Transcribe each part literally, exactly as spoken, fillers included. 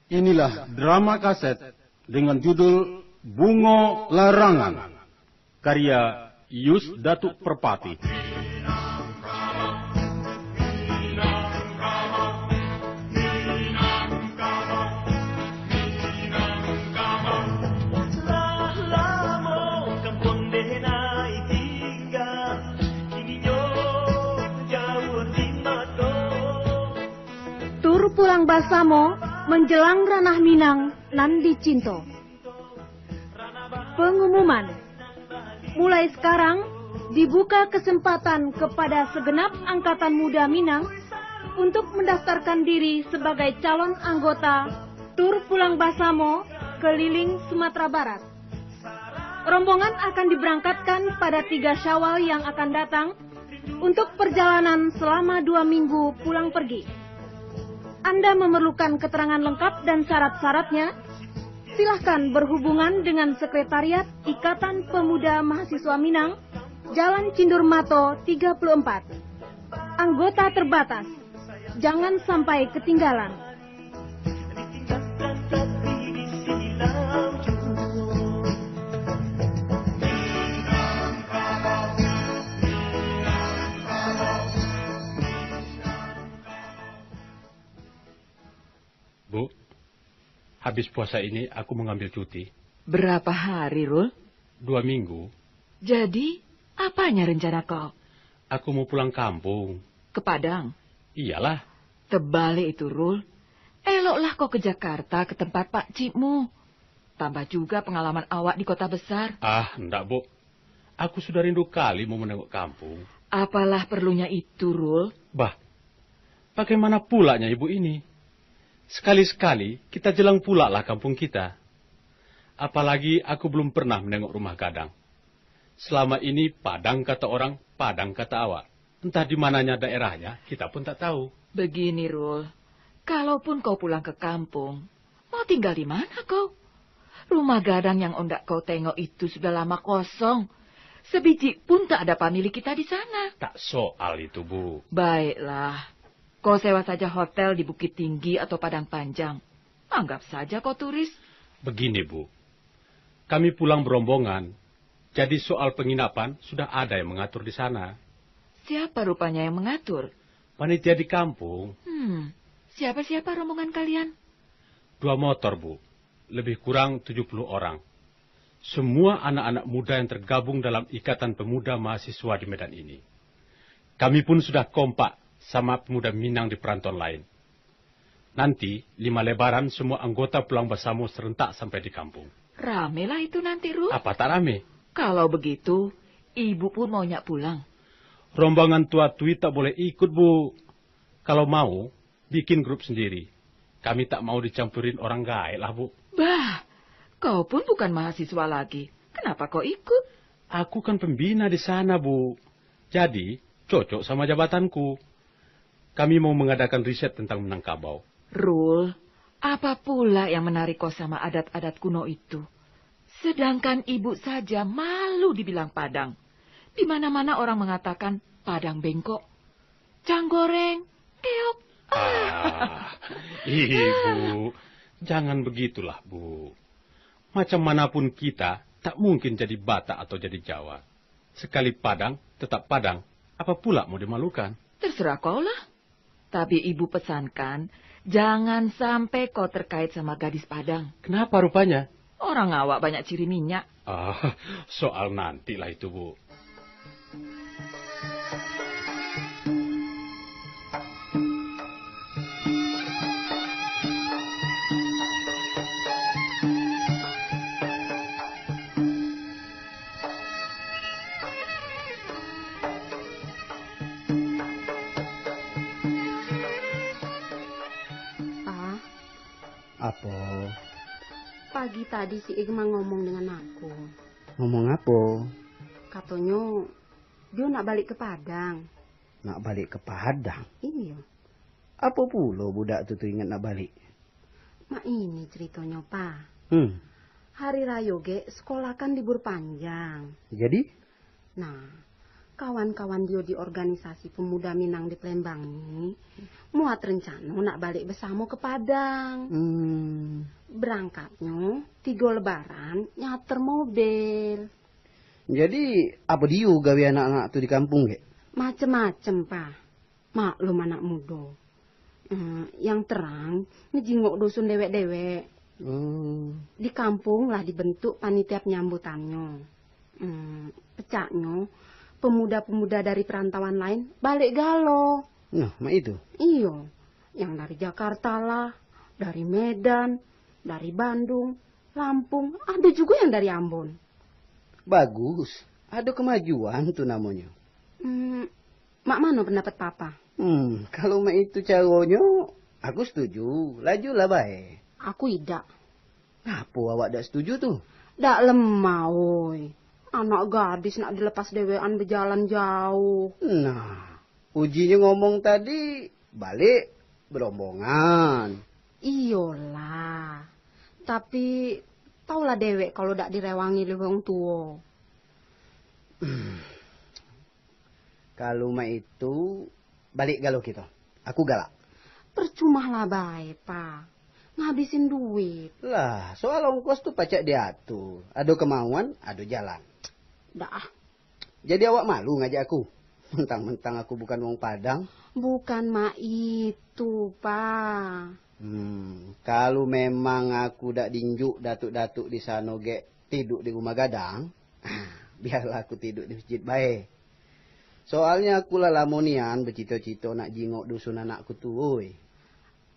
Inilah drama kaset dengan judul Bungo Larangan, karya Yus Datuk Perpatih. Tur pulang basamo manjelang ranah Minang nan dicinto. Pengumuman. Mulai sekarang, dibuka kesempatan kepada segenap angkatan muda Minang untuk mendaftarkan diri sebagai calon anggota tur pulang basamo keliling Sumatera Barat. Rombongan akan diberangkatkan pada tiga Syawal yang akan datang untuk perjalanan selama dua minggu pulang pergi. Anda memerlukan keterangan lengkap dan syarat-syaratnya? Silahkan berhubungan dengan Sekretariat Ikatan Pemuda Mahasiswa Minang, Jalan Cindur Mato tiga puluh empat. Anggota terbatas, jangan sampai ketinggalan. Bu, habis puasa ini aku mengambil cuti. Berapa hari, Rul? Dua minggu. Jadi, apanya rencana kau? Aku mau pulang kampung. Ke Padang? Iyalah. Terbalik itu, Rul. Eloklah kau ke Jakarta, ke tempat pakcikmu. Tambah juga pengalaman awak di kota besar. Ah, ndak, Bu. Aku sudah rindu kali mau menengok kampung. Apalah perlunya itu, Rul? Bah, bagaimana pulanya ibu ini? Sekali-sekali kita jelang pulaklah kampung kita. Apalagi aku belum pernah menengok rumah gadang. Selama ini Padang kata orang, Padang kata awak. Entah di mananya daerahnya, kita pun tak tahu. Begini, Rul. Kalaupun kau pulang ke kampung, mau tinggal di mana kau? Rumah gadang yang ondak kau tengok itu sudah lama kosong. Sebiji pun tak ada pamilik kita di sana. Tak soal itu, Bu. Baiklah. Kau sewa saja hotel di Bukittinggi atau Padang Panjang. Anggap saja kau turis. Begini, Bu. Kami pulang berombongan. Jadi soal penginapan sudah ada yang mengatur di sana. Siapa rupanya yang mengatur? Panitia di kampung. Hmm, siapa-siapa rombongan kalian? Dua motor, Bu. Lebih kurang tujuh puluh orang. Semua anak-anak muda yang tergabung dalam Ikatan Pemuda Mahasiswa di Medan ini. Kami pun sudah kompak sama pemuda Minang di perantauan lain. Nanti, lima Lebaran, semua anggota pulang basamo serentak sampai di kampung. Ramelah itu nanti, Rul. Apa tak rame? Kalau begitu, ibu pun mau nyak pulang. Rombongan tua tui tak boleh ikut, Bu. Kalau mau, bikin grup sendiri. Kami tak mau dicampurin orang gaek lah, Bu. Bah, kau pun bukan mahasiswa lagi. Kenapa kau ikut? Aku kan pembina di sana, Bu. Jadi, cocok sama jabatanku. Kami mau mengadakan riset tentang Minangkabau. Rul, apa pula yang menarik kau sama adat-adat kuno itu? Sedangkan ibu saja malu dibilang Padang. Di mana-mana orang mengatakan Padang bengkok. Cang goreng, keok. Ah, Ibu, jangan begitulah, Bu. Macam manapun kita, tak mungkin jadi Batak atau jadi Jawa. Sekali Padang, tetap Padang. Apa pula mau dimalukan? Terserah kau lah. Tapi ibu pesankan, jangan sampai kau terkait sama gadis Padang. Kenapa rupanya? Orang awak banyak ciri minyak. Ah, soal nantilah itu, Bu. Pa, Apo? Pagi tadi si Irma ngomong dengan aku. Ngomong apo? Katonyo, dio nak balik ke Padang. Nak balik ke Padang? Iyo. Apo pulo budak tu, tu ingat nak balik? Mak ini ceritonyo, Pa. Hmm. Hari rayo gek, sekolah kan libur panjang. Jadi? Nah, Kawan-kawan Dio di organisasi pemuda Minang di Palembang ni muat rencano nak balik basamo ka Padang. Hmm. Berangkatnyo tigo lebaran nyater mobil. Jadi, apo Dio gawe anak-anak tu di kampuang, Gek? Macem-macem, Pa. Maklum anak mudo. Hmm, yang terang, ngejingok dusun dewek-dewek. Hmm. Di kampuang lah dibentuk panitia penyambutannyo. Hmm, pecaknyo, pemuda-pemuda dari perantauan lain balik galo. Nah, mak itu? Iyo, yang dari Jakarta lah, dari Medan, dari Bandung, Lampung, ado jugo yang dari Ambon. Bagus, ado kemajuan tu namonyo. Hmm, mak mano pendapat Papa? Hmm, kalau mak itu caronyo, aku setuju. Lajulah bae. Aku idak. Ngapo awak dak setuju tu? Dak lemah, oi. Anak gadis nak dilepas dewekan bejalan jauh. Nah, ujinyo ngomong tadi, balik berombongan. Iyolah. Tapi, taulah dewek kalau dak direwangi dek wong tuo. Kalau mak itu, balik galo kito. Aku galak. Percumalah bae, Pa. Ngabisin duit. Lah, soal ongkos tu pacak diatur. Ado kemauan, ado jalan. Dak ah. Jadi awak malu ngajak aku? Mentang-mentang aku bukan wong Padang. Bukan mak itu, Pa. Hmm, kalau memang aku dak diinjuk datuk-datuk di sano, Gek, tiduk di rumah gadang, biarlah aku tiduk di masjid bae. Soalnyo aku lah lamo nian becito-cito nak jingok dusun anakku tu, oi.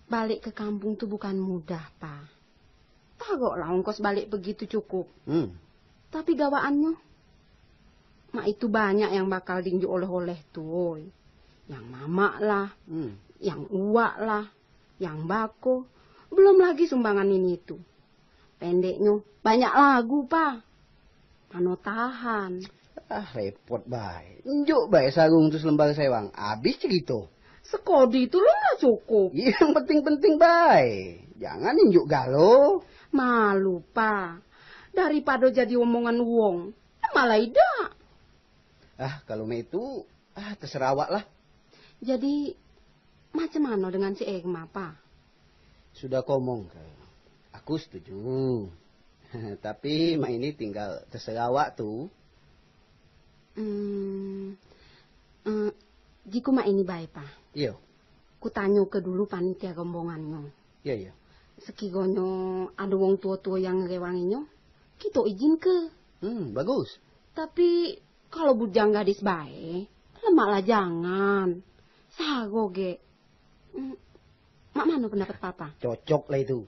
Balik ke kampung tu bukan mudah, Pa. Tagoklah ongkos balik pegi tu cukup. Hmm. Tapi gawakannyo, mak itu banyak yang bakal diinjuk oleh-oleh tu, oi. Yang mamak lah, hmm, yang uwak lah, yang bako, belum lagi sumbangan ini itu. Pendeknyo, banyak lagu, Pa. Mano tahan. Ah, repot bae. Injuk bae sarung tu selembar sewang. Abih carito. Sekodi tu lo lah cukup. Iyo, yang penting-penting bae. Jangan injuk galo. Malu, Pa. Daripado jadi omongan wong, malah idak. Ah, kalau mak itu, ah, terserah awak lah. Jadi, macam mano dengan si Egma, Pa? Sudah komong ke? Aku setuju. Tapi mak ini tinggal terserah awak tu. Hmm, eh, jiko mak ini bae, Pa. Iyo. Kutanyoke dulu panitia rombongannyo. Iyo, iyo. Sekironyo ado wong tuo-tuo yang ngerewanginyo, kito ijinke. Hmm, bagus. Tapi, kalau bujang gadis bae, lemak lah jangan. Saro, Gek. Hmm, mak mano pendapat Papa? Cocok lah itu.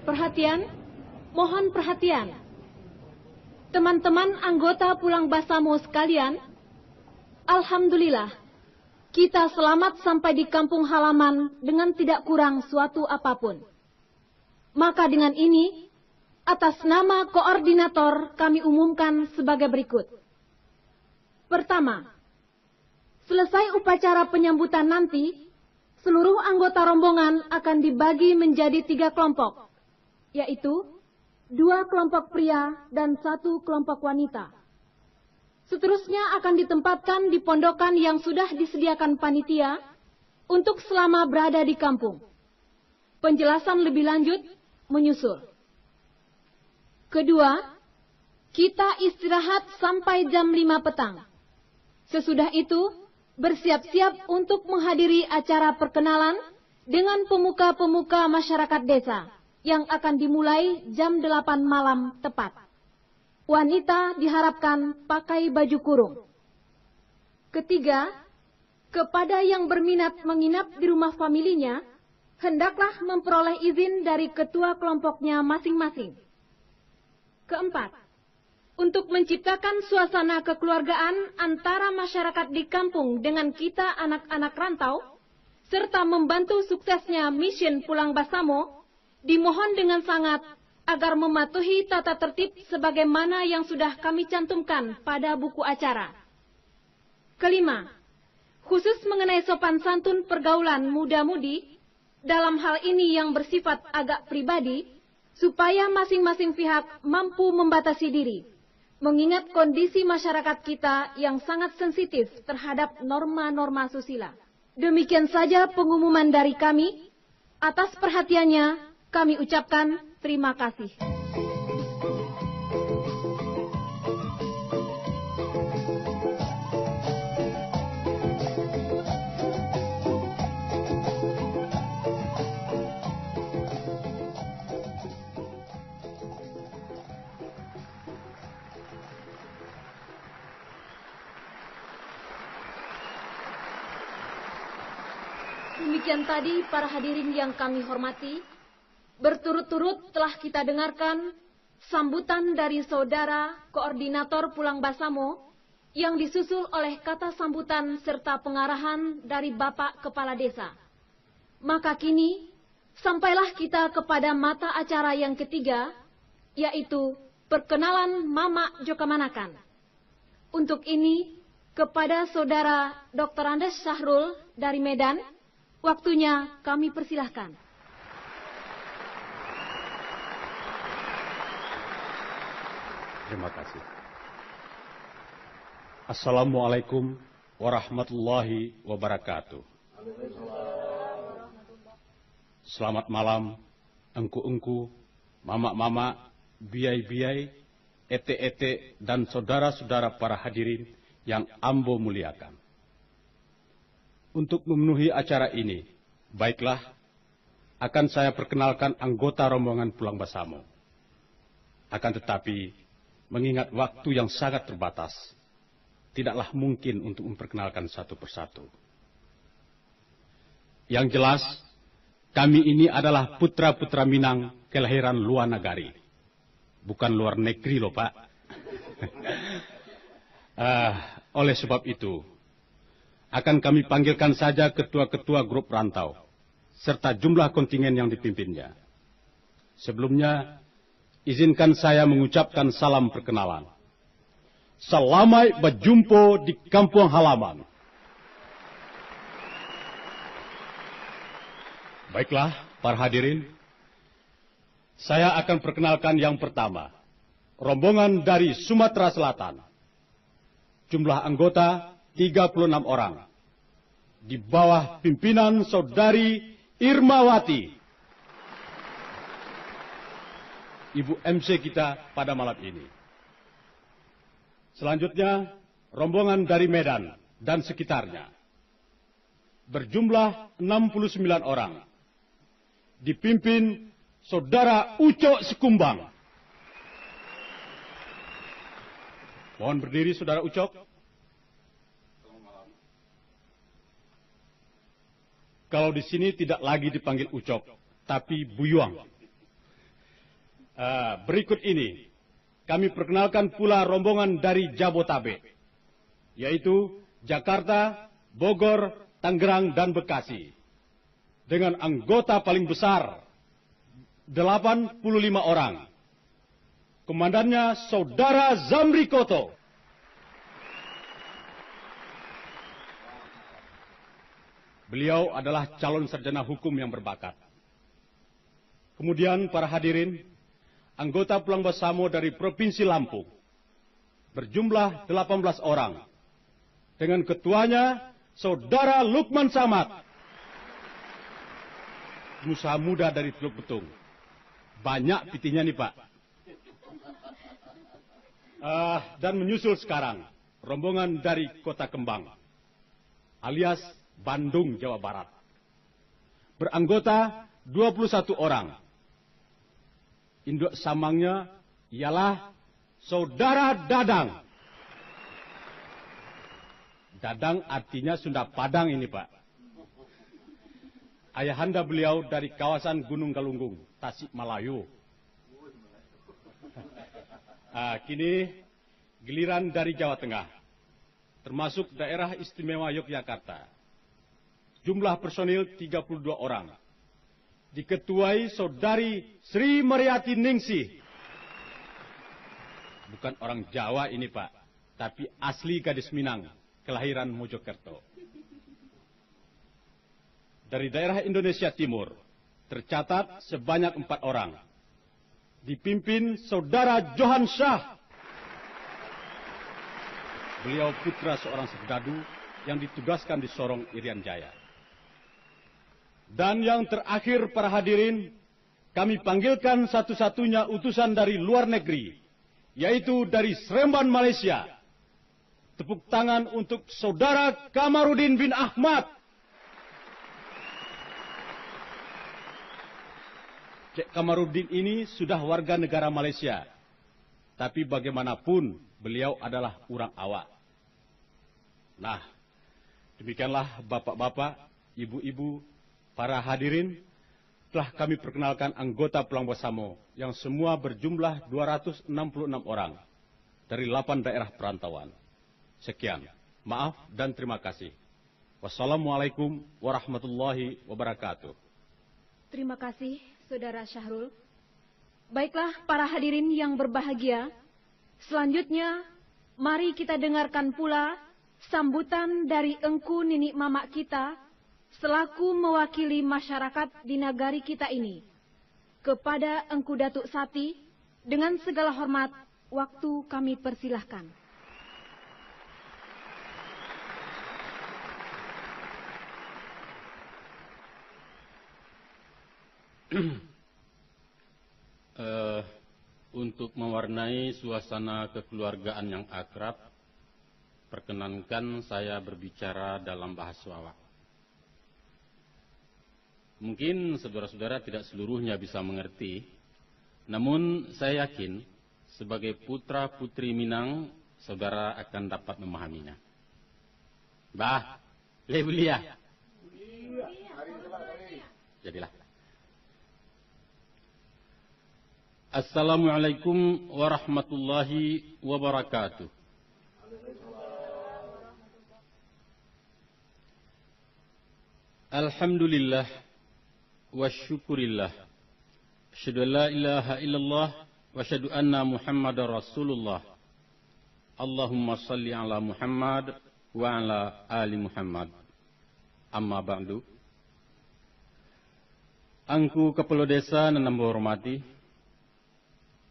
Perhatian, mohon perhatian. Teman-teman anggota Pulang Basamo sekalian, alhamdulillah, kita selamat sampai di kampung halaman dengan tidak kurang suatu apapun. Maka dengan ini, atas nama koordinator kami umumkan sebagai berikut. Pertama, selesai upacara penyambutan nanti, seluruh anggota rombongan akan dibagi menjadi tiga kelompok, yaitu dua kelompok pria dan satu kelompok wanita. Seterusnya akan ditempatkan di pondokan yang sudah disediakan panitia untuk selama berada di kampung. Penjelasan lebih lanjut menyusul. Kedua, kita istirahat sampai jam lima petang. Sesudah itu, bersiap-siap untuk menghadiri acara perkenalan dengan pemuka-pemuka masyarakat desa yang akan dimulai jam delapan malam tepat. Wanita diharapkan pakai baju kurung. Ketiga, kepada yang berminat menginap di rumah familinya, hendaklah memperoleh izin dari ketua kelompoknya masing-masing. Keempat, untuk menciptakan suasana kekeluargaan antara masyarakat di kampung dengan kita anak-anak rantau, serta membantu suksesnya misin Pulang Basamo, dimohon dengan sangat agar mematuhi tata tertib sebagaimana yang sudah kami cantumkan pada buku acara. Kelima, khusus mengenai sopan santun pergaulan muda-mudi, dalam hal ini yang bersifat agak pribadi, supaya masing-masing pihak mampu membatasi diri, mengingat kondisi masyarakat kita yang sangat sensitif terhadap norma-norma susila. Demikian saja pengumuman dari kami. Atas perhatiannya, kami ucapkan terima kasih. Demikian tadi, para hadirin yang kami hormati, berturut-turut telah kita dengarkan sambutan dari Saudara Koordinator Pulang Basamo, yang disusul oleh kata sambutan serta pengarahan dari Bapak Kepala Desa. Maka kini, sampailah kita kepada mata acara yang ketiga, yaitu perkenalan mamak jo kamanakan. Untuk ini, kepada Saudara Doktor Andes Syahrul dari Medan, waktunya kami persilahkan. Terima kasih. Assalamualaikum warahmatullahi wabarakatuh. Selamat malam, engku-engku, mamak-mamak, biai-biai, etek-etek, dan saudara-saudara para hadirin yang ambo muliakan. Untuk memenuhi acara ini, baiklah, akan saya perkenalkan anggota rombongan Pulang Basamo. Akan tetapi, mengingat waktu yang sangat terbatas, tidaklah mungkin untuk memperkenalkan satu persatu. Yang jelas, kami ini adalah putra-putra Minang kelahiran luar nagari. Bukan luar negeri loh, Pak. Ah, oleh sebab itu, akan kami panggilkan saja ketua-ketua grup rantau, serta jumlah kontingen yang dipimpinnya. Sebelumnya, izinkan saya mengucapkan salam perkenalan. Salamaik bajumpo di kampuang halaman. Baiklah, para hadirin, saya akan perkenalkan yang pertama, rombongan dari Sumatera Selatan. Jumlah anggota tiga puluh enam orang. Di bawah pimpinan Saudari Irmawati, ibu M C kita pada malam ini. Selanjutnya, rombongan dari Medan dan sekitarnya. Berjumlah enam puluh sembilan orang. Dipimpin Saudara Ucok Sikumbang. Mohon berdiri, Saudara Ucok. Kalau di sini tidak lagi dipanggil Ucok, tapi Buyuang. Ah, berikut ini, kami perkenalkan pula rombongan dari Jabotabek, yaitu Jakarta, Bogor, Tangerang, dan Bekasi. Dengan anggota paling besar, delapan puluh lima orang. Komandannya Saudara Zamri Koto. Beliau adalah calon sarjana hukum yang berbakat. Kemudian, para hadirin, anggota Pulang Basamo dari Provinsi Lampung, berjumlah delapan belas orang, dengan ketuanya Saudara Lukman Samad, pengusaha muda dari Teluk Betung. Banyak pitihnya ni, Pak. Ah, dan menyusul sekarang, rombongan dari Kota Kembang, alias Bandung, Jawa Barat. Beranggota dua puluh satu orang. Induk samangnya ialah Saudara Dadang. Dadang artinya Sunda Padang ini, Pak. Ayahanda beliau dari kawasan Gunung Galunggung, Tasik Malayu. Ah, kini giliran dari Jawa Tengah, termasuk Daerah Istimewa Yogyakarta. Jumlah personil tiga puluh dua orang. Diketuai Saudari Sri Mariati Ningsih. Bukan orang Jawa ini, Pak, tapi asli gadis Minang, kelahiran Mojokerto. Dari daerah Indonesia Timur, tercatat sebanyak empat orang. Dipimpin Saudara Johan Syah. Beliau putra seorang serdadu yang ditugaskan di Sorong, Irian Jaya. Dan yang terakhir, para hadirin, kami panggilkan satu-satunya utusan dari luar negeri, yaitu dari Seremban, Malaysia. Tepuk tangan untuk Saudara Kamarudin bin Ahmad. Cek Kamarudin ini sudah warga negara Malaysia, tapi bagaimanapun beliau adalah urang awak. Nah, demikianlah bapak-bapak, ibu-ibu, para hadirin, telah kami perkenalkan anggota Pulang Basamo yang semua berjumlah dua ratus enam puluh enam orang dari lapan daerah perantauan. Sekian. Maaf dan terima kasih. Wassalamualaikum warahmatullahi wabarakatuh. Terima kasih, Saudara Syahrul. Baiklah, para hadirin yang berbahagia, selanjutnya, mari kita dengarkan pula sambutan dari Engku Niniak Mamak kita, selaku mewakili masyarakat di nagari kita ini. Kepada Engku Datuk Sati, dengan segala hormat, waktu kami persilahkan. Eh, untuk mewarnai suasana kekeluargaan yang akrab, perkenankan saya berbicara dalam bahasa awak. Mungkin saudara-saudara tidak seluruhnya bisa mengerti, namun saya yakin sebagai putra-putri Minang, saudara akan dapat memahaminya. Bah, le buliah. Jadilah. Assalamualaikum warahmatullahi wabarakatuh. Alhamdulillah, wa syukurillah. Asyhadu an la ilaha illallah, wa asyhadu anna Muhammadar Rasulullah. Allahumma shalli ala Muhammad wa ala ali Muhammad. Amma ba'du. Angku Kapalo Desa nan ambo hormati,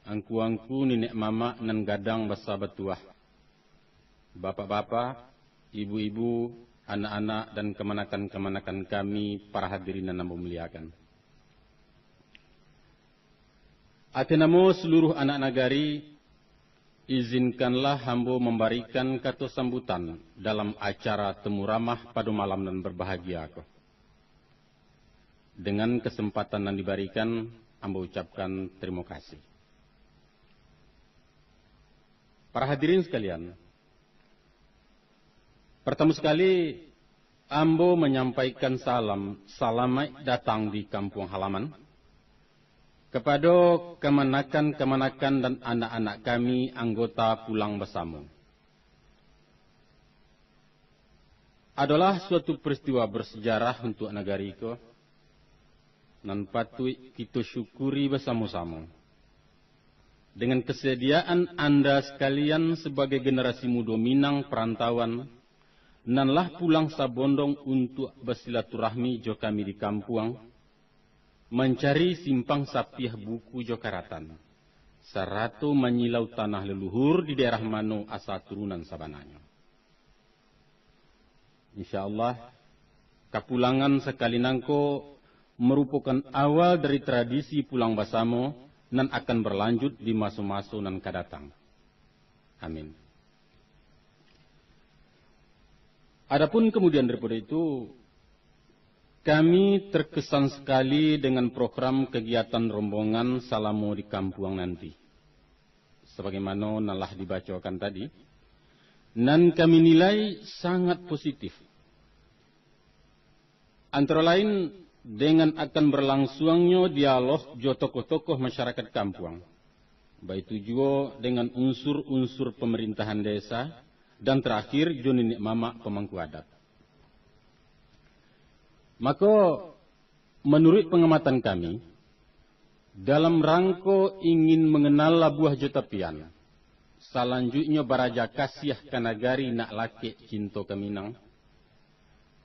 angku-angku niniak mamak nan gadang basa batuah, bapak-bapak, ibu-ibu, anak-anak, dan kamanakan-kamanakan kami, para hadirin nan ambo muliakan. Ateh namo saluruh anak nagari, izinkanlah ambo mambarikan kato sambutan dalam acara temu ramah pado malam nan barbahagia ko. Dengan kesempatan nan dibarikan, ambo ucapkan tarimo kasih. Para hadirin sakalian, partamo sakali, ambo manyampaikan salam salamaik datang di kampuang halaman, kapado kamanakan-kamanakan dan anak-anak kami anggota Pulang Basamo. Adolah suatu peristiwa bersejarah untuk nagari ko, nan patuik kito syukuri basamo-samo. Dengan kesediaan Anda sakalian sabagai generasi mudo Minang parantauan, nan lah pulang sabondong untuak basilaturahmi jo kami di kampuang, mancari simpang sapiah buku jo karatan, sarato manyilau tanah leluhur di daerah mano asa turunan sabananyo. Insya Allah, kapulangan sakali nangko marupokan awal dari tradisi pulang basamo nan akan barlanjut di maso-maso nan ka datang. Amin. Adapun kamudian daripado itu, kami terkesan sakali dengan program kagiatan rombongan salamo di kampuang nanti, sabagaimano nan lah dibacokan tadi, nan kami nilai sangat positif. Antara lain, dengan akan barlangsuangnyo dialog jo tokoh-tokoh masyarakat kampuang, baitu juo dengan unsur-unsur pamarintahan desa, dan tarakhir jo niniak mamak pamangku adat. Mako, manuruik pangamatan kami, dalam rangko ingin manganal labuah jo tapian, salanjuiknyo baraja kasiah ka nagari nak lakek cinto ka Minang,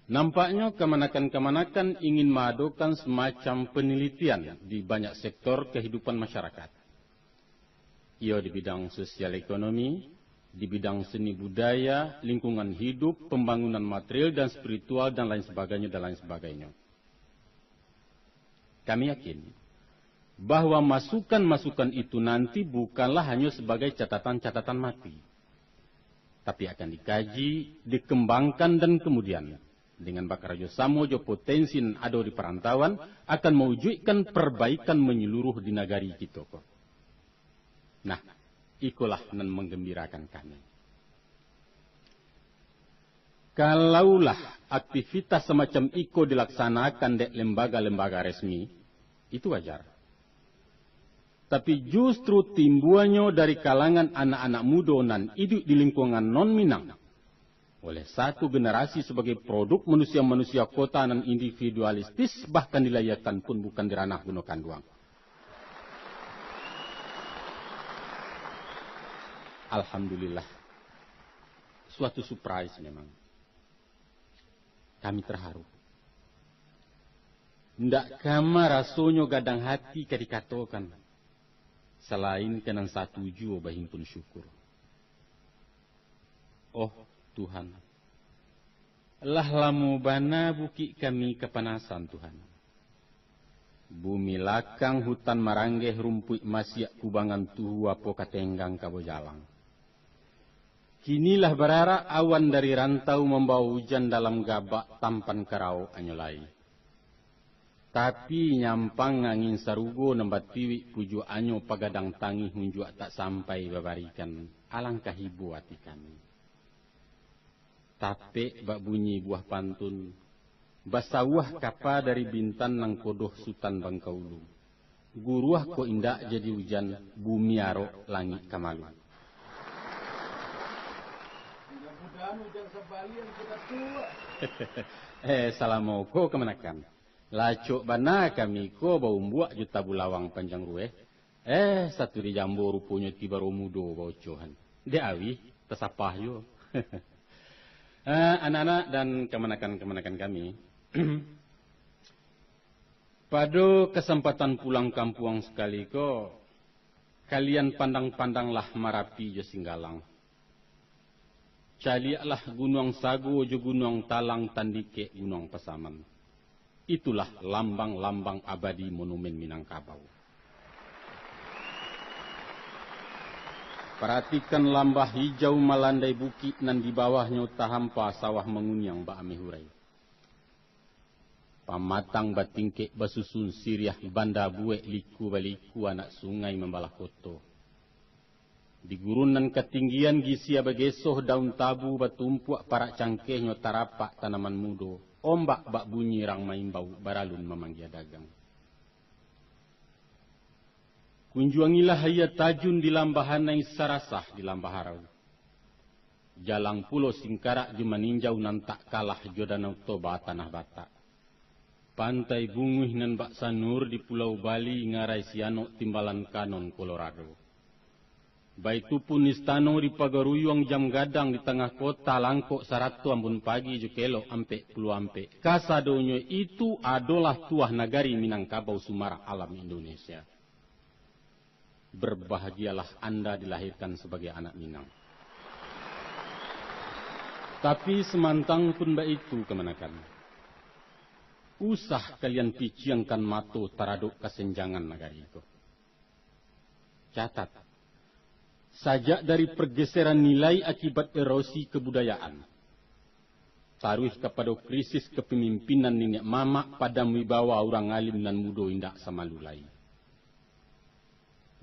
nampaknyo kamanakan-kamanakan ingin maadokan samacam panilitian di banyak sektor kahidupan masyarakat. Iyo di bidang sosial ekonomi, di bidang seni budaya, lingkungan hidup, pambangunan material dan spiritual, dan lain sabagainyo, dan lain sabagainyo. Kami yakin bahwa masukan-masukan itu nanti bukanlah hanyo sabagai catatan-catatan mati, tapi akan dikaji, dikembangkan, dan kemudian, dengan bakarajo samo jo potensi nan ado di parantauan, akan mawujuikkan parbaikan manyaluruh di nagari kito ko. Nah, ikolah nan manggambirakan kami. Kalaulah aktivitas samacam iko dilaksanakan dek lembaga-lembaga resmi, itu wajar. Tapi, justru timbuanyo dari kalangan anak-anak mudo nan iduik di lingkungan non-Minang, oleh satu generasi sabagai produk manusia-manusia kota nan individualistis, bahkan dilahiakan pun bukan di ranah guno kanduang. Alhamdulillah, suatu surprise memang. Kami terharu. Ndak kama rasonyo gadang hati ka dikatokan, salain ka nan satuju bahimpun syukur. Oh, Tuhan, lah lamo bana bukik kami kapanasan, Tuhan. Bumi lakang hutan maranggeh, rumpuik masiak kubangan tuhu, apo ka tenggang ka bajalang. Kini lah bararak awan dari rantau, mambawa ujan dalam gabak, tampan ka raokannyo lai. Tapi, nyampang angin sarugo nan batiwik pujuakannyo, pagadang tangih unjuak tak sampai babarikan, alangkah ibo ati kami. Tapek bak bunyi buah pantun, basawuah kapa dari bintang, nan kodoh Sutan Bangkaulu. Guruah kok indak jadi ujan, bumi arok langik ka malu. Mudah-mudahan ujan sabalian kita tu. Eh, salamo ko kamanakan. Lacok bana kami ko baumbuak jo tabulawang panjang rueh. Eh, satu di jambo ruponyo ti baro mudo baocohan. Dek awih, tasapah juo. Eh, anak-anak dan kamanakan-kamanakan kami. Pado kasampatan pulang kampuang sakali ko, kalian pandang-pandanglah Marapi jo Singgalang. Caliaklah Gunuang Sago jo Gunuang Talang, tandikek Gunuang Pasaman. Itulah lambang-lambang abadi monumen Minangkabau. Paratikan lambah hijau malandai bukik nan di bawahnyo tahampa sawah manguniang ba-ameh urai. Pamatang batingkek basusun siriah, banda buek liku-baliku anak sungai mambalah koto. Di gurun nan katinggian gisia bagesoh daun tabu, batumpuak parak cangkehnyo tarapak tanaman mudo, ombak bak bunyi rang maimbau, baralun mamanggia dagang. Kunjuangilah aia tajun di Lambah Anai, sarasah di Lambah Arau. Jalang pulo Singkarak jo Maninjau nan tak kalah jo Danau Toba Tanah Batak. Pantai Bunguih nan bak sanur di Pulau Bali, ngarai Sianok timbalan kanon Kolorado. Baitu pun istano di Pagaruyuang Jam Gadang di tangah kota, langkok sarato Ambon Pagi jo kelok ampek puluah ampek. Kasadonyo itu adolah tuah nagari Minangkabau, sumarah alam Indonesia. Berbahagialah Anda dilahirkan sabagai anak Minang. Tapi samantang pun baitu kamanakan, usah kalian piciangkan mato taradok kasenjangan nagari ko. Catat, sajak dari pergeseran nilai akibat erosi kebudayaan, taruih kapado krisis kepemimpinan niniak mamak, padam wibawa urang alim nan mudo indak samalu lai.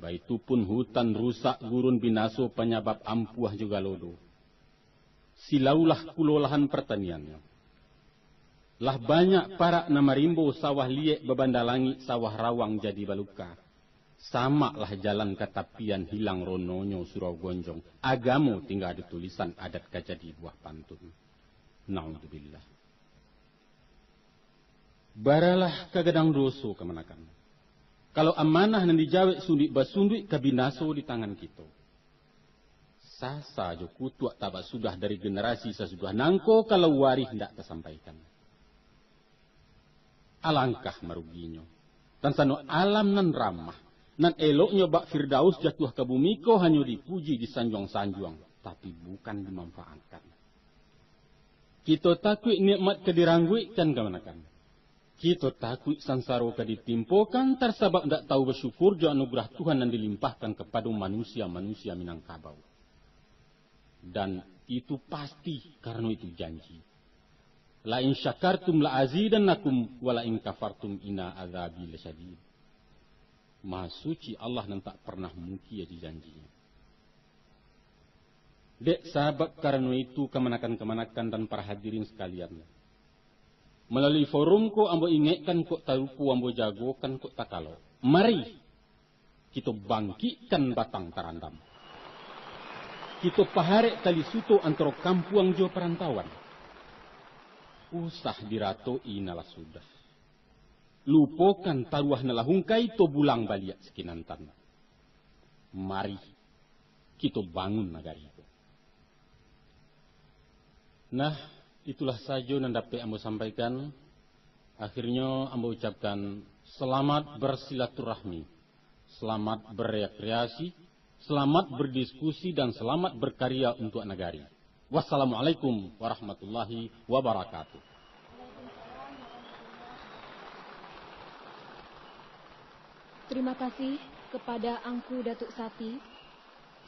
Baitu pun hutan rusak, gurun binaso panyabab ampuah jo galodo. Silaulah pulo lahan partaniannyo. Lah banyak parak nan marimbo, sawah liek babanda langik, sawah rawang jadi baluka. Samaklah jalan ka tapian, hilang rononyo surau gonjong. Agamo tingga di tulisan, adat ka jadi buah pantun. Naudzubillah. Baralah ka gadang doso kamanakan. Kalau amanah nan dijawek sunduik-basunduik ka binaso di tangan kito. Sasa jo kutuak tabasudah dari generasi sasudah nangko kalau warih ndak tasampaikan. Alangkah maruginyo. Tansano alam nan ramah, nan eloknyo bak Firdaus jatuah ka bumi ko hanyo dipuji disanjuang-sanjuang, tapi bukan dimanfaatkan. Kito takuik nikmat ka dirangguikkan kamanakan. Kito takuik sansaro ka ditimpokan, tarsabab ndak tahu basyukur jo anugerah Tuhan nan dilimpahkan kapado manusia-manusia Minangkabau. Dan itu pasti, karano itu janji. "La in syakartum la azidannakum, wa la in kafartum inna azabi lasyadid." Maha Suci Allah nan tak pernah mungkia jo janji-Nyo. Dek sabab karano itu, kamanakan-kamanakan dan para hadirin sakalian, malalui forum ko ambo ingekkan kok tarupo, ambo jagokan kok takalok. Mari, kito bangkikkan batang tarandam. Kito paharek tali suto antaro kampuang jo parantauan. Usah diratoi nan lah sudah. Lupokan taruah nan lah ungkai, to bulang baliak sakinantan. Mari, kito bangun nagari ko. Nah, itulah sajo nan dapek ambo sampaikan. Akhirnyo ambo ucapkan, selamat bersilaturahmi, selamat berrekreasi, selamat berdiskusi, dan selamat berkarya untuk nagari. Wassalamualaikum warahmatullahi wabarakatuh. Terima kasih kepada Angku Datuk Sati.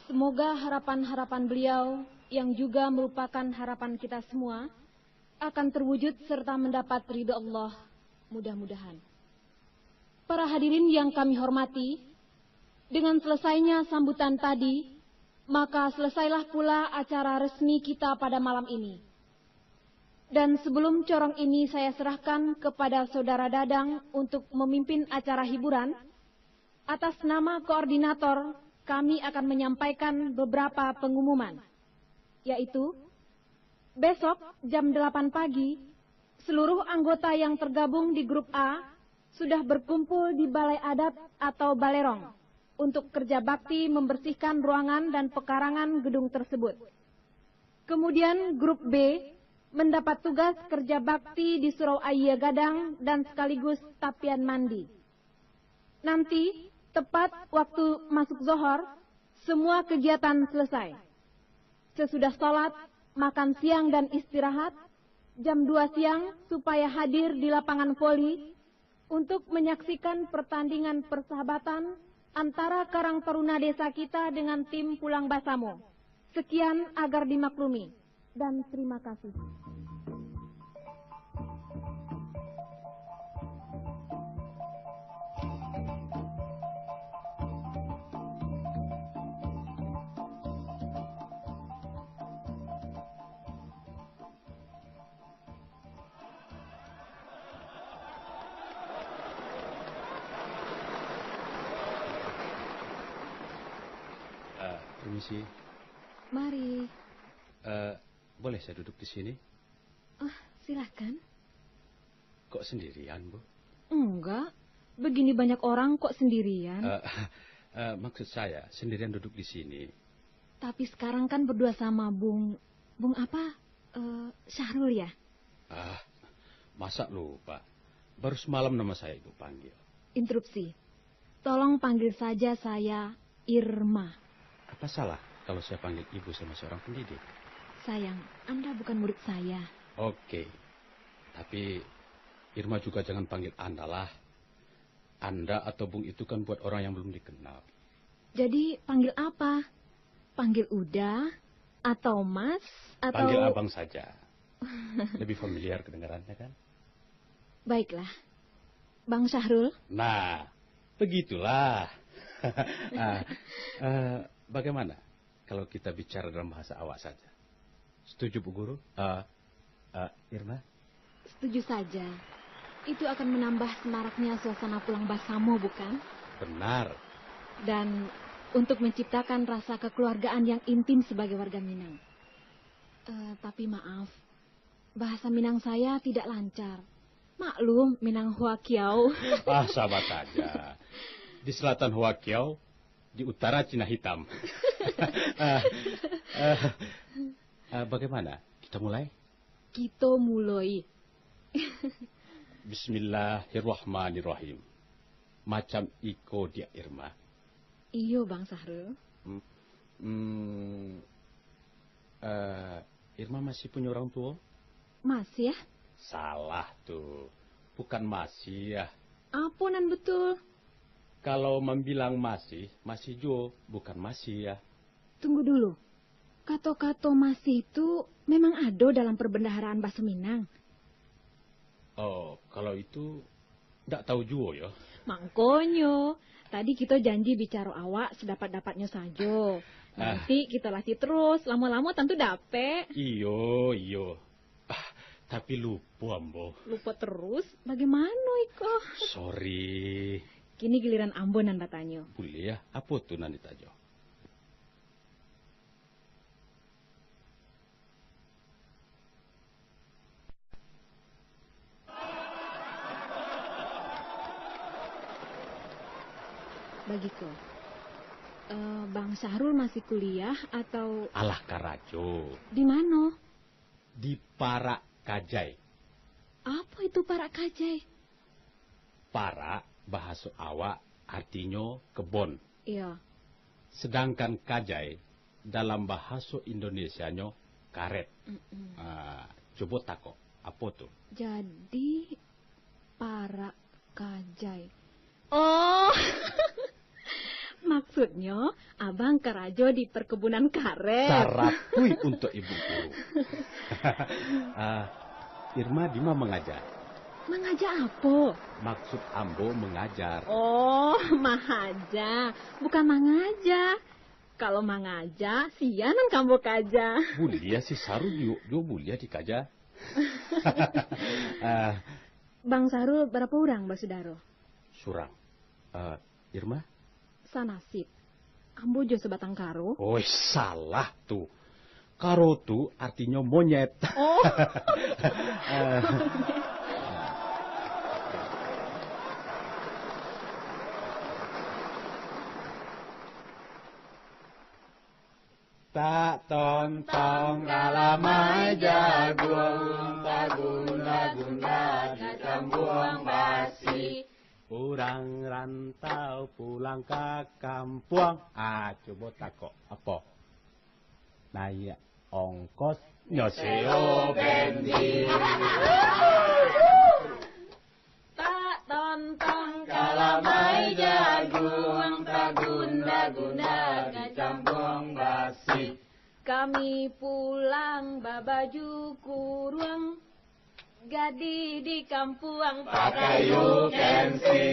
Semoga harapan-harapan beliau, yang juga merupakan harapan kita semua, akan terwujud serta mendapat ridho Allah, mudah-mudahan. Para hadirin yang kami hormati, dengan selesainya sambutan tadi, maka selesailah pula acara resmi kita pada malam ini. Dan sebelum corong ini saya serahkan kepada Saudara Dadang untuk memimpin acara hiburan, atas nama koordinator, kami akan menyampaikan beberapa pengumuman, yaitu, besok jam delapan pagi, seluruh anggota yang tergabung di grup A sudah berkumpul di Balai Adat atau Balerong untuk kerja bakti membersihkan ruangan dan pekarangan gedung tersebut. Kemudian grup B mendapat tugas kerja bakti di surau aia gadang dan sekaligus tapian mandi. Nanti, tepat waktu masuk zohor, semua kegiatan selesai. Sesudah salat, makan siang dan istirahat, jam dua siang supaya hadir di lapangan voli untuk menyaksikan pertandingan persahabatan antara Karang Taruna desa kita dengan tim Pulang Basamo. Sekian agar dimaklumi, dan terima kasih. Ah, permisi. Mari. Eh, boleh saya duduk di sini? Ah, silakan. Kok sendirian, Bu? Enggak. Begini banyak orang kok sendirian? Eh, eh, maksud saya, sendirian duduk di sini. Tapi sekarang kan berdua sama Bung, Bung apa? Eh, Syahrul ya? Ah, masa lupa? Baru semalam nama saya Ibu panggil. Interupsi. Tolong panggil saja saya Irma. Apa salah kalau saya panggil Ibu, saya masih orang pendidik? Sayang, Anda bukan murid saya. Oke. Tapi Irma juga jangan panggil Anda lah. Anda atau Bung itu kan buat orang yang belum dikenal. Jadi panggil apa? Panggil Uda atau Mas atau Panggil Abang saja. Lebih familiar kedengarannya kan? Baiklah. Bang Syahrul? Nah, begitulah. Ah, eh, bagaimana kalau kita bicara dalam bahasa awak saja? Setuju, Bu Guru? Eh, eh, Irma? Setuju saja. Itu akan menambah semaraknya suasana Pulang Basamo, bukan? Benar. Dan untuk menciptakan rasa kekeluargaan yang intim sebagai warga Minang. Eh, tapi maaf, bahasa Minang saya tidak lancar. Maklum, Minang Huakiau. Ah, sama saja. Di selatan Huakiau, di utara Cina Hitam. Ah, ah, ah, bagaimana? Kita mulai? Kito muloi. Bismillahirrahmanirrahim. Macam iko, Diak Irma. Iyo, Bang Sahrul. Hmm, hmm, eh, Irma masih punya orang tua? Masih, ya? Salah tu. Bukan masih, ya. Apo nan betul? Kalau mambilang masih, masih juo, bukan masih, ya. Tunggu dulu. Kato-kato masih tu memang ado dalam perbendaharaan baso Minang? Oh, kalau itu, ndak tahu juo, yo. Mangkonyo, tadi kito janji bicaro awak sadapat-dapatnyo sajo. Ah. Nanti kito latih terus, lamo-lamo tantu dapek. Iyo, iyo. Ah, tapi lupo ambo. Lupo terus? Bagaimana iko? Sorry. Kini giliran ambo nan batanyo. Buliah, apo tu nan ditanyo? Bagiko. Eh, Bang Syahrul masih kuliah atau? Alah karajo. Di mano? Di Parak Kajai. Apo itu Parak Kajai? Parak, bahaso awak, artinyo kebon. Iyo. Sedangkan kajai, dalam bahaso Indonesianyo, karet. Mm-mm. Ah, cubo takok, apo tu? Jadi, Parak Kajai. Oh, maksudnyo, abang karajo di perkebunan karet. Sarapuih untuak ibu guru. Ah, Irma dima mangaja? Mangaja apo? Maksud ambo mangajar. Oh, mahaja. Bukan mangaja. Kalau mangaja, sia nan ka ambo kaja. Buliah si Saru juo, juo buliah dikaja. Ah. Bang Saru, barapo urang basudaro? Surang. Ah, Irma? Sanasib. Ambo jo sabatang karo. Oi, salah tu. Karo tu artinyo monyet. Oh. Ah. Tak tontong ka lamai jaguang, tagunda-gunda di tambuang basi. Urang rantau pulang ka kampuang. Ah, cubo takok, apo? Naiak ongkos nyo seo bensin. Tak tontong ka lamai jaguang, tagunda-gunda di tambuang basi. Kami pulang babaju kuruang, gadih di kampuang pakai ukensi.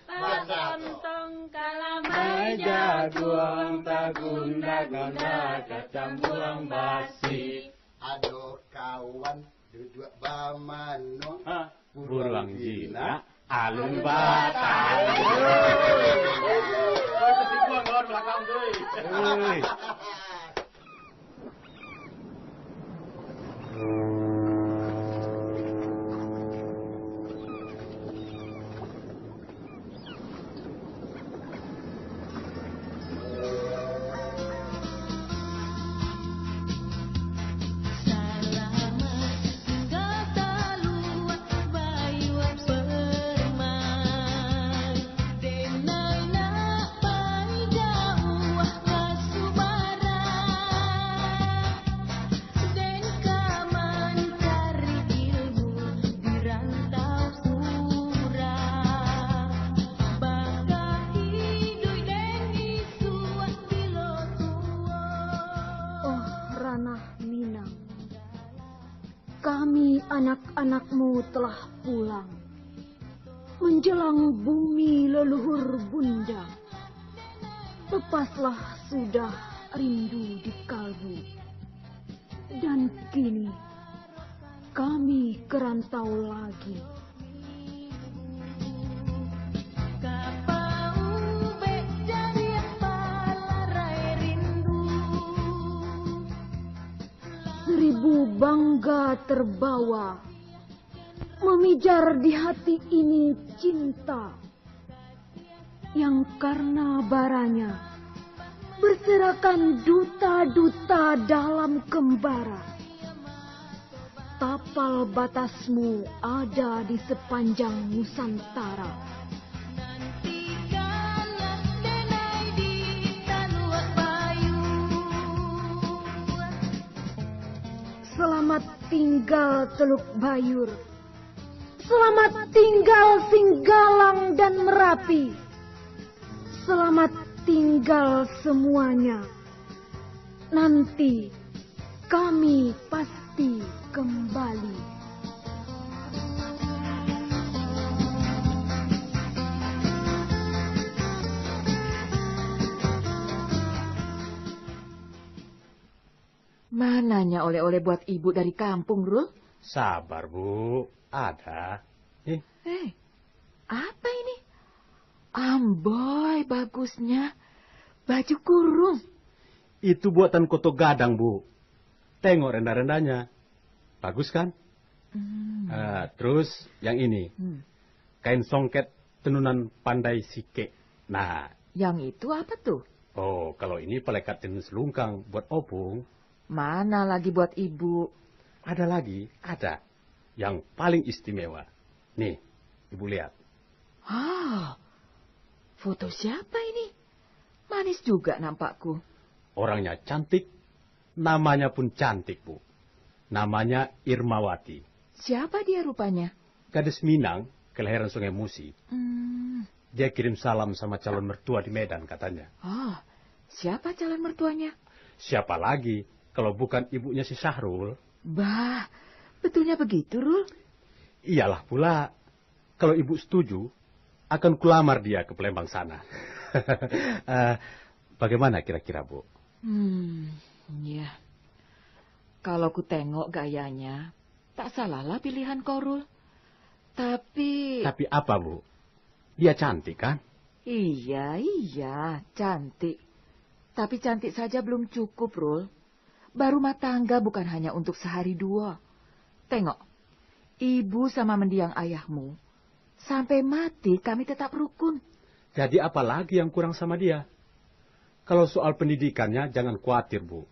Tak tontong ka lamai jaguang, tagunda-gunda ka tambuang basi. Ado kawan duduak bamano? Ha? Buruang jinak, alun batalu. Oi. Den ka mancari ilmu di rantau surang, bakahiduik den isuak bilo tuo. Oh, Ranah Minang, kami anak-anakmu telah pulang. Manjelang bumi leluhur bunda, lepaslah sudah rindu di kalbu. Dan kini, kami ke rantau lagi. Seribu Bangga terbawa, memijar di hati ini cinta yang karena baranya berserakan duta-duta dalam kembara. Tapal batasmu ada di sepanjang Nusantara. Selamat tinggal Teluk Bayur. Selamat tinggal Singgalang dan Merapi. Selamat tinggal semuanya. Nanti kami pasti kembali. Mananya oleh-oleh buat ibu dari kampung, Rul? Sabar, Bu. Ada. Nih. Eh, apa ini? Amboi, bagusnya. Baju kurung. Itu buatan Koto Gadang, Bu. Tengok renda-rendanya. Bagus, kan? Hmm. Ah, terus yang ini. Hmm. Kain songket tenunan Pandai Sikek. Nah. Yang itu apa tuh? Oh, kalau ini palekat tenun selungkang buat opung. Mana lagi buat ibu? Ada lagi, ada. Yang paling istimewa. Nih, ibu lihat. Ah, foto siapa ini? Manis juga nampakku. Orangnya cantik, namanya pun cantik, Bu. Namanya Irmawati. Siapa dia rupanya? Gadis Minang, kelahiran Sungai Musi. Hmm. Dia kirim salam sama calon mertua di Medan, katanya. Oh, siapa calon mertuanya? Siapa lagi, kalau bukan ibunya si Syahrul? Bah, betulnya begitu, Rul? Iyalah pula. Kalau ibu setuju, akan kulamar dia ke Palembang sana. Eh, bagaimana kira-kira, Bu? Hmm, iya. Kalau ku tengok gayanya, tak salahlah pilihan ko, Rul. Tapi Tapi apa, Bu? Dia cantik, kan? Iya, iya, cantik. Tapi cantik saja belum cukup, Rul. Barumah tangga bukan hanya untuk sehari dua. Tengok, ibu sama mendiang ayahmu, sampai mati kami tetap rukun. Jadi apa lagi yang kurang sama dia? Kalau soal pendidikannya, jangan khawatir, Bu.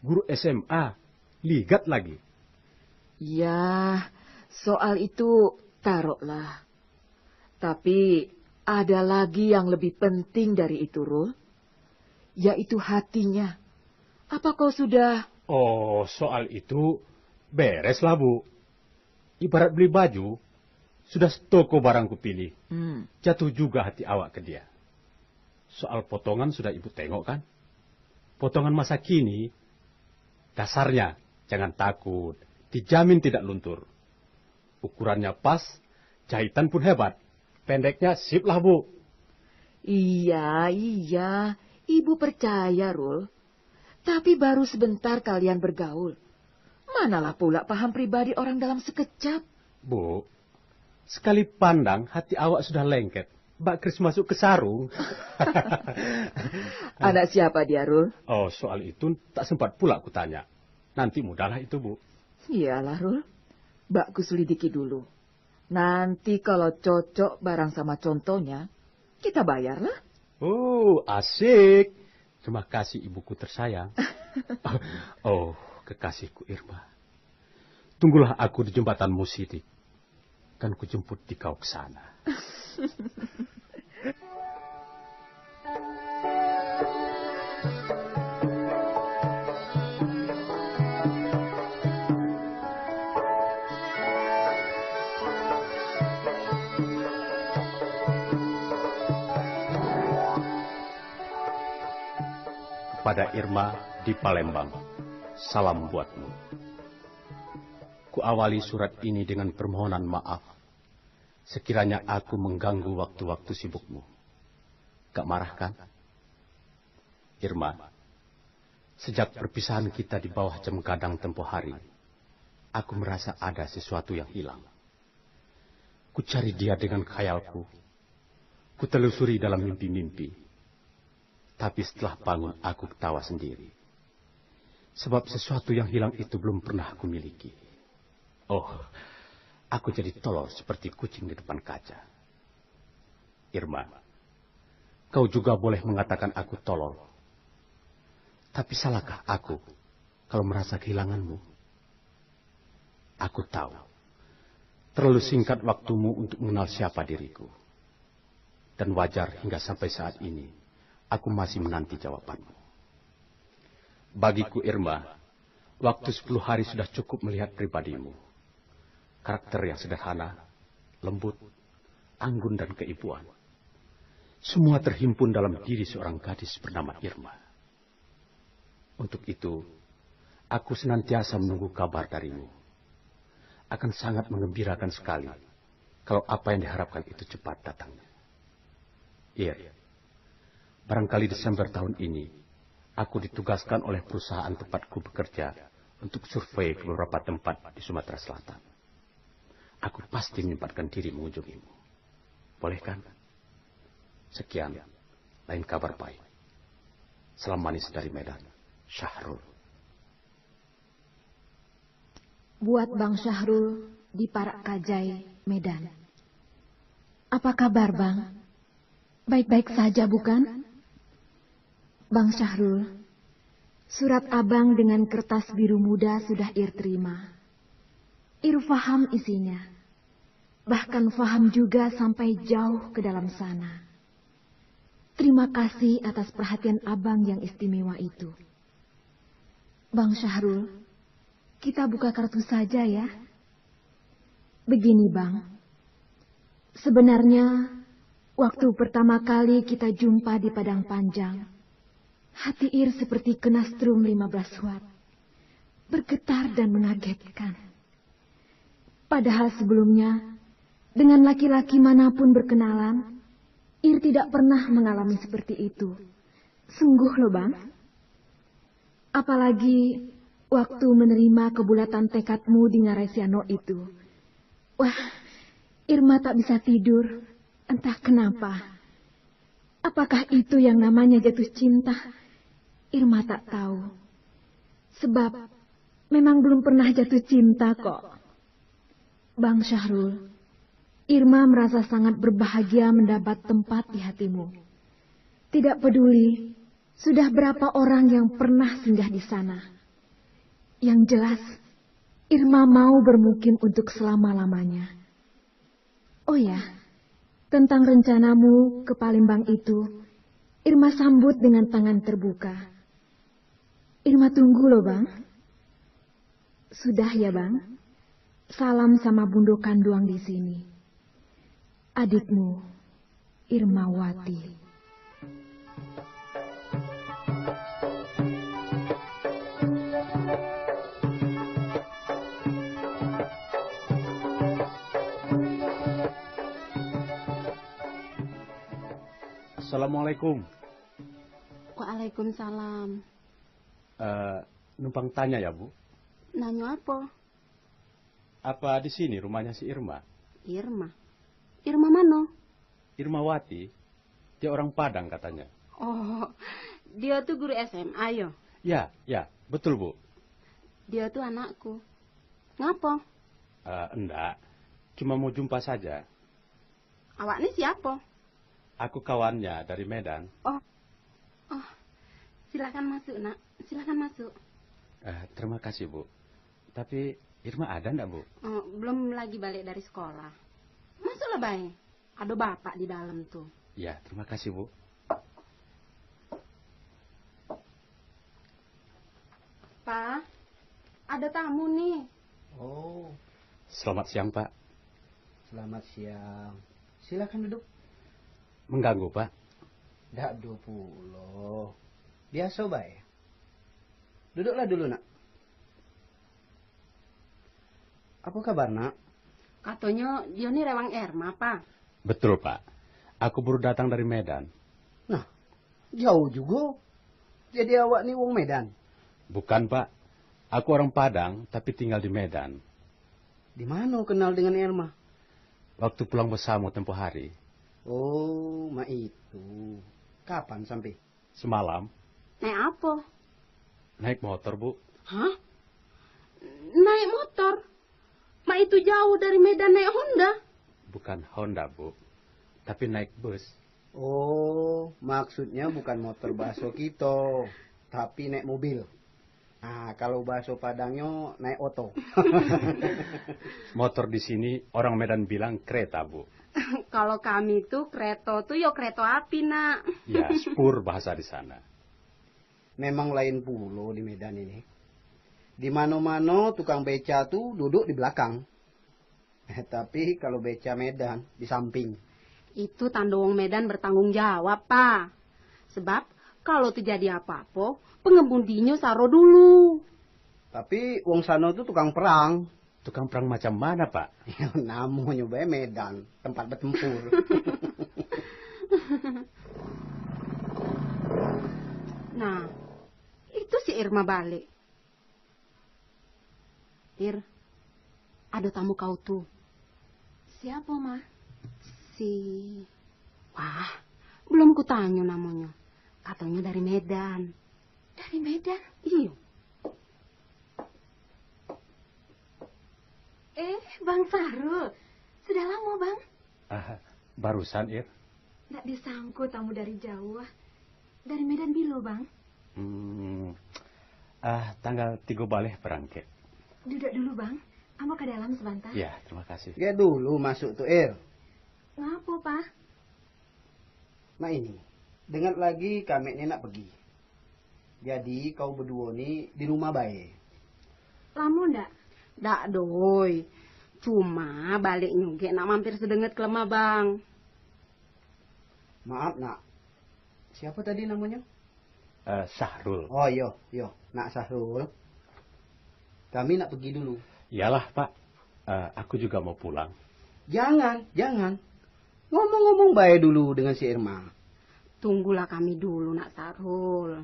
Guru S M A, ligat lagi. Ya, soal itu taroklah. Tapi ada lagi yang lebih penting dari itu, Rul. Yaitu hatinya. Apa kau sudah Oh, soal itu, bereslah, Bu. Ibarat beli baju, sudah setoko barang kupilih, Hmm. jatuh juga hati awak ke dia. Soal potongan sudah ibu tengok, kan? Potongan masa kini, dasarnya jangan takut, dijamin tidak luntur. Ukurannya pas, jahitan pun hebat. Pendeknya sip lah, Bu. Iya, iya. Ibu percaya, Rul. Tapi baru sebentar kalian bergaul. Manalah pula paham pribadi orang dalam sekejap? Bu, sekali pandang hati awak sudah lengket. Bak keris masuk ke sarung. Anak siapa dia, Rul? Oh, soal itu tak sempat pula kutanya. Nanti mudahlah itu, Bu. Iyalah, Rul. Bak kuselidiki dulu. Nanti kalau cocok barang sama contohnya, kita bayarlah. Oh, asik. Terima kasih, ibuku tersayang. Oh, kekasihku Irma. Tunggulah aku di jembatanmu sidik. Kan kujemput dikau ke sana. Kepada Irma di Palembang, salam buatmu. Kuawali surat ini dengan permohonan maaf, sekiranya aku mengganggu waktu-waktu sibukmu. Gak marah, kan? Irma, sejak perpisahan kita di bawah jam gadang tempo hari, aku merasa ada sesuatu yang hilang. Kucari dia dengan khayalku, kutelusuri dalam mimpi-mimpi. Tapi setelah bangun, aku ketawa sendiri. Sebab sesuatu yang hilang itu belum pernah aku miliki. Oh, aku jadi tolol seperti kucing di depan kaca. Irma, kau juga boleh mengatakan aku tolol. Tapi salahkah aku kalau merasa kehilanganmu? Aku tahu, terlalu singkat waktumu untuk mengenal siapa diriku. Dan wajar hingga sampai saat ini, aku masih menanti jawabanmu. Bagiku Irma, waktu sepuluh hari sudah cukup melihat pribadimu. Karakter yang sederhana, lembut, anggun dan keibuan. Semua terhimpun dalam diri seorang gadis bernama Irma. Untuk itu, aku senantiasa menunggu kabar darimu. Akan sangat mengembirakan sekali kalau apa yang diharapkan itu cepat datangnya. Ir, barangkali Desember tahun ini, aku ditugaskan oleh perusahaan tempatku bekerja untuk survei ke beberapa tempat di Sumatera Selatan. Aku pasti menyempatkan diri mengunjungimu. Boleh kan? Sekian, lain kabar baik. Salam manis dari Medan, Syahrul. Buat Bang Syahrul di Parak Kajai, Medan. Apa kabar, Bang? Baik-baik saja, bukan? Bang Syahrul, surat Abang dengan kertas biru muda sudah Ir terima. Ir faham isinya. Bahkan faham juga sampai jauh ke dalam sana. Terima kasih atas perhatian Abang yang istimewa itu. Bang Syahrul, kita buka kartu saja ya. Begini, Bang. Sebenarnya, waktu pertama kali kita jumpa di Padang Panjang, hati Ir seperti kena strum lima belas watt. Bergetar dan mengagetkan. Padahal sebelumnya, dengan laki-laki manapun berkenalan, Ir tidak pernah mengalami seperti itu. Sungguh loh, Bang. Apalagi waktu menerima kebulatan tekadmu di Ngarai Sianok itu. Wah, Irma tak bisa tidur, entah kenapa. Apakah itu yang namanya jatuh cinta? Irma tak tahu. Sebab memang belum pernah jatuh cinta kok. Bang Syahrul, Irma merasa sangat berbahagia mendapat tempat di hatimu. Tidak peduli sudah berapa orang yang pernah singgah di sana. Yang jelas, Irma mau bermukim untuk selama-lamanya. Oh ya, tentang rencanamu ke Palembang itu, Irma sambut dengan tangan terbuka. Irma tunggu loh, Bang. Sudah ya, Bang. Salam sama Bundo Kanduang di sini. Adikmu, Irmawati. Assalamualaikum. Waalaikumsalam. Eh, numpang tanya ya, Bu. Nanyo apo? Apa di sini rumahnya si Irma? Irma. Irma mano? Irmawati. Dia orang Padang katanya. Oh, dio tu guru S M A yo? Ya, ya, betul, Bu. Dio tu anakku. Ngapo? Eh, endak. Cuma mau jumpa saja. Awak ni siapo? Aku kawannya dari Medan. Oh. Oh. Silakan masuk, Nak. Silakan masuk. Eh, terima kasih, Bu. Tapi Irma ada ndak, Bu? Oh, belum lagi balik dari sekolah. Masuklah, Bay. Ada bapak di dalam tu. Ya, terima kasih, Bu. Pa, ada tamu nih. Oh, Selamat siang, Pak. Selamat siang. Silakan duduk. Mengganggu, Pak? Dak do pulo. Biaso bae. Duduklah dulu, Nak. Apa kabar, Nak? Katonyo dio ni rewang Erma, Pa. Betul, Pak. Aku baru datang dari Medan. Nah, jauh jugo. Jadi awak ni wong Medan? Bukan, Pak. Aku orang Padang, tapi tinggal di Medan. Di mano kenal dengan Erma? Waktu pulang bersama tempo hari. Oh, mak itu. Kapan sampai? Semalam. Naik apo? Naik motor, Bu. Hah? Naik motor? Mak itu jauh dari Medan naik Honda? Bukan Honda, Bu. Tapi naik bus. Oh, maksudnya bukan motor bahaso kito, tapi naik mobil. Nah, kalau bahaso Padangnyo, naik oto. Motor di sini orang Medan bilang kereta, Bu. Kalau kami tu, kereto tu yo kereto api, Nak. Ya, spur bahasa di sana. Memang lain pulo di Medan ini. Di mano-mano tukang beca tu duduk di belakang. Tapi kalau beca Medan, di samping. Itu tando wong Medan bertanggung jawab, Pa. Sebab, kalau terjadi apa-apa, pengemudinyo saro dulu. Tapi wong sano tu tukang perang. Tukang perang macam mana, Pak? Namonyo bae Medan, tempat bertempur. Nah, itu si Irma balik. Ir, ado tamu kau tu. Siapo, Ma? Si, wah, belum kutanyo namonyo. Katonyo dari Medan. Dari Medan? Iyo. Eh, Bang Sahrul. Sudah lamo, Bang? Ah, barusan, Ir. Ndak disangko tamu dari jauah. Dari Medan bilo, Bang? Hmm, ah, tanggal tigo baleh barangkek. Duduk dulu, Bang. Ambo ka dalam sabanta. Ya, terima kasih. Dia dulu masuk tu, Ir. Ngapo, Pa? Mak ini, dengar lagi kamek ni nak pergi. Jadi, kau baduo ni di rumah bae. Lamo ndak? Ndak doh, oi. Cuma baleknyo gek nak mampir sadanget ka rumah Bang. Maaf, Nak. Siapa tadi namanya? Eh, Sahrul. Oh, iyo, iyo, Nak Sahrul. Kami nak pergi dulu. Iyalah, Pak. Eh, aku juga mau pulang. Jangan, jangan. Ngomong-ngomong bae dulu dengan si Irma. Tunggulah kami dulu, Nak Sahrul.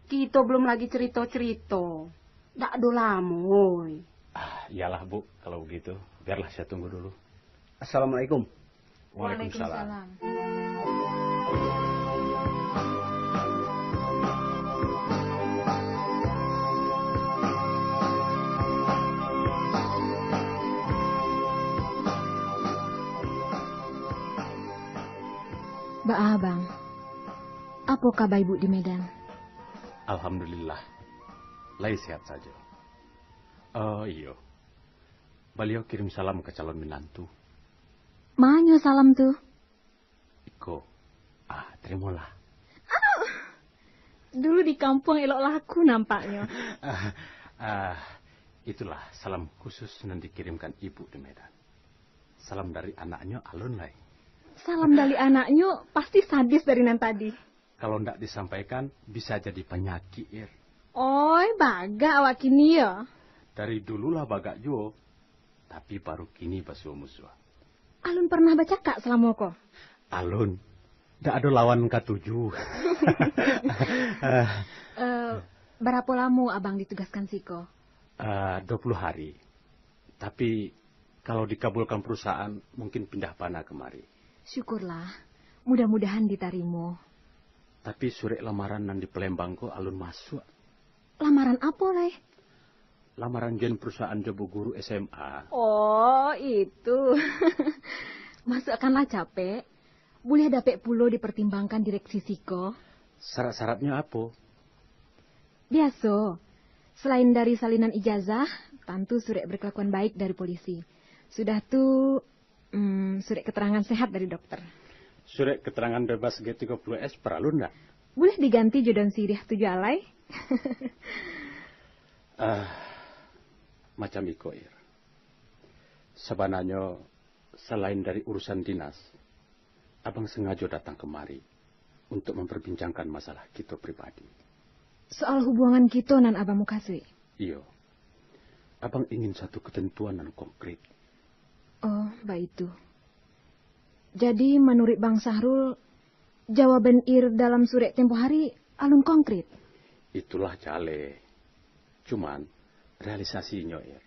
Kito belum lagi cerito-cerito. Ndak ado lamo, oi. Ah, iyalah, Bu, kalau begitu. Biarlah saya tunggu dulu. Assalamualaikum. Waalaikumsalam. Waalaikumsalam. Baa, Bang? Apo kaba Ibu di Medan? Alhamdulillah, lai sehat sajo. Oh, iyo. Baliau kirim salam ka calon minantu. Manyo salam tu? Iko. Ah, tarimolah. Dulu di kampuang elok laku nampaknyo. Ah, ah, itulah salam khusus nan dikirimkan ibu di Medan. Salam dari anaknyo alun lai. Salam dari anaknyo pasti sadis dari nan tadi. Kalau ndak disampaikan, bisa jadi panyakik, Ir. Oi, bagak awak kini yo. Dari dululah bagak juo, tapi baru kini basuo-musuah. Alun pernah bacakak salamo ko? Alun. Ndak ado lawan katuju. Eh, barapo lamo abang ditugaskan siko? Eh, dua puluh hari. Tapi, kalau dikabulkan perusahaan, mungkin pindah bana kamari. Syukurlah. Mudah-mudahan ditarimo. Tapi surek lamaran nan di Palembang ko alun masuak. Lamaran apo lai? Lamaran join perusahaan jo bu guru S M A. Oh, itu. Masuakkanlah capek. Buliah dapek pulo dipertimbangkan direksi siko. Syarat-syaratnyo apo? Biaso. Selain dari salinan ijazah, tantu surek berkelakuan baik dari polisi. Sudah tu, mm, surek keterangan sehat dari dokter. Surek keterangan bebas G tiga puluh S paralu ndak? Buliah diganti jo daun siriah tu juo lai. Ah, macam iko, Ir. Sabananyo, salain dari urusan dinas, abang sangajo datang kamari untuk mamparbincangkan masalah kito pribadi. Soal hubuangan kito nan abang mukasuik? Iyo. Abang ingin satu katantuan nan konkrit. Oh, baitu. Jadi, manuruik Bang Sahrul, jawaban Ir dalam surek tempo hari alun konkrit? Itulah jaleh. Cuman, realisasinyo, Ir.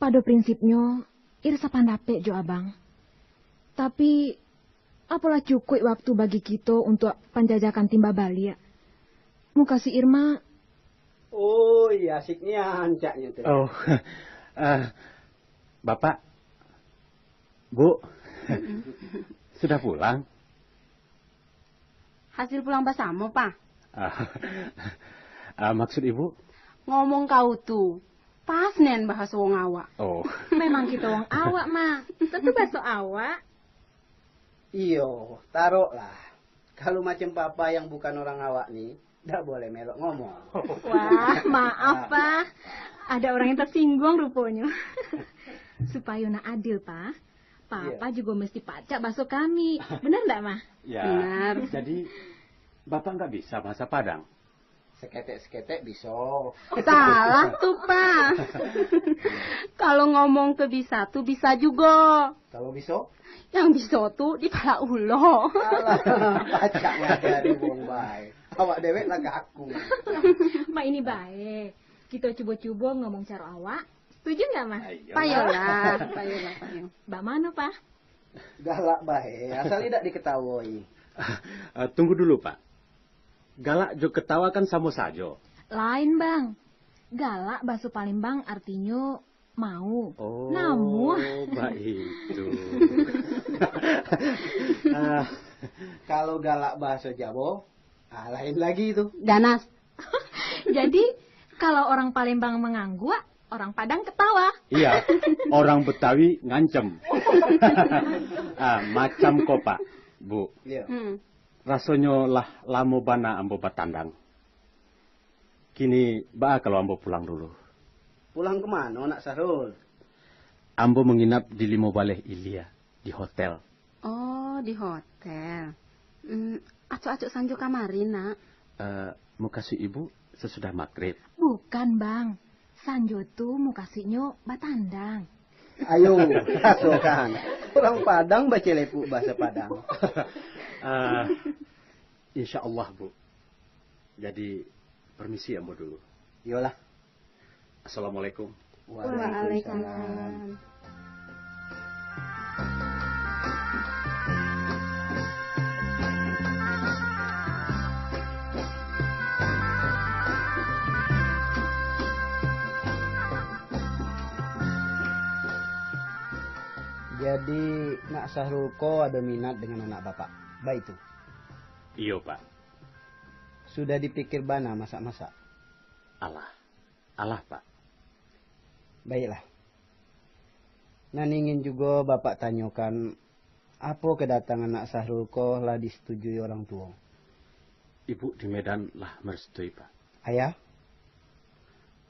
Pado prinsipnyo, Ir sapandapek jo abang. Tapi, apolah cukuik waktu bagi kito untuak panjajakan timba baliak? Mukasuik Ir mah, Oh, iya, asik nian caknyo tu. Oh, eh, Bapak, Bu, sudah pulang? Hasil pulang basamo, Pa. Ah, ah, maksud Ibu? Ngomong kau tu, pas nian bahaso wong awak. Oh. Memang kito wong awak, mah. Tentu bahaso awak. Iyo, taroklah. Kalau macam Papa yang bukan orang awak ni, ndak boleh melok ngomong. Wah, maaf, Pa. Ada orang yang tersinggung ruponyo. Supayo nak adil, Pa. Papa Iya. juga mesti pacak bahaso kami. Benar ndak, Mah? Ya. Benar. Jadi, Bapak nggak bisa bahasa Padang? Seketek-seketek biso. Salah tu, Pa. Kalau ngomong ke bisa tu bisa jugo. Kalau biso? Yang biso tu di palak ulo. Alah, pacak ngajari wong bae. Awak dewek lah kaku. Mak ini bae. Kito cubo-cubo ngomong caro awak. Setuju nggak, Mah? Ayo. Payolah, payolah, payo. Bak mano, Pa? Galak bae, asal idak diketawoi. Ah, tunggu dulu, Pak. Galak jo ketawa kan samo sajo. Lain, Bang. Galak baso Palembang artinyo mau. Oh, Namuah. Baitu. Ah. Kalau galak baso Jawo, ah, lain lagi tu. Ganas. Jadi, kalau orang Palembang mangangguak, orang Padang ketawa. Iya, orang Betawi ngancem. Ah, macam ko, Pak, Bu. Iya. Hmm. Rasonyo lah lamo bana ambo batandang. Kini, baa kalau ambo pulang dulu? Pulang ka mano, Nak Sahrul? Ambo manginap di Limo Baleh Ilia, di hotel. Oh, di hotel. Hmm, acok-acok sanjo kamari, Nak. Eh, mukasuik Ibu sasudah magrib? Bukan, Bang. Sanjo tu mukasuiknyo batandang. Ayo, rasokan. Urang Padang bacelepuk bahasa Padang. Eh, insya Allah, Bu. Jadi, permisi ambo dulu. Iyolah. Assalamualaikum. Waalaikumsalam. Waalaikumsalam. Jadi, Nak Sahrul ko ado minat dengan anak Bapak? Baitu? Iyo, Pak. Sudah dipikir bana masak-masak? Alah. Alah, Pak. Baiklah. Nan ingin jugo Bapak tanyokan, apo kadatangan Nak Sahrul ko lah disetujui orang tuo? Ibu di Medan lah marestui, Pak. Ayah?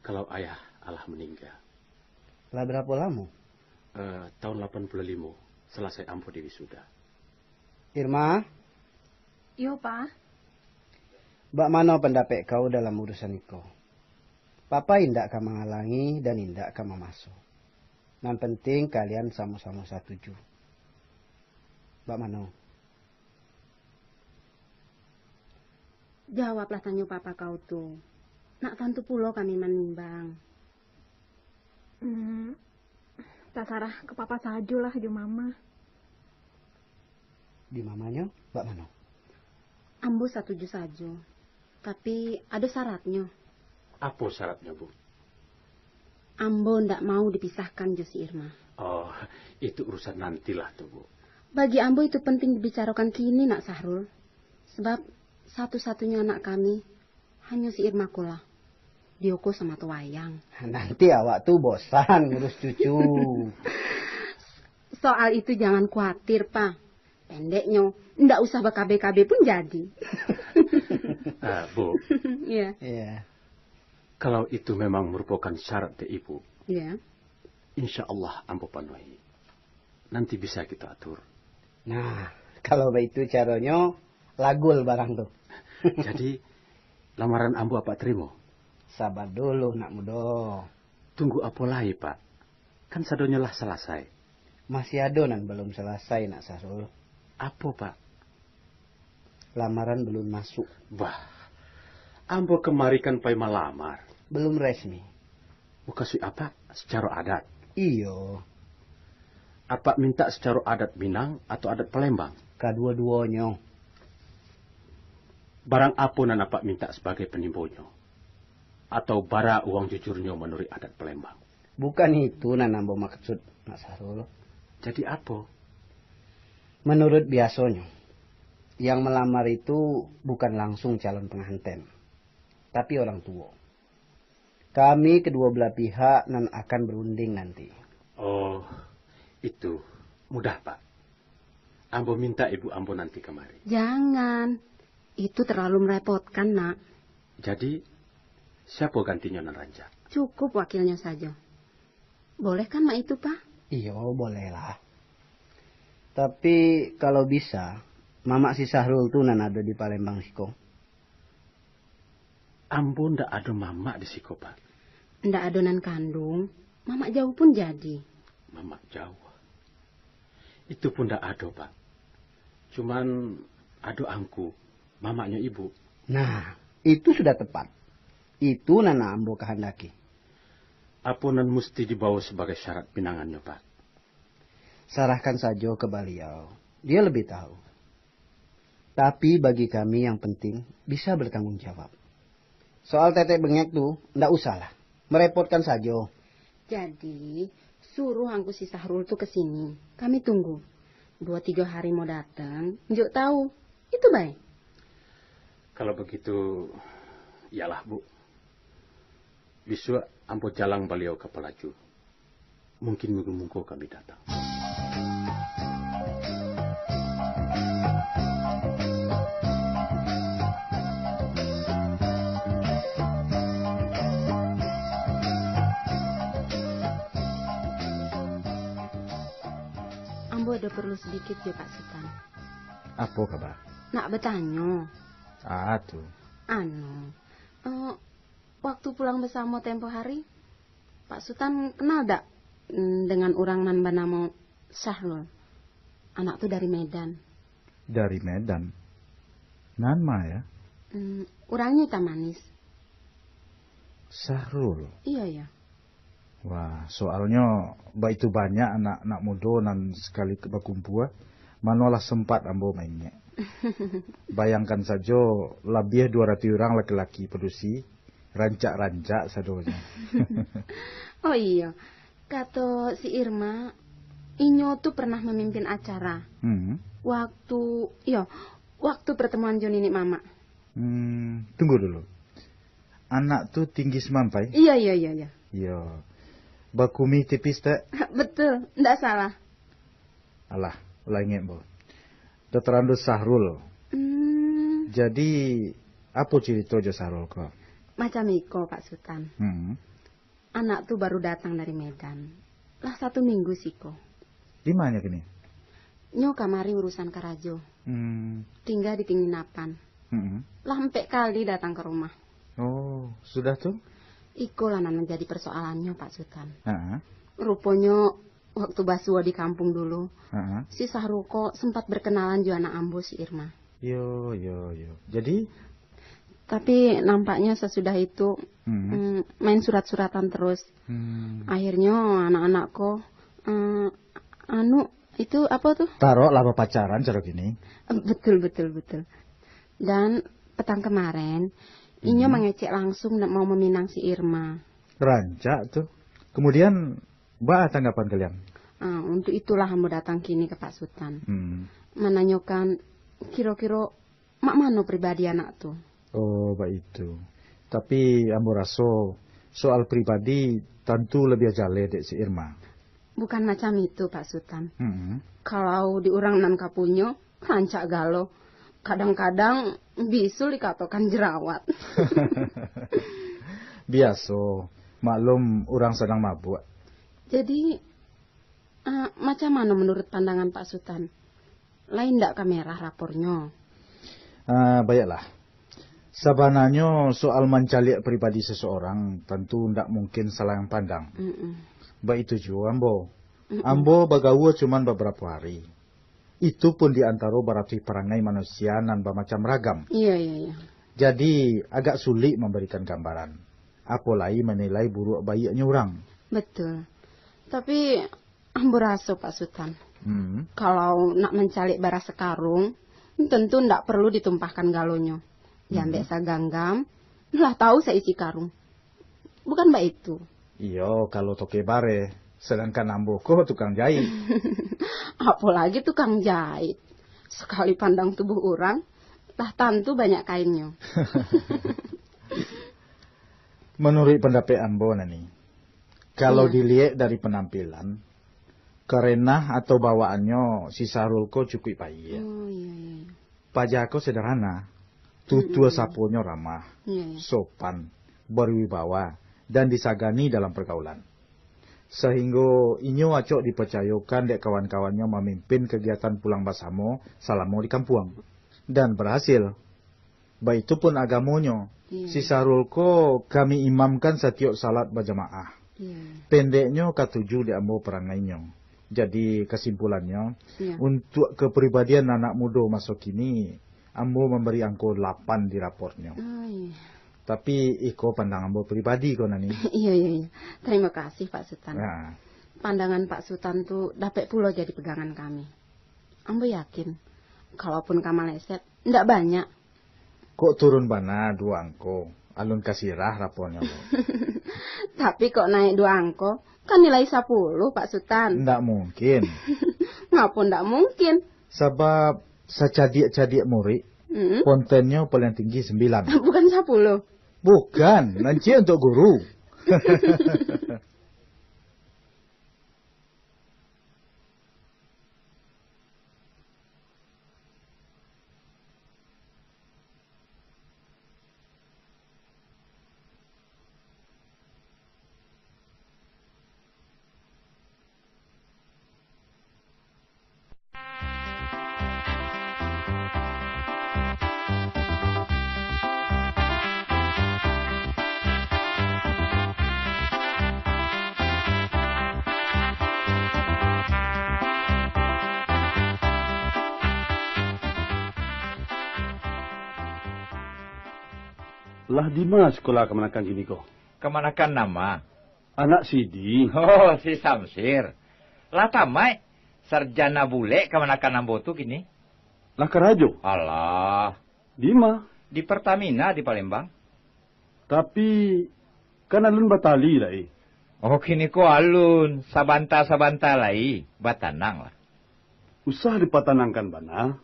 Kalau ayah alah maningga. Lah barapo lamo? Eh, tahun lapan puluh limo, salasai ambo di wisuda. Irma? Iyo, Pa. Bak mano pandapek kau dalam urusan iko? Papa indak ka mangalangi dan indak ka mamaso. Nan penting kalian samo-samo satuju. Bak mano? Jawablah tanyo papa kau tu. Nak tantu pulo kami manimbang. Hmm, tasarah ka papa sajolah jo mama. Di mamanyo, bak mano? Ambo satuju sajo, tapi ado saratnyo. Apo saratnyo, Bu? Ambo ndak mau dipisahkan jo si Irma. Oh, itu urusan nantilah tu, Bu. Bagi ambo itu penting dibicarokan kini, Nak Sahrul. Sebab satu-satunyo anak kami, hanyo si Irma ko lah. Dio ko samato wayang. Nanti awak tu bosan ngurus cucu. Soal itu jangan kuatir, Pa. Pendeknyo, ndak usah bakabe-kabe pun jadi. Ah, Bu. Iya. Iya. Kalau itu memang merupakan syarat dari Ibu, Iya. insya Allah ambo penuhi. Nanti bisa kita atur. Nah, kalau baitu caronyo, lagul barang tu. Jadi, lamaran ambo Apak terimo? Sabar dulu, nak mudo. Tunggu apo lai, Pak? Kan sadonyo lah salasai. Masih ado nan balum salasai, Nak Sahrul. Apo, Pak? Lamaran balum masuk. Bah, ambo kamari kan pai malamar. Balum resmi. Mukasuik Apak, sacaro adat? Iyo. Apak mintak sacaro adat Minang atau adat Palembang? Kaduo-duonyo. Barang apo nan Apak mintak sabagai panimbonyo? Atau bara uang jujurnyo manuruik adat Palembang? Bukan itu nan ambo maksud, Nak Sahrul. Jadi apo? Menurut biasonyo, yang melamar itu bukan langsung calon pengantin, tapi orang tuo. Kami kedua belah pihak nan akan berunding nanti. Oh, itu mudah, Pak. Ambo minta ibu ambo nanti kamari. Jangan. Itu terlalu merepotkan, Nak. Jadi, siapa gantinya nan rancak? Cukup wakilnya saja. Boleh kan, Mak, itu, Pak? Iyo, bolehlah. Tapi kalau bisa, mamak si Sahrul tu nan ado di Palembang siko. Ambo ndak ado mamak di siko, Pak. Ndak ado nan kandung, mamak jauh pun jadi. Mamak jauh. Itu pun ndak ado, Pak. Cuman ado angku, mamaknyo ibu. Nah, itu sudah tepat. Itu nan ambo kahandaki. Apo nan musti dibawa sebagai syarat pinangannyo, Pak? Sarahkan sajo ke baliau. Dia lebih tahu. Tapi bagi kami yang penting, bisa bertanggung jawab. Soal tetek bengek tu, ndak usahlah. Merepotkan sajo. Jadi, suruh angku si Sahrul tu ke sini. Kami tunggu. Dua tiga hari mau datang, njuk tahu. Itu baik. Kalau begitu, iyalah, Bu. Bisuak ambo jalang baliau ka Palaju. Mungkin minggu mungko kami datang. Ambo ada perlu sedikit ya, Pak Sutan. Apo kaba? Nak bertanyo. Ah, tu. Anu, eh, waktu pulang bersama tempo hari, Pak Sutan kenal dak, mm, dengan urang nan banamo Sahrul? Anak tu dari Medan. Dari Medan? Nan ma ya? Mm, urangnyo itam manis. Sahrul? Iya, iya. Wah, soalnyo baitu banyak anak-anak mudo nan sakali bakumpua, manolah sempat ambo maingek. Bayangkan sajo, labiah duo ratuih urang laki-laki padusi, rancak-rancak sadonyo. Oh iyo, kato si Irma, inyo tu pernah mamimpin acara. Hmm. Waktu, iyo, waktu pertemuan jo niniak mamak. Hmm, tunggu dulu. Anak tu tinggi samampai? Iya, iya, iya, iya. Iyo. Bakumih tipis tak? Betul, ndak salah. Alah, lah ingek, Bo. Dokter Andus Sahrul. Hmm, Jadi, apo cirito jo Sahrul ko? Macam iko, Pak Sutan. Hmm. Anak tu baru datang dari Medan. Lah satu minggu siko. Di mana kini? Nyo kamari urusan karajo. Hmm. Tingga di penginapan. Hmm. Lah empek kali datang ke rumah. Oh, sudah tu? Iko lah nan menjadi persoalannyo, Pak Sutan. Ha. Ruponyo, waktu basuo di kampung dulu, Ha. si Sahrul ko sempat berkenalan jo anak ambo si Irma. Yo, yo, yo. Jadi? Tapi nampaknya sesudah itu, Hmm. mm, main surat-suratan terus. Hmm. Akhirnyo anak-anak ko, mm, anu, itu apa tu? Tarok lah bapacaran caro kini. Betul, betul, betul. Dan petang kemarin, inyo mangecek langsung nak mau meminang si Irma. Rancak tu. Kemudian, baa tanggapan kalian? Ah, untuk itulah ambo datang kini ke Pak Sutan. Hmm. Menanyokan kiro-kiro mak mano pribadi anak tu. Oh, baitu. Tapi ambo raso soal pribadi tantu labiah jaleh dek si Irma. Bukan macam itu, Pak Sutan. Hmm. Kalau di urang nan ka punyo, rancak galo. Kadang-kadang bisul dikatokan jerawat. Biaso, maklum urang sadang mabuak. Jadi, ah, macam mano menurut pandangan Pak Sutan? Lain ndak ka merah rapornyo? Ah, baiklah. Sabananyo soal mancaliak pribadi seseorang tantu ndak mungkin salayang pandang. Mm-mm. Baitu juo ambo. Mm-mm. Ambo bagaua cuman babarapo hari. Itu pun di antaro baratuih parangai manusia nan bamacam ragam. Iya, iya, iya. Jadi, agak sulik mambarikan gambaran. Apo lai manilai buruak baiaknyo urang. Betul. Tapi, ambo raso, Pak Sutan, Hmm. kalau nak mancaliak baras sakarung, tentu ndak perlu ditumpahkan galonyo. Diambek saganggam, lah tahu saisi karung. Bukan baitu? Iyo, kalau toke bareh, sadangkan ambo ko tukang jahit. Apolagi tukang jahit. Sakali pandang tubuah urang, lah tantu banyak kainnyo. Manuruik pandapek ambo, Nani, kalau Hmm. diliek dari panampilan, karenah atau bawaannyo si Sahrul ko cukuik paiak. Oh, iyo, iyo, iyo. Paja ko sederhana, tutua Mm-mm. saponyo ramah, Iyo, iyo. sopan, berwibawa, dan disagani dalam pergaulan. Sahinggo inyo acok dipacayokan dek kawan-kawannyo mamimpin kagiatan pulang basamo salamo di kampuang. Dan barasil. Baitu pun agamonyo, Iyo. si Sahrul ko kami imamkan satiok salat bajamaah. Iyo. Pendeknyo katuju dek ambo parangainyo. Jadi, kasimpulannyo, Iyo. untuak kapribadian anak mudo maso kini, ambo mambari angko lapan di raportnyo. Oh, iyo. Tapi, iko pandang ambo pribadi ko, Nani. Iyo, iyo, iyo. Tarimo kasih, Pak Sutan. Ya. Pandangan Pak Sutan tu dapek pulo jadi pegangan kami. Ambo yakin, kalaupun ka maleset, ndak banyak. Kok turun bana duo angko, alun ka sirah raponyo ko. Tapi kok naik duo angko, kan nilai sapuluh, Pak Sutan. Ndak mungkin. Ngapo ndak mungkin? Sabab sacadiak-cadiak murik, Mm-mm. pontennyo paling tinggi sambilan. Bukan sapuluh. Bukan, nan ciek untuak guru. Lah dima sikola kamanakan kini ko? Kamanakan nan ma? Anak sidi. Oh, si Samsir. Lah tamaik, sarjana bulek kamanakan ambo tu kini. Lah karajo? Alah. Dima? Di Pertamina di Palembang. Tapi, kan alun batali lai. Oh, kini ko alun, sabanta-sabanta lai, batananglah. Usah dipatanangkan bana,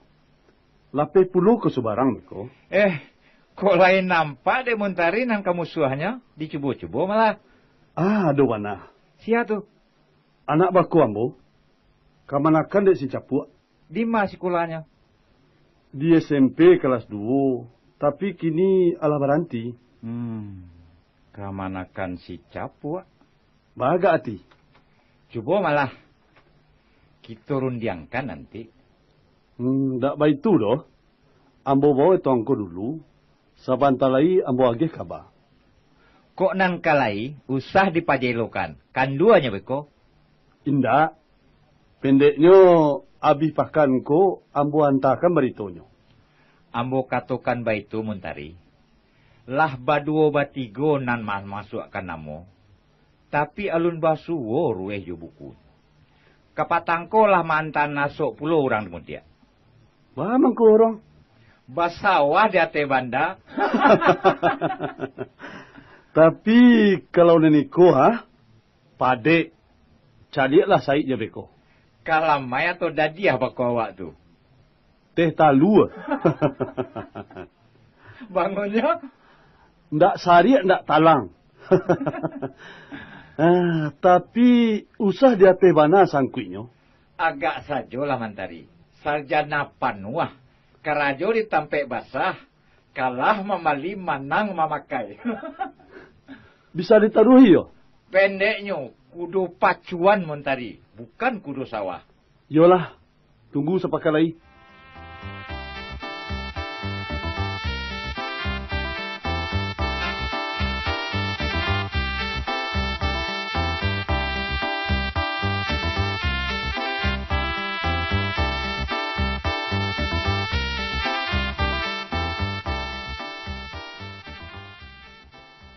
lapeh pulo ka subarang beko. Eh, kok lai nampak dek Muntari nan ka musuahnyo, dicubo-cubo malah. Ah, ado bana. Sia tu? Anak bako ambo, kamanakan dek si Capuak. Dima sikolahnyo? Di S M P kalas duo, tapi kini alah baranti. Hmm, kamanakan si Capuak. Baagak ati. Cubo malah. Kito rundiangkan nanti. Hmm, ndak baitu doh. Ambo bao eto angko dulu, sabanta lai ambo agih kaba. Kok nan ka lai, usah dipajelokan, kanduanyo beko? Indak. Pendeknyo, abih pakan ko ambo antakan baritonyo. Ambo katokan baitu, Muntari. Lah baduo batigo nan ma-, masuakkan namo, tapi alun basuo ruweh jo buku. Kapatang ko lah maanta nasok pulo urang di Muntiak. Baa mangko urang? Basawah di ateh banda. Tapi, kalau nan iko, ha? Padek. Caliaklah saiknyo beko. Kalamai atau dadiah bako awak tu? Teh talua. Bangonnyo? Ndak sariak, ndak talang. Ah, tapi, usah di ateh bana sangkuiknyo. Agak sajolah, Mantari. Sarjana panuah. Karajo di tampek basah. Kalah mambali, manang mamakai. Bisa ditaruhi, yo? Pendeknyo, kudo pacuan, Mantari. Bukan kudo sawah. Iyolah, tunggu sapakalai.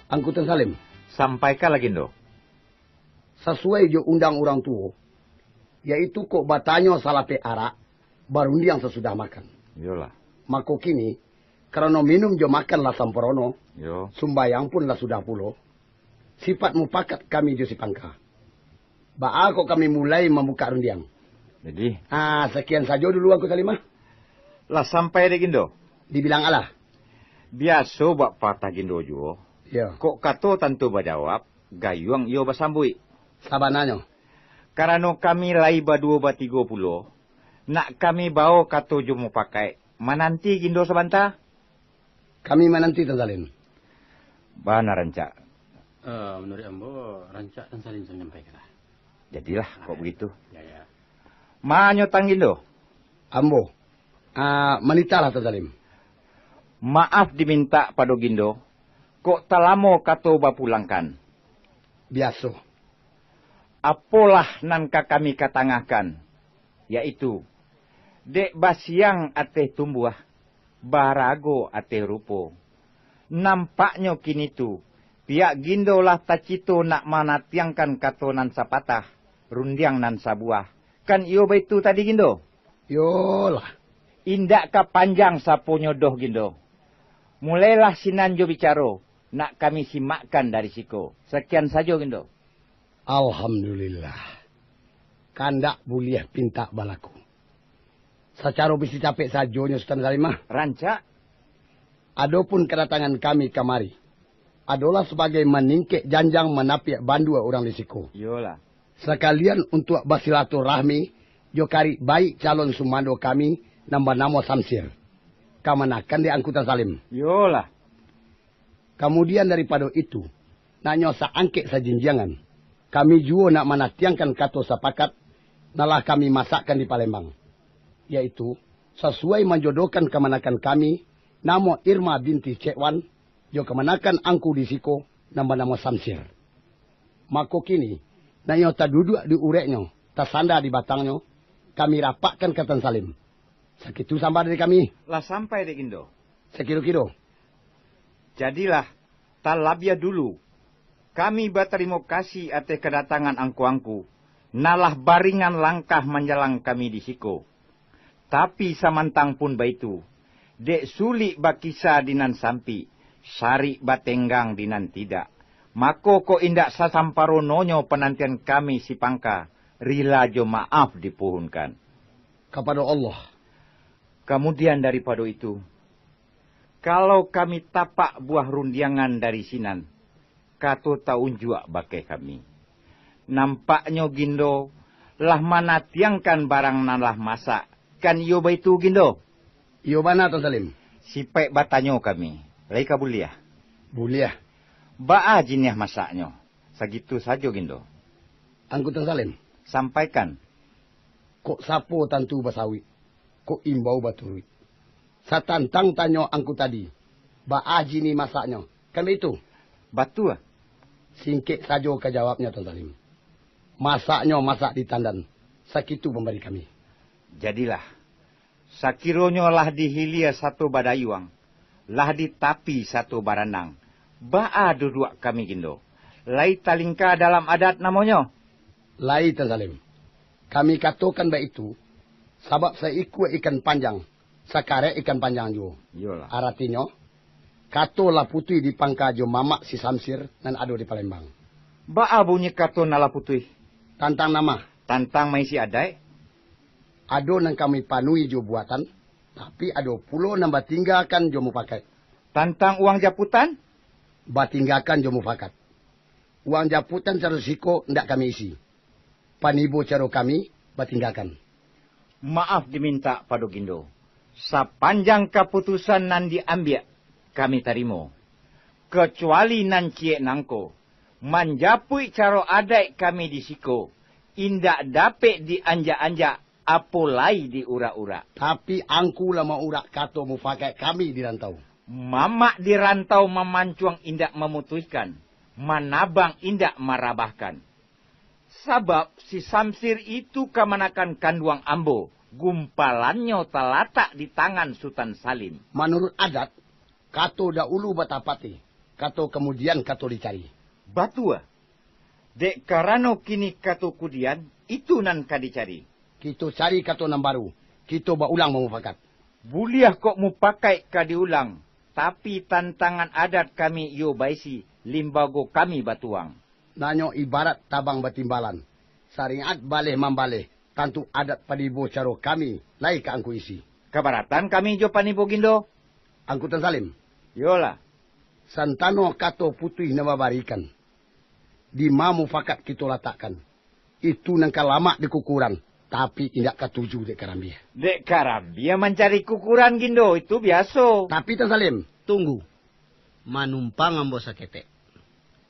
Angku Tun Salim. Sampaikan, Lagindo. Sasuai jo undang urang tuo, yaitu kok batanyo salapeh arak, barundiang sasudah makan. Iyolah. Mako kini, karano minum jo makan lah samparono, Yo. sumbayang pun lah sudah pulo, Sipat mupakat kami jo si Pangka. Baa kok kami mulai mambukak rundiang? Jadi? Ah, sakian sajo dulu Angku Salim ah. Lah sampai dek Gindo? Dibilang alah. Biaso bak patah Gindo juo. Yo. Kok kato tantu bajawab, gayuang iyo basambuik. Sabananyo. Karano kami lai baduo batigo pulo, nak kami bawo kato jo mupakaik, mananti Gindo sabanta. Kami mananti, Tuan Salim. Bana rancak. Eh, manuruik ambo, rancak Tuan Salim sampaikan lah. Jadilah, kok begitu. Ya, ya. Ma nyo tang Gindo? Ambo. Ah, manitahlah, Tuan Salim. Maaf dimintak pado Gindo, kok talamo kato bapulangkan. Biaso. Apolah nan ka kami katangahkan, yaitu, dek basiang ateh tumbuah, barago ateh rupo. Nampaknyo kini tu, pihak Gindo lah tacito nak manatiangkan kato nan sapatah, rundiang nan sabuah. Kan iyo baitu tadi, Gindo? Yolah. Indak ka panjang saponyo doh, Gindo. Mulailah sinan jo bicaro, nak kami simakkan dari siko. Sakian sajo, Gindo. Alhamdulillah. Kandak buliah pintak balaku. Sacaro bisi capek sajonyo, Sutan Salim ah. Rancak. Adopun kadatangan kami kamari, adolah sabagai maningkek janjang manapiak bandua urang di siko. Iyolah. Sakalian untuak basilaturahmi jo karib baik calon sumando kami nan banamo Samsir, kamanakan dek Angku Tuan Salim. Iyolah. Kamudian daripado itu, nak nyo saangkek sajinjiangan, kami juo nak manatiangkan kato sapakat nan lah kami masakkan di Palembang, yaitu, sasuai manjodohkan kamanakan kami, namo Irma binti Cekwan, jo kamanakan angku di siko, nan banamo Samsir. Mako kini, nak nyo taduduak di ureknyo, tasanda di batangnyo, kami rapakkan ka Tuan Salim. Sakitu sambah dari kami. Lah sampai dek Gindo? Sakiro-kiro. Jadilah, talabiah dulu, kami batarimo kasih ateh kadatangan angku-angku, nan lah baringan langkah manjalang kami di siko. Tapi samantang pun baitu, dek sulik bakisa di nan sampik, sarik batenggang di nan tidak, mako kok indak sasamparononyo panantian kami si Pangka, rila jo maaf dipuhunkan. Kapado Allah. Kamudian daripado itu, kalau kami tapak buah rundiangan dari sinan, kato taunjuak bakeh kami. Nampaknyo Gindo lah manatiangkan barang nan lah masak, kan iyo baitu, Gindo? Iyo bana, Tuan Salim. Sipaik batanyo kami, lai ka buliah? Buliah. Baa jiniah masaknyo? Sagitu sajo, Gindo. Angku Tuan Salim. Sampaikan. Kok sapo tantu basawik, kok imbau baturuik. Satantang tanyo angku tadi, baa jiniah masaknyo, kan baitu? Batua. Singkek sajo ka jawabnyo, Tuan Salim. Masaknyo masak di tandan, sakitu pambari kami. Jadilah, sakironyo lah dihilia sato badayuang, lah ditapi sato baranang, baa duduak kami, Gindo? Lai talingka dalam adat namonyo? Lai, Tuan Salim. Kami katokan baitu, sabab saikua ikan panjang, sakarek ikan panjang juo. Iyolah. Aratinyo, kato lah putuih di Pangka jo mamak si Samsir nan ado di Palembang. Baa bunyi kato nan lah putuih? Tantang nama? Tantang maisi adaik. Ado nan kami panuhi jo buatan, tapi ado pulo nan batinggakan jo mupakaik. Tantang uang japutan? Batinggakan jo mupakat. Uang japutan caro siko ndak kami isi. Panibo caro kami batinggakan. Maaf dimintak pado Gindo. Sapanjang kaputusan nan diambiak, kami tarimo. Kacuali nan ciek nangko, manjapuik caro adaik kami di siko, indak dapek dianjak-anjak, apo lai diurak-urak. Tapi angku lah maurak kato mupakaik kami di rantau. Mamak di rantau mamancuang indak mamutuihkan, manabang indak marabahkan. Sabab si Samsir itu kamanakan kanduang ambo, gumpalannyo talatak di tangan Sutan Salim. Manuruik adat, kato daulu batapati, kato kamudian kato dicari. Batua. Dek karano kini kato kudian, itu nan ka dicari. Kito cari kato nan baru, kito baulang mamupakat. Buliah kok mupakaik ka diulang, tapi tantangan adat kami iyo baisi, limbago kami batuang. Nanyo ibarat tabang batimbalan, saringat baleh mambaleh, tantu adat panibo caro kami lai ka angku isi. Kabaratan kami jo panibo Gindo? Angku Tan Salim. Iyolah. Santano kato putuih nan babarikan, dima mufakat kito latakkan, itu nan ka lamak di kukuran, tapi indak katuju dek karambia. Dek karambia mancari kukuran, Gindo, itu biaso. Tapi Tan Salim. Tunggu. Manumpang ambo saketek.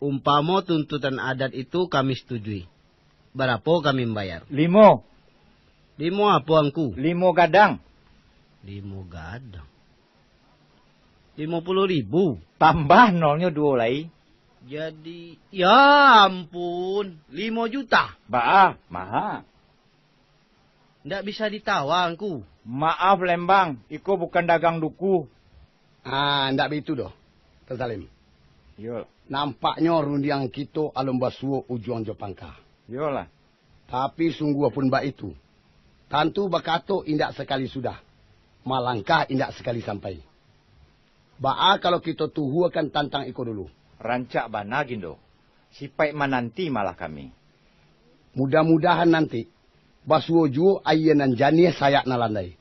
Umpamo tuntutan adat itu kami setujui, barapo kami mambayar? Limo. Limo apo, Angku? Limo gadang. Limo gadang. Limo puluah ribu. Tambah nolnyo duo lai. Jadi, ya ampun, limo juta. Baa, maha. Ndak bisa ditawar, Angku. Maaf, Lembang, iko bukan dagang duku. Ah, ndak baitu doh, Tan Salim. Iyo. Nampaknyo rundiang kito alun basuo ujuang jo pangka. Iyolah. Tapi sungguah pun baitu, tantu bakato indak sakali sudah, malangkah indak sakali sampai. Baa kalau kito tuhuakan tantang iko dulu? Rancak bana, Gindo. Sipaik mananti malah kami. Mudah-mudahan nanti basuo juo aia nan janiah sayak nan landai,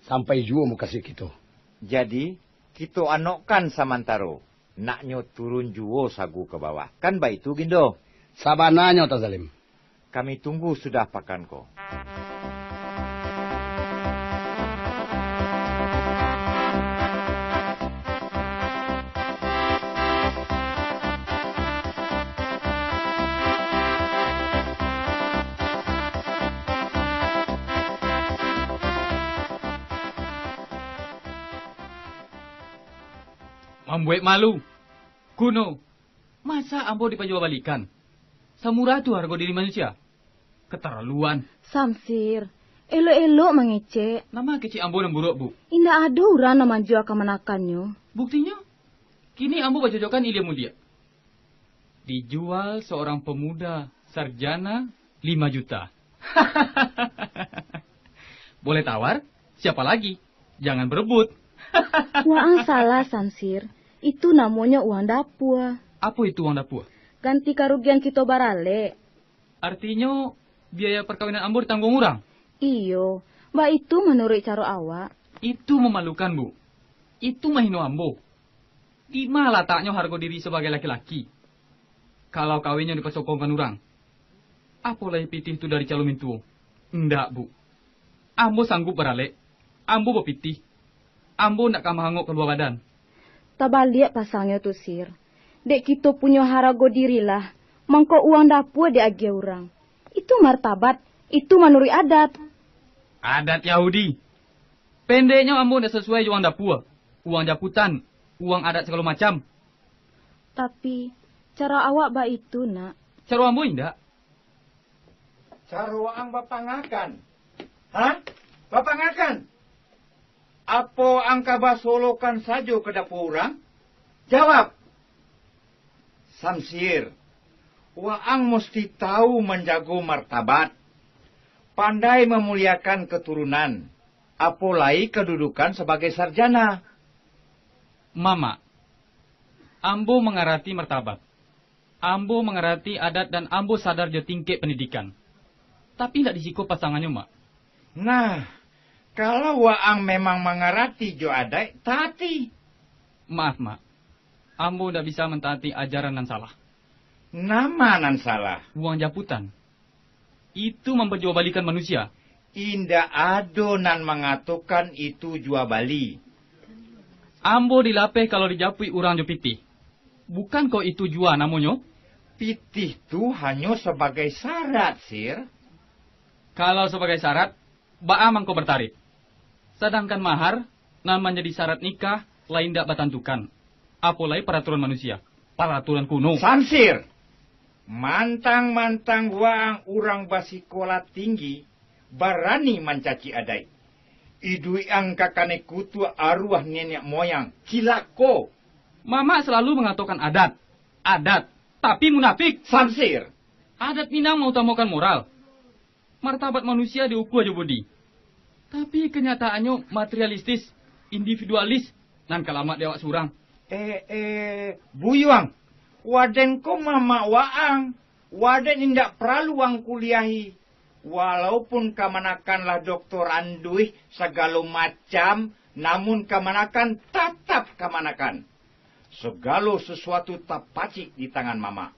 sampai juo mukasuik kito. Jadi, kito anokkan samantaro, naknyo turun juo sagu ka bawah. Kan baitu, Gindo? Sabananyo, Tan Salim. Kami tunggu sudah pakan ko. Mambuek malu. Kuno, masa ambo dipajuabalikan? Samurah tu hargo diri manusia? Kataraluan. Samsir, elok-elok mangecek. Nama kecek ambo nan buruak, Bu? Indak ado urang nan manjua kamanakannyo. Buktinyo, kini ambo bacocokan ilia mulia. Dijual seorang pemuda sarjana lima juta. Boleh tawar, siapa lagi? Jangan berebut. Waang salah, Samsir. Itu namonyo uang dapua. Apo itu uang dapua? Ganti karugian kito baralek. Artinyo, biaya parkawinan ambo ditangguang urang? Iyo, baitu manuruik caro awak. Itu mamalukan, Bu. Itu mahino ambo. Dima lataknyo hargo diri sabagai laki-laki? Kalau kawinnyo dipasokongkan urang, apo lai pitih tu dari calon mintuo? Indak, Bu. Ambo sanggup baralek. Ambo bapitih. Ambo indak ka mahangok kalua badan. Tabaliak pasangnyo tu, Sir. Dek kito punyo harago diri lah, mangko uang dapua diagiah urang. Itu martabat, itu manuruik adat. Adat Yahudi. Pendeknyo, ambo indak sasuai jo uang dapua, uang japutan, uang adat sagalo macam. Tapi, caro awak baitu, nak. Caro ambo indak. Caro waang bapangakan. Hah? Bapangakan? Apo ang ka basolokan sajo ka dapua urang? Jawab! Samsir, waang musti tahu manjago martabat, pandai mamuliakan katurunan, apo lai kadudukan sabagai sarjana. Mamak, ambo mangarati martabat. Ambo mangarati adat dan ambo sadar jo tingkek pandidikan. Tapi indak di siko pasangannyo, Mak. Nah, kalau waang memang mangarati jo adaik, taati. Maaf, Mak. Ambo indak bisa mantaati ajaran nan salah. Nama nan salah? Uang japutan. Itu mampajuabalikan manusia. Indak ado nan mangatokan itu jua bali. Ambo dilapeh kalau dijapuik urang jo pitih. Bukan ko itu jua namonyo? Pitih tu hanyo sabagai syarat, Sir. Kalau sabagai syarat, baa mangko bartarif? Sadangkan mahar nan manjadi syarat nikah lai indak batantukan, apo lai paraturan manusia, paraturan kuno. Samsir! Mantang-mantang waang urang basikolah tinggi, barani mancaci adaik. Iduik ang ka kanai kutuak aruah niniak moyang, cilako! Mamak salalu mangatokan adat, adat, tapi munafik! Samsir! Adat Minang mautamakan moral. Martabat manusia diukua jo budi. Tapi kanyataannyo materialistis, individualis, Nan ka lamak di awak surang. Eh, eh, Buyuang, waden ko mamak waang, waden indak paralu waang kuliahi. Walaupun kamanakan lah doktoranduih sagalo macam, namun kamanakan tatap kamanakan. Sagalo sasuatu tapacik di tangan mamak.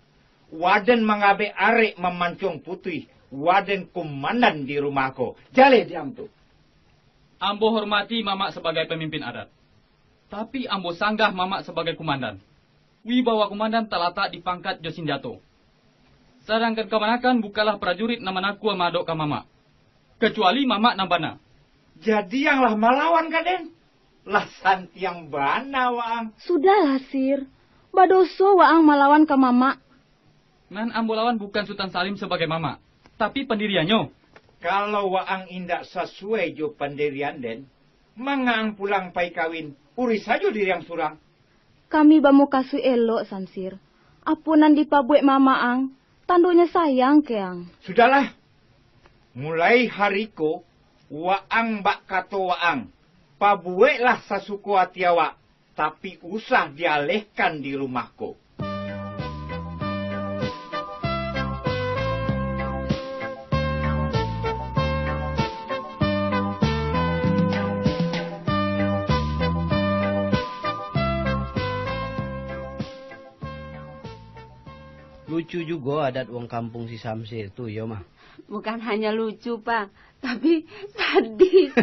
Waden mangabek arek mamancuang putuih, waden kumandan di rumah ko. Jaleh diam tu. Ambo hormati mamak sabagai pamimpin adat. Tapi ambo sanggah mamak sabagai kumandan. Wibawa kumandan talatak di pangkat jo sinjato. Sadangkan kamanakan bukanlah prajurit nan manakua maadok ka mamak. Kacuali mamak nan bana. Jadi ang lah malawan ka den? Lah santiang bana waang. Sudahlah, Sir. Badoso waang malawan ka mamak. Nan ambo lawan bukan Sutan Salim sabagai mamak, tapi pandiriannyo. Kalau waang indak sasuai jo pandirian den, manga ang pulang pai kawin, uruih sajo diri ang surang. Kami bamukasuik elok, Samsir. Apo nan dipabuwek mamak ang, tandonyo sayang ka ang. Sudahlah. Mulai hari ko, waang bak kato waang, pabuweklah sasuko ati awak, tapi usah dialehkan di rumah ko. Lucu jugo adat urang kampuang si Samsir tu, iyo mah? Bukan hanya lucu, Pak, tapi sadis.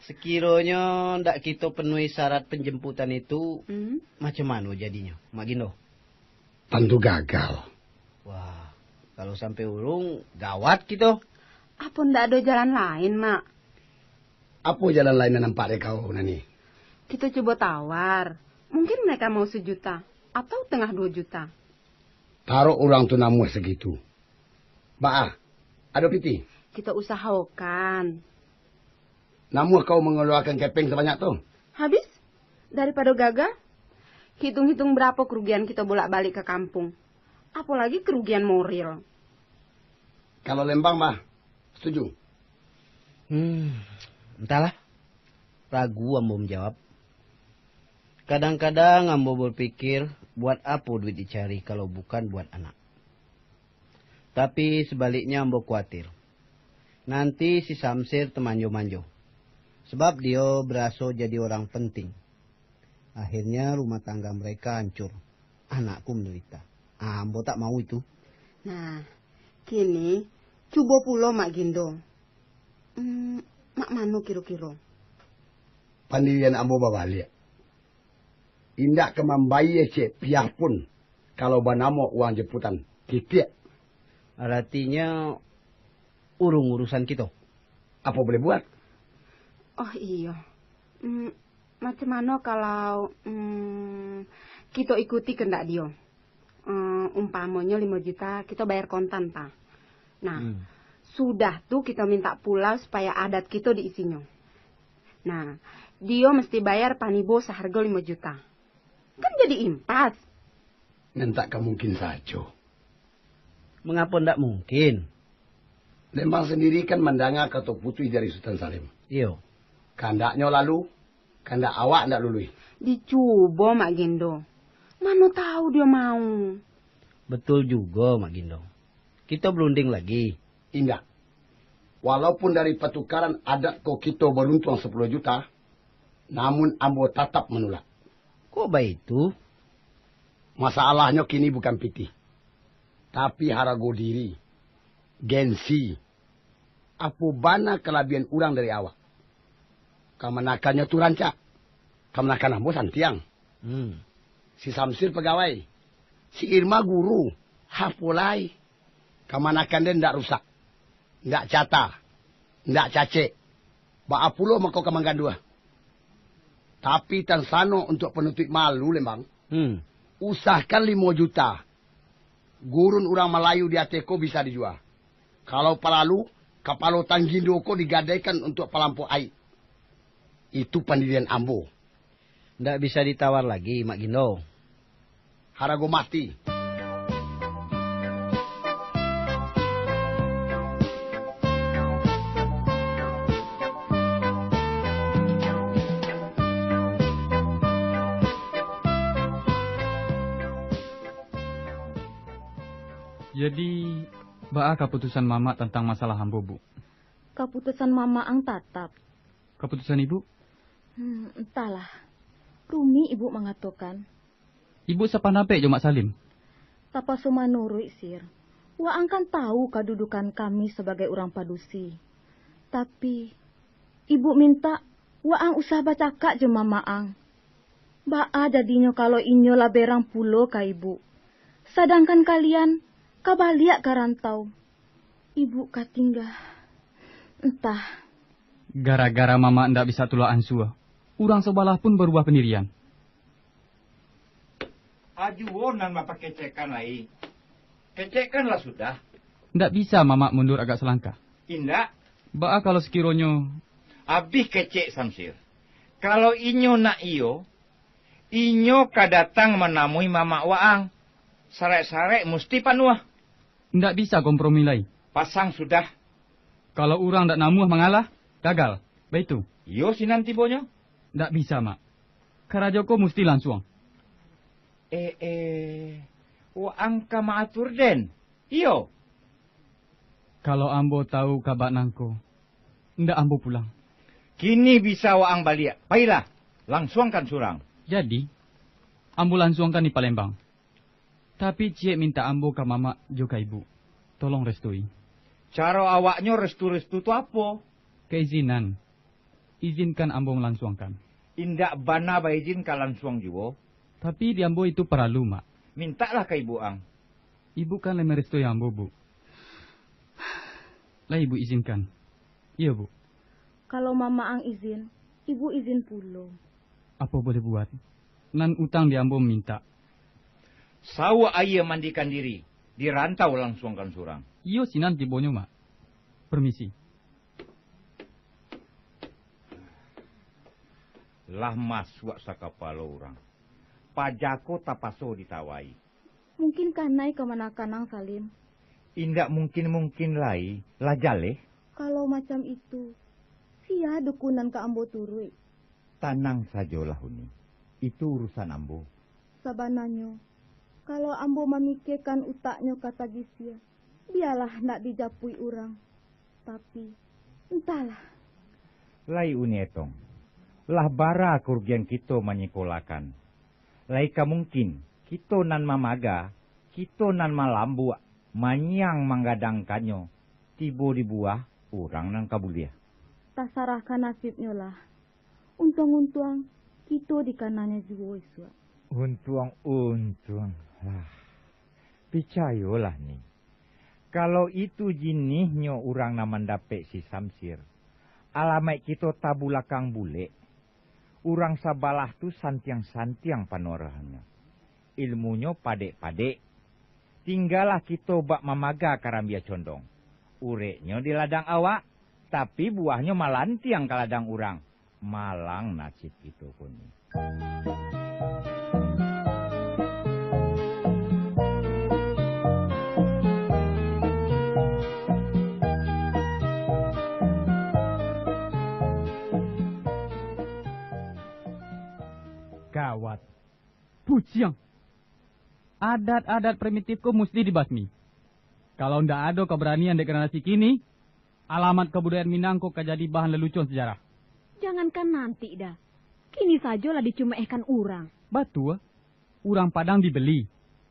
Sakironyo ndak kito penuhi syarat penjemputan itu, Hmm? macam mano jadinyo, Mak Gindo? Tantu gagal. Wah, kalau sampai urung, gawat kito. Apo ndak ado jalan lain, Mak? Apo jalan lain nan nampak dek kau, Nani? Kito cubo tawar. Mungkin mereka mau sejuta atau tengah duo juta. Tarok urang tu namuah sagitu. Baa, ado pitih? Kito usahokan. Namuah kau mangaluakan kepeng sabanyak tu? Habis? Daripado gaga, hitung-hitung barapo karugian kito bolak-balik ka kampuang. Apo lagi karugian moral. Kalau Lembang, bah, setuju? Hmm, antahlah. Ragu ambo manjawab. Kadang-kadang ambo bapikir, buat apo duit dicari kalau bukan buat anak? Tapi sabaliknyo ambo kuwatir, nanti si Samsir tamanjo-manjo, sabab dio baraso jadi urang penting. Akhirnyo rumah tangga mereka hancur, anakku manderita. Ah, ambo tak mau itu. Nah, kini cubo pulo Mak Gindo. Hmm, mak mano kiro-kiro? Pandirian ambo babaliak. Indak ka mambayia ciek piah pun, kalau banamo uang jeputan. Kitiak. Aratinyo, urung urusan kito. Apo boleh buat? Oh, iyo. Mm, macam mano kalau, mm, kito ikuti kandak dio? Mm, umpamonyo limo juta, kito bayar kontan, ta. Nah, Hmm. sudah tu kito minta pulau supaya adat kito diisinyo. Nah, dio mesti bayar panibo sahargo limo juta. Kan jadi impas. Nan tak ka mungkin sajo. Mangapo ndak mungkin? Lembang sandiri kan mandanga kato putuih dari Sutan Salim. Iyo. Kandaknyo lalu, kandak awak ndak luluih. Dicubo, Mak Gindo. Mano tahu dio mau. Betul jugo, Mak Gindo. Kito barunding lagi. Indak. Walaupun dari patukaran adat ko kito baruntuang sapuluah juta, namun ambo tatap manulak. Kok baitu? Masalahnyo kini bukan pitih, tapi harago diri, gengsi. Apo bana kalabiahan urang dari awak? Kamanakannyo tu rancak, kamanakan ambo santiang. Hmm. Si Samsir pagawai, si Irma guru, apo lai? Kamanakan den ndak rusak, ndak cata, ndak cacek. Baa pulo mako ka mangganduah? Tapi tansano untuak panutuik malu, Lembang. Hmm. Usahakan limo juta. Gurun urang Malayu di ateh ko bisa dijua. Kalau paralu, kapalo Tanggindo ko digadaikan untuak palampok aik. Itu pandirian ambo. Ndak bisa ditawar lagi, Mak Gindo. Harago mati. Jadi, baa kaputusan Mamak tantang masalah ambo, Bu? Kaputusan Mamak ang tatap. Kaputusan Ibu? Hmm, entahlah. Rumik Ibu mangatokan. Ibu sapandapek jo Mak Salim? Tapaso manuruik, Sir. Waang kan tahu kadudukan kami sabagai urang padusi. Tapi, Ibu mintak waang usah bacakak jo Mamak ang. Baa jadinyo kalau inyo lah berang pulo ka Ibu, sadangkan kalian ka baliak ka rantau? Ibu ka tingga, entah. Gara-gara Mamak ndak bisa tulak ansua, urang sabalah pun barubah pandirian. Ajuo nan bapakecekan lai. Kecekkanlah sudah. Ndak bisa Mamak mundur agak salangkah? Indak. Baa kalau sakironyo... Abih kecek Samsir. Kalau inyo nak iyo, inyo ka datang manamui Mamak waang. Saraik-saraik musti panuah. Ndak bisa kompromi lai. Pasang sudah. Kalau urang ndak namuah mangalah, gagal. Baitu. Iyo sinan tibonyo. Ndak bisa, Mak. Karajo ko musti lansuang. Eh, eh, waang ka maatur den? Iyo. Kalau ambo tahu kaba nangko, ndak ambo pulang. Kini bisa waang baliak. Pailah, lansuangkan surang. Jadi, ambo lansuangkan di Palembang. Tapi ciek mintak ambo ka Mamak jo ka Ibu. Tolong restui. Caro awaknyo restu-restu tu apo? Kaizinan. Izinkan ambo malansuangkan. Indak bana baizin ka lansuang juo. Tapi di ambo itu paralu, Mak. Mintaklah ka ibu ang. Ibu kan lai marestui ambo, Bu. Lai Ibu izinkan? Iyo, Bu. Kalau Mamak ang izin, Ibu izin pulo. Apo boleh buat? Nan utang di ambo mamintak. Sawuak aia mandikan diri, di rantau lansuangkan surang. Iyo sinan tibonyo, Mak. Permisi. Lah masuak sakapalo urang. Paja ko tapaso ditawai. Mungkin kanai kamanakan ang, Salim. Indak mungkin-mungkin lai, lah jaleh. Kalau macam itu, sia dukun nan ka ambo turuik? Tanang sajolah, Uni. Itu urusan ambo. Sabananyo, kalau ambo mamikiekan utaknyo ka tagih sia, bialah ndak dijapuik urang. Tapi, entahlah. Lai Uni Etong, lah bara karugian kito manyikolakan. Lai ka mungkin kito nan mamaga, kito nan malambuak, manyiang manggadangkannyo, tibo di buah urang nan ka buliah. Tasarah ka nasibnyo lah. Untuang-untuang, kito dikananyo juo isuak. Untuang-untuang lah. Picayolah, Ni. Kalau itu jinihnyo urang nan mandapek si Samsir, alamaik kito tabulakang bulek. Urang sabalah tu santiang-santiang panorahannyo. Ilmunyo padek-padek. Tinggalah kito bak mamaga karambia condong. Ureknyo di ladang awak, tapi buahnyo malantiang ka ladang urang. Malang nasib kito ko ni. Gawat. Puciang. Adat-adat primitif ko musti dibasmi. Kalau ndak ado kabaranian dek generasi kini, alamat kabudayaan Minang ko ka jadi bahan lelucon sejarah. Jangankan nanti dah, kini sajo lah dicumekehkan urang. Batua, urang Padang dibeli,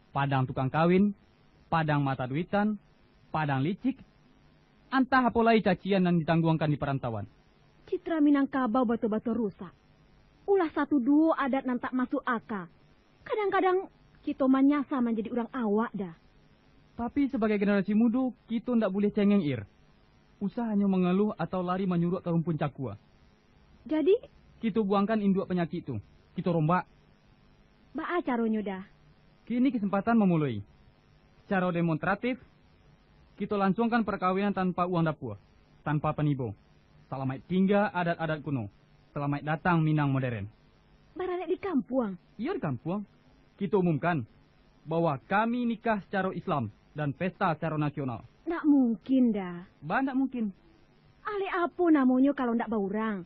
Padang tukang kawin, Padang mata duitan, Padang licik, antah apo lai cacian nan ditangguangkan di parantauan. Citra Minangkabau batua-batua rusak. Ulah satu duo adat nan tak masuak aka. Kadang-kadang kito manyasa manjadi urang awak dah. Tapi sabagai generasi mudo, kito ndak buliah cengeng, Ir. Usah hanyo mangaluah atau lari manyuruak ka rumpun cakua. Jadi? Kito buangkan induak panyakik tu. Kito rombak. Baa caronyo dah? Kini kesempatan mamuloi. Sacaro demonstratif, kito lansuangkan parkawinan tanpa uang dapua, tanpa panibo. Salamaik tingga adat-adat kuno. Salamaik datang Minang moderen. Baralek di kampuang? Iyo, di kampuang. Kito umumkan bahwa kami nikah sacaro Islam dan pesta sacaro nasional. Ndak mungkin dah. Baa ndak mungkin? Alek apo namonyo kalau ndak baurang?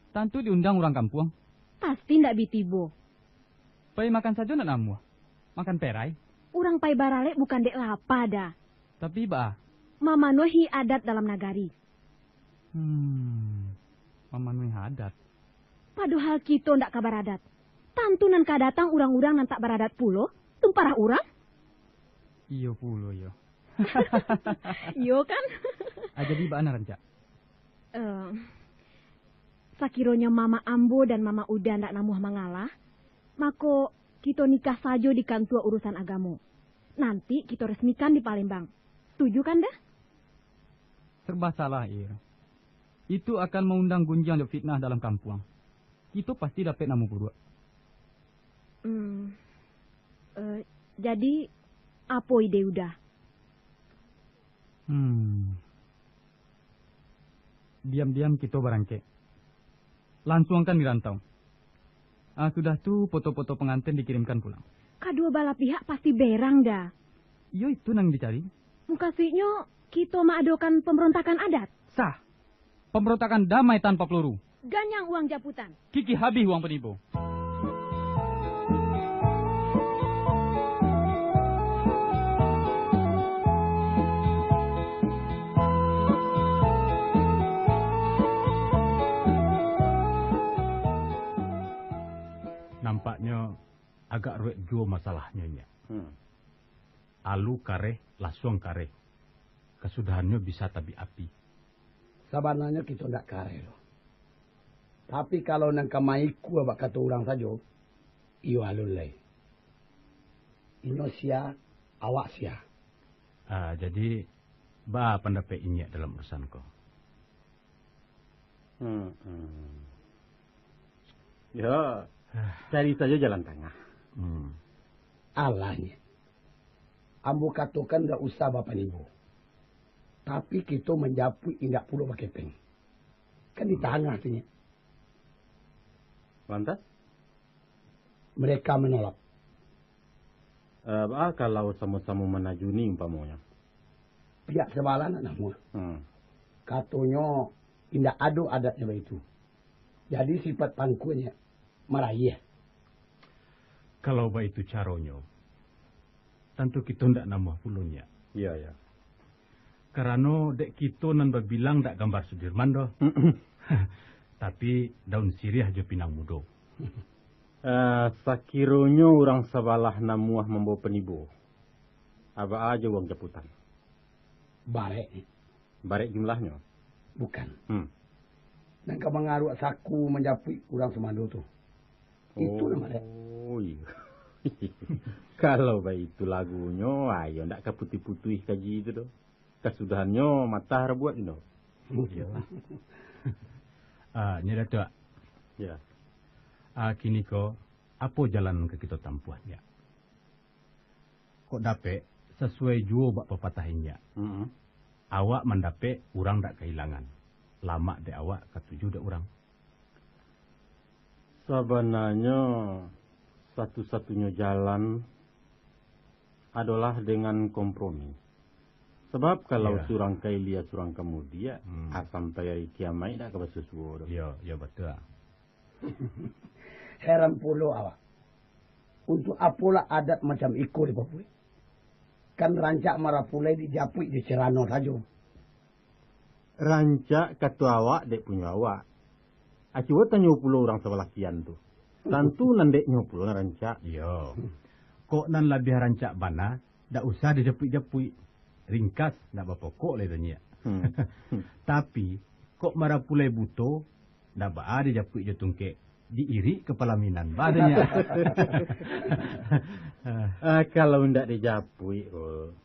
Tantu diundang urang kampuang. Pasti ndak bi tibo. Pai makan sajo ndak namuah. Makan perai. Urang pai baralek bukan dek lapa, Da. Tapi, baa? Mamanuahi adat dalam nagari. Hmm, mamanuahi adat. Padohal kito ndak ka baradat. Tantu nan ka datang urang-urang nan tak baradat pulo, tumpah urang. Iyo pulo, iyo. Iyo kan? Ah, jadi baa nan rancak? Eh, sakironyo Mamak ambo dan Mamak Uda ndak namuah mangalah, mako, kito nikah sajo di kantua urusan agamo. Nanti kito resmikan di Palembang. Setuju kan, Da? Serba salah, Ir. Itu akan maundang gunjiang jo fitnah dalam kampuang. Kito pasti dapek namo buruak. Hmm. Eh, jadi, apo ide Uda? Hmm. Diam-diam kito barangkek. Lansuangkan di rantau. Ah, sudah tu, foto-foto panganten dikirimkan pulang. Kaduo balah pihak pasti berang, Da. Iyo, itu nan dicari. Mukasuiknyo, kito maadokan pambarontakan adat? Sah. Pambarontakan damai tanpa peluru. Ganyang uang japutan. Kiki habih uang panibo. Nampaknyo agak ruwet juo masalahnyo, Nyiak. Hmm. Alu kareh, lasuang kareh. Kasudahannyo bisa tabik api. Sabananyo kito ndak kareh doh. Tapi, kalau nan ka maikua bak kato urang sajo, iyo alun lai. Inyo sia, awak sia. Ah, jadi, baa pandapek Inyiak dalam urusan ko? Hmm, hmm. Yo, cari sajo jalan tangah. Hmm. Alah, Nyiak. Ambo katokan ndak usah bapanibo. Tapi, kito manjapuik indak pulo bakepeng. Kan di tangah tu, Nyiak. Lantas? Mereka manolak. Eh, baa kalau samo-samo manajuni umpamonyo? Pihak sabalah ndak namuah. Hmm. Katonyo, indak ado adatnyo baitu. Jadi, sipat pangkuanyo marayeh. Kalau baitu caronyo, tantu kito ndak namuah pulo, Nyiak. Iyo, iyo. Karano dek kito nan babilang ndak gambar Sudirman doh. Tapi, daun siriah jo pinang mudo. Eh, sakironyo urang sabalah namuah mambawa panibo, a baa jo uang japutan? Barek. Barek jumlahnyo? Bukan. Hmm. Nan ka mangaruak saku manjapuik urang sumando tu. Itu nan barek. Oh, iyo. Kalau baitu lagunyo, ayo ndak ka putuih-putuih kaji tu doh. Kasudahannyo matah rabuak, Gindo. Iyo. Ah, Nyiak Datuak. Yo. Ah, kiniko, apo jalan nan ka kito tampuah, Nyiak? Kok dapek, sasuai juo bak papatah Inyiak. Mm-mm. Awak mandapek, urang dak kailangan. Lamak dek awak, katuju dek urang. Sabananyo, satu-satunyo jalan adolah dengan kompromi. Sabab kalau Iya. surang ka ilia, surang ka mudiak, Hmm. a sampai ari kiamaik dak ka basuo-suo doh. Iyo, iyo, batua. Heran pulo awak. Untuak apolah adat macam iko dipabuek? Kan rancak marapulai dijapuik jo cerano sajo. Rancak kato awak dek punyo awak. A cubo tanyo pulo urang sabalah kian tu. Tantu nan deknyo pulo nan rancak. Iyo. Kok nan labiah rancak bana, dak usah dijapuik-japuik. Ringkas, dak bapokok lai tu, Nyiak. Hmm. Tapi, kok marapulai buto, dak baa dijapuik jo tungkek, diirik kapalo minan, baa tu, Nyiak. Ah, kalau indak dijapuik, oh,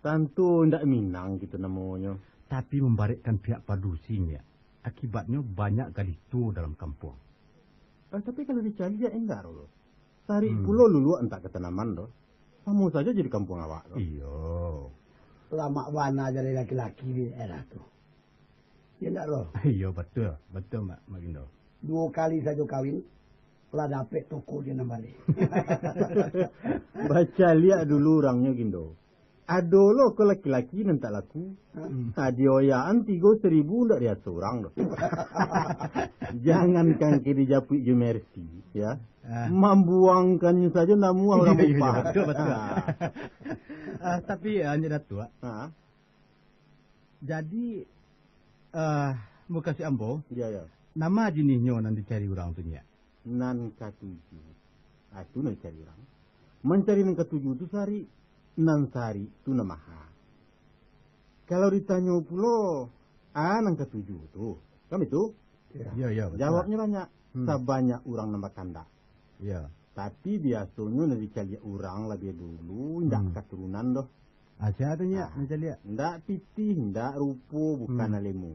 tantu indak minang kito namonyo. Tapi mambarekkan pihak padusi, Nyiak. Akibatnyo banyak gadih tuo dalam kampuang. Eh, tapi kalau dicaliak indak, Rul. Sarik Hmm. pulo luluak antak ka tanaman tu. Samo sajo jadi kampuang awak tu. Iyo. Lamak bana jadi laki-laki di daerah tu. Iyo ndak, Rul? Iyo, batua. Batua, Mak, Mak Gindo. Duo kali sajo kawin, lah dapek toko di nan baleh. Bacaliak dulu urangnyo, Gindo. Ado lo ko laki-laki nan tak laku. Hmm. Ha, dioyaan tigo saribu ndak diaso urang doh. Jangankan ke dijapuik jo Mercy, ya. Ah. Mambuangkannyo sajo namuah urang. Iya, iya, upah. Betul, betul. Ah. Ah, tapi, ah, Nyiak Datuak. Ah. Jadi, ah, mukasuik ambo, iya, iya, nama jinihnyo nan dicari urang tu, Nyiak? Nan katuju. Ah, tu nan dicari urang. Mancari nan katuju tu sarik, nan sarik tu nan maha. Kalau ditanyo pulo, ah, nan katuju tu. Kan itu? Iya, iya, betul. Jawabnyo banyak. Hmm. Sabanyak urang nan bakandak. Iya. Tapi biasonyo nan dicaliak urang labiah dulu, indak, hmm, katurunan doh. Ah, sia tu, Nyiak, ah, nan caliak? Indak pitih, indak rupo, bukan, hmm, alemu.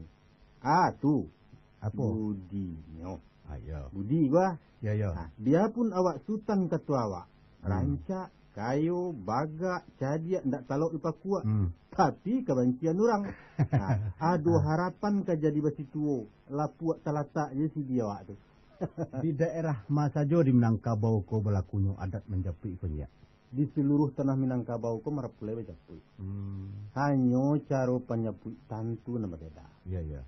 Ah, tu. Apo? Budinyo. Ah, iya. Budi gua. Iya, iya. Ah, biapun awak sutan kato awak, hmm, rancak, kayo, bagak, cadiak, ndak talok dipakuak. Hmm. Tapi kabancian urang. Nah, ado, ah, harapan ka jadi basituo, lapuak talatak je sidi awak tu. Di daerah ma sajo di Minangkabau ko balakunyo adat manjapuik ko, Nyiak? Di saluruah tanah Minangkabau ko marapulai bajapuik. Hmm. Hanyo caro panjapuik tantu nan babeda. Iya, iya.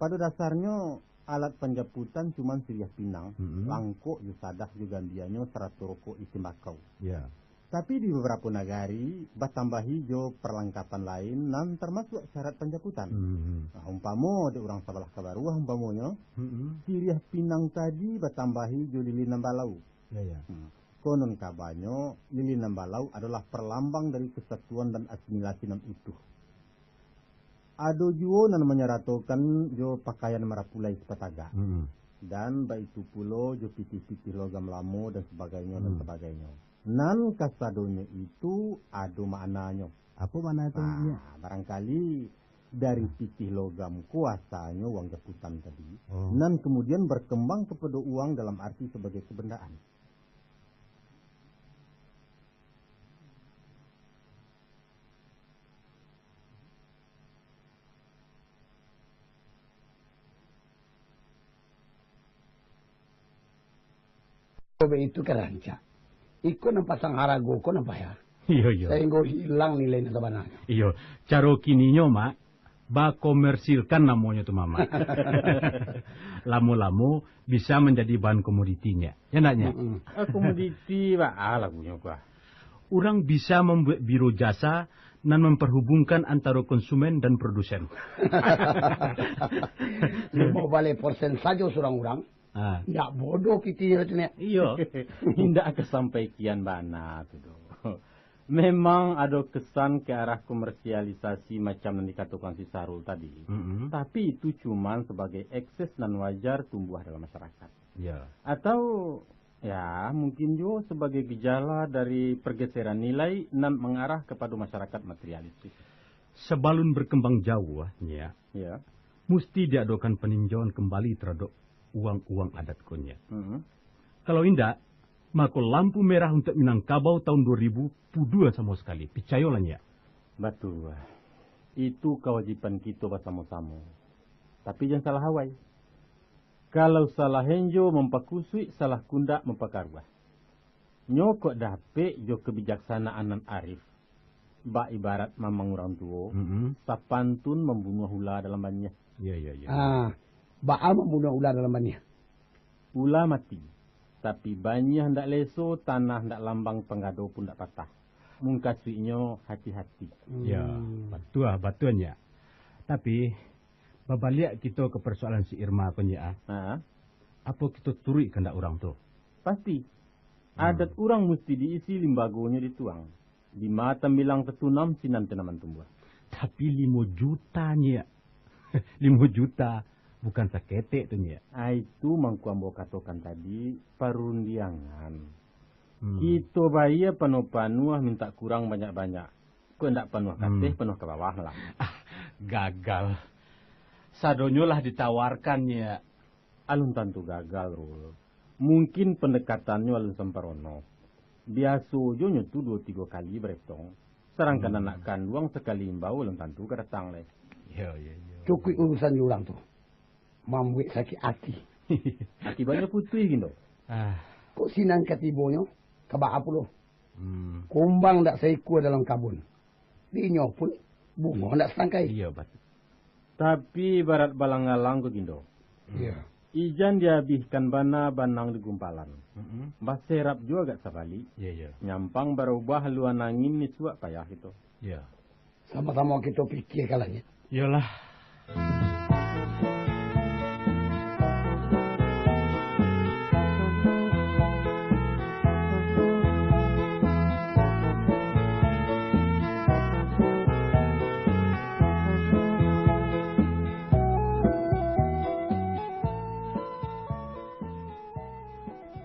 Pado dasarnyo, alat panjaputan cuman siriah pinang, mm-mm, langkok jo sadah jo gambianyo sarato rokok jo timbakau. Iya. Tapi di babarapo nagari, batambahi jo parlangkapan lain nan tarmasuak syarat panjaputan. Mm-mm. Nah, umpamo dek urang sabalah ka baruah, umpamonyo, mm-mm, siriah pinang tadi batambahi jo lilin nan balau. Ya, ya. Hmm. Konon kabanyo, lilin nan balau adolah parlambang dari kesatuan dan asimilasi nan utuh. Ado juo nan manyaratokan jo pakaian marapulai sipatagak. Mm-mm. Dan baitu pulo jo pitih-pitih logam lamo dan sabagainyo, dan, hmm, sabagainyo. Nan kasadonyo itu ado maknanyo. Apo makna itu, Nyiak? Nah, barangkali dari pitih logam ko asalnyo uang japutan tadi, oh, nan kamudian barkambang kapado uang dalam arti sabagai kabandaan. Kalau baitu kan rancak. Iko nan pasang harago ko nan payah. Iyo, iyo. Sainggo hilang nilai nan sabananyo. Iyo, caro kininyo, Mak, bakomersilkan namonyo tu, Mamak. Lamo-lamo bisa manjadi bahan komoditi, Nyiak. Ya ndak, Nyiak? Mm-mm. Ah, komoditi, baa lagunyo ko, ah. Urang bisa mambuek biro jasa nan mamparhubungkan antaro konsumen dan produsen. Limo baleh persen sajo surang urang. Ah. Ndak bodoh kitinyo tu, Nyiak. Iyo. Indak ka sampai kian bana tu doh. Memang ado kesan ke arah komersialisasi macam nan dikatokan si Sarul tadi. Mm-mm. Tapi itu cuman sabagai ekses nan wajar tumbuah dalam masyarakat. Ya. Atau, ya, mungkin juo sabagai gejala dari pergeseran nilai nan mangarah kapado masyarakat materialistis. Sabalun berkembang jauah, Nyiak, ya, musti diadokan paninjauan kambali taradok uang-uang adat ko, Nyiak. Mm-mm. Kalau indak, mako lampu merah untuak Minangkabau taun duo ribu pudua samo sakali. Picayolah, Nyiak. Batua. Itu kawajiban kito basamo-samo. Tapi jan salah awai. Kalau salah henjo mampakusuik, salah kundak mampakaruah. Nyo kok dapek jo kabijaksanaan nan arif, bak ibarat mamang urang tuo, mm-mm, sapantun mambunuah ula dalam baniah. Iya, iya, iya. Ah, baa mambunuah ula dalam baniah? Ula mati, tapi baniah ndak leso, tanah ndak lambang, panggado pun ndak patah. Mukasuiknyo hati-hati. Ya, hmm, batua, batua, Nyiak. Tapi, babaliak kito ka parsoalan si Irma ko, Nyiak, ah. Ha? Apo kito turuik kandak urang tu? Pasti. Hmm. Adat urang musti diisi, limbagonyo dituang. Di ma tambilang tatunam, sinan tanaman tumbuah. Tapi limo juta, Nyiak. Limo juta, bukan saketek tu, Nyiak. Ah, itu mangko ambo katokan tadi, parundiangan. Hmm. Kito bayia panuah-panuah, mintak kurang banyak-banyak. Kok indak panuah kateh, hmm, panuah ka bawah lah. Ah, gagal. Sadonyo lah ditawarkan, Nyiak. Alun tantu gagal, Rul. Mungkin pandekatannyo alun samparono. Biaso jo nyo tu duo tigo kali baretong. Sadangkan, hmm, anak kanduang sakali imbau alun tantu ka datang lai. Yo, yo, yo. Cukuik urusan jo urang tu. Mambuek sakik ati. Akibatnyo putuih, Gindo. Ah. Kok sinan katibonyo, ka baa pulo? Hmm. Kumbang dak saikua dalam kabun. Di inyo pun bungo ndak satangkai. Iyo, batua. Tapi ibarat balang-alang ko, Gindo. Iyo. Ijan diabihkan bana, banang digumpalan. Mm-mm. Baserap juo agak sabalik. Iyo, iyo. Nyampang barubah haluan angin, isuak payah kito. Iyo. Samo-samo kito pikiakanlah nyo. Iyolah.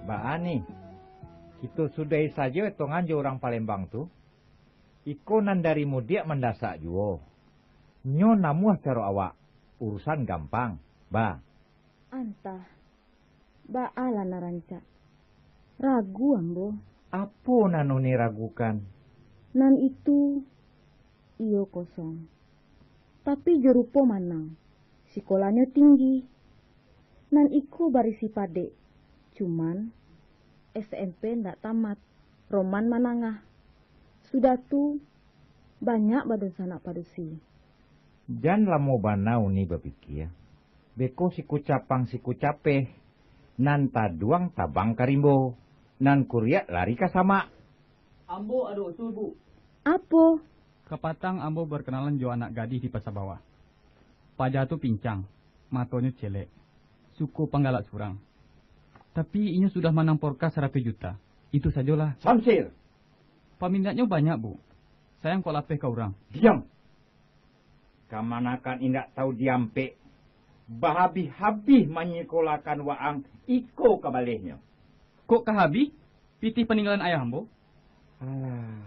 Baa ni, kito sudahi sajo etongan jo urang Palembang tu. Iko nan dari mudiak mandasak juo. Nyo namuah caro awak, urusan gampang, ba. Antah, baa lah nan rancak. Ragu ambo. Apo nan Uni ragukan? Nan itu, iyo kosong. Tapi jo rupo manang, sikolahnyo tinggi. Nan iko barisi padek, cuman S M P ndak tamat, roman manangah. Sudah tu, banyak badunsanak padusi. Jan lamo bana Uni bapikia, beko sikucapang sikucapeh, nan taduang tabang ka rimbo, nan kuriak lari ka samak. Ambo ado usul, Bu. Apo? Kapatang ambo barkanalan jo anak gadih di Pasa Bawah. Paja tu pincang, matonyo celek, suko panggalak surang. Tapi inyo sudah manang porka saratuih juta. Itu sajolah. Samsir! Paminaknyo banyak, Bu. Sayang kok lapeh ka urang. Diam! Kamanakan indak tahu diampek, bahabih-habih manyikolakan waang iko kabalehnyo. Kok ka habih? Pitih paninggalan ayah ambo. Alah,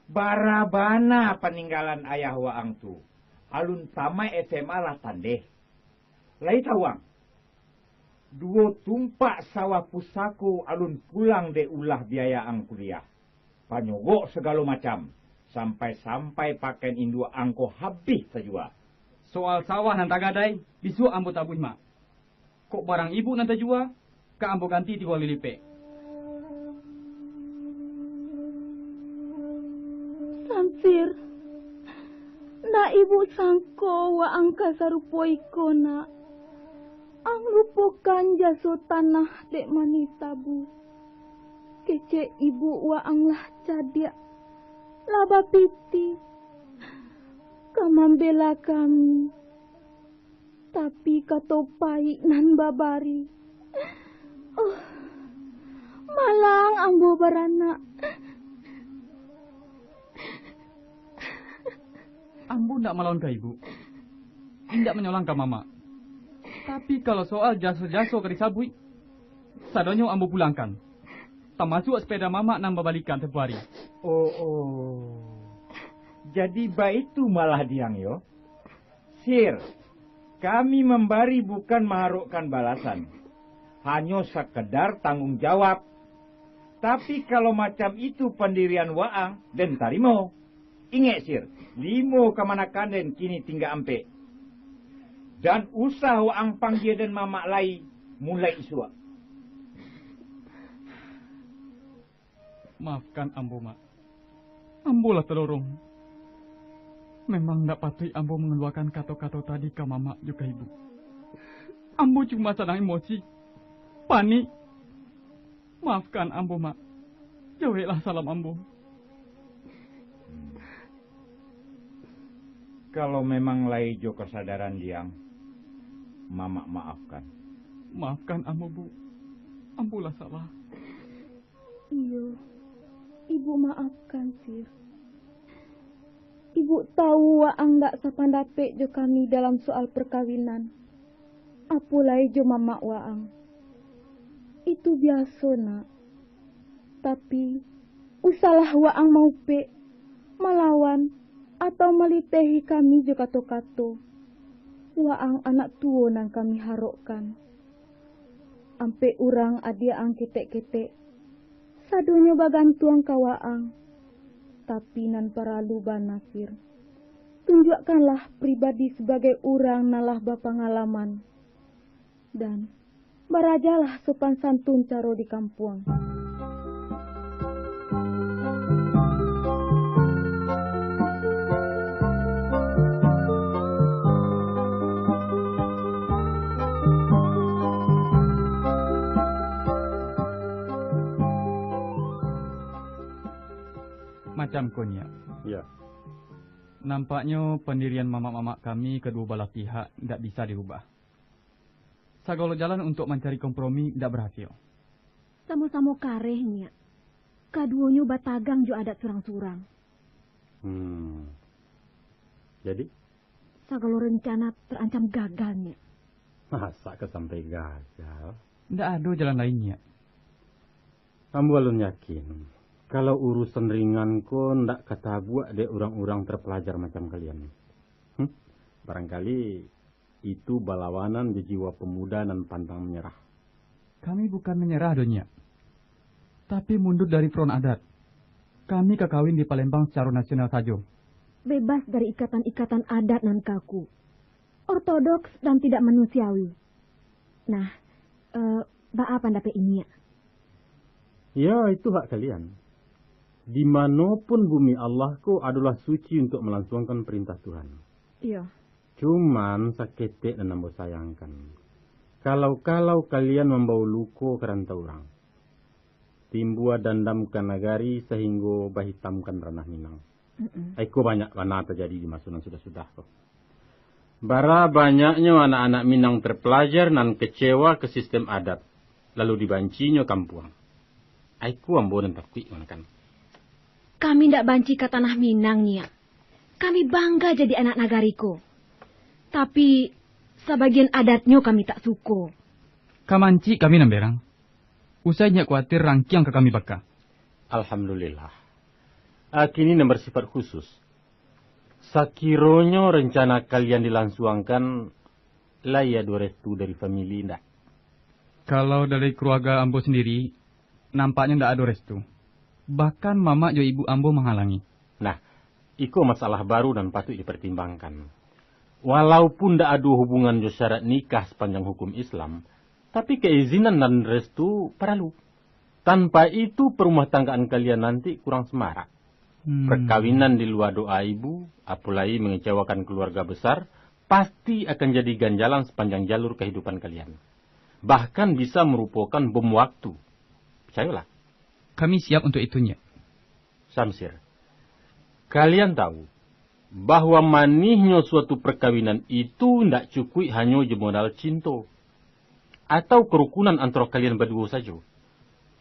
bara bana paninggalan ayah waang tu. Alun tamaik S M A lah tandeh. Lai tahu ang? Duo tumpak sawah pusako alun pulang dek ulah biaya ang kuliah. Panyogok sagalo macam, sampai-sampai pakaian induak ang ko habih tajua. Soal sawah nan tagadai, bisuak ambo tabuih, Mak. Kok barang ibu nan tajua, ka ambo ganti tigo kali lipek. Samsir, ndak ibu sangko waang ka sarupo iko, nak. Ang lupokan jaso tanah dek manitabu. Kecek ibu waang lah cadiak, lah bapitih, ka mambela kami. Tapi kato paik nan babari. Oh, malang ambo baranak. Ambo ndak malawan ka ibu, indak manyolang ka mamak. Tapi kalau soal jaso-jaso ka disabuik, sadonyo ambo pulangkan. Tamasuak sepeda mamak nan babalikan tempo ari. Oh, oh. Jadi baitu malah diang yo. Sir, kami mambari bukan maharokkan balasan, hanyo sakedar tanggung jawab. Tapi kalau macam itu pandirian waang, den tarimo. Ingek, Sir, limo kamanakan den kini tingga ampek. Dan usah waang panggia den mamak lai, mulai isuak. Maafkan ambo, Mak. Ambo lah tadorong. Memang ndak patuik ambo mangaluakan kato-kato tadi ka mamak jo ka ibu. Ambo cuma sadang emosi, panik. Maafkan ambo, Mak. Jaweklah salam ambo. Kalau memang lai jo kasadaran diang, mamak maafkan. Maafkan ambo, Bu. Ambo lah salah. Iyo, ibu maafkan, Sir. Ibu tahu waang ndak sapandapek jo kami dalam soal perkawinan. Apo lai jo mamak waang. Itu biaso, nak. Tapi, usahlah waang maupek, malawan, atau malitehi kami jo kato-kato. Waang anak tuo nan kami harokkan. Ampek urang adiak ang ketek-ketek, sadonyo bagantuang ka waang. Tapi nan paralu bana, Sir, tunjuakkanlah pribadi sabagai urang nan lah bapangalaman. Dan barajalah sopan santun caro di kampuang. Macam ko, Nyiak. Yo. Nampaknyo pandirian mamak-mamak kami kaduo balah pihak indak bisa dirubah. Sagalo jalan untuak mancari kompromi indak barasio. Samo-samo kareh, Nyiak. Kaduonyo batagang jo adat surang-surang. Hmm. Jadi? Sagalo rencana tarancam gagal, Nyiak. Masa ka sampai gagal? Indak ado jalan lain, Nyiak. Ambo alun yakin, kalau urusan ringan ko ndak ka tabuak dek urang-urang terpelajar macam kalian. Hmm? Barangkali itu balawanan jo jiwa pemuda nan pantang manyerah. Kami bukan manyerah doh, Nyiak. Tapi mundur dari front adat. Kami ka kawin di Palembang sacaro nasional sajo. Bebas dari ikatan-ikatan adat nan kaku, ortodoks dan tidak manusiawi. Nah, eh, baa pandapek Inyiak? Ya, itu hak kalian. Di mano pun bumi Allah ko adolah suci untuak malansuangkan parintah Tuhan. Iyo. Cuman saketek nan ambo sayangkan, kalau-kalau kalian mambawa luko ka rantau urang, timbua dandam ka nagari sahinggo bahitamkan ranah Minang. Mm-mm. Ai ko banyak bana tajadi di maso nan sudah-sudah ko. Bara banyaknyo anak-anak Minang terpelajar nan kecewa ka sistem adat, lalu dibancinyo kampuang. Ai ko ambo nan takuik manakan. Kami ndak banci ka tanah Minang, Nyiak. Kami bangga jadi anak nagari ko. Tapi, sabagian adatnyo kami tak suko. Ka mancik kami nan berang. Usai Nyiak kuatir, rangkiang ka kami baka. Alhamdulillah. Ah, kini nan bersifat khusus. Sakironyo rencana kalian dilansuangkan, lai ado restu dari famili ndak? Kalau dari keluarga ambo sendiri, nampaknyo ndak ado restu. Bahkan mamak jo ibuk ambo manghalangi. Nah, iko masalah baru nan patuik dipertimbangkan. Walaupun ndak ado hubungan jo syarat nikah sapanjang hukum Islam, tapi keizinan dan restu paralu. Tanpa itu, perumah tanggaan kalian nanti kurang semarak. Hmm. Perkawinan di lua doa ibu, apolai mengecewakan keluarga besar, pasti akan jadi ganjalan sepanjang jalur kehidupan kalian. Bahkan bisa merupakan bom waktu. Percayolah. Kami siap untuk itu, Nyiak. Samsir, kalian tahu bahwa manihnyo suatu perkawinan itu ndak cukuik hanyo jo modal cinto atau kerukunan antara kalian baduo sajo.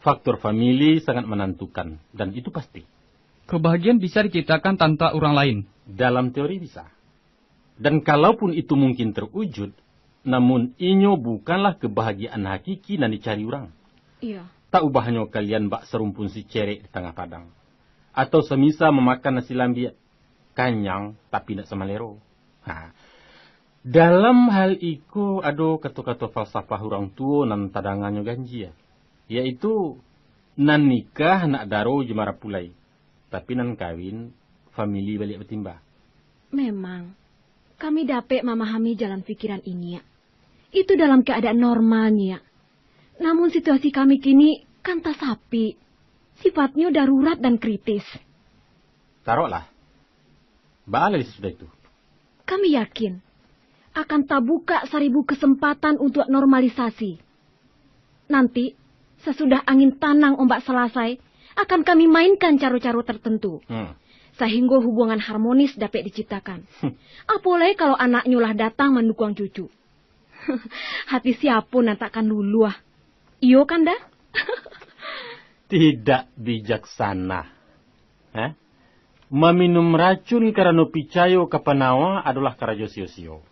Faktor famili sangat menantukan, dan itu pasti. Kebahagiaan bisa diciptakan tanpa urang lain. Dalam teori bisa. Dan kalaupun itu mungkin terwujud, namun inyo bukanlah kebahagiaan hakiki nan dicari urang. Iyo. Tak ubahnyo kalian bak sarumpun sicerek di tangah padang. Atau samisa mamakan nasi lambiak, kanyang tapi indak samalero. Ha. Dalam hal iko ado kato-kato falsafah urang tuo nan tadanganyo ganjia, yaitu, nan nikah anak daro jo marapulai, tapi nan kawin famili baliak batimba. Memang, kami dapek mamahami jalan pikiran Inyiak. Itu dalam keadaan normal, Nyiak. Namun situasi kami kini kan tasapik. Sifatnyo darurat dan kritis. Taroklah. Baa lai sasudah itu? Kami yakin, akan tabukak saribu kesempatan untuak normalisasi. Nanti, sasudah angin tanang ombak salasai, akan kami mainkan caro-caro tertentu, hmm, sahinggo hubungan harmonis dapek diciptakan. Apolai kalau anaknyo lah datang mandukuang cucu. Hati siapo nan takkan luluah? Iyo kan, Da? Tidak bijaksana. Eh? Maminum racun karano picayo ka panawa adolah karajo sio-sio.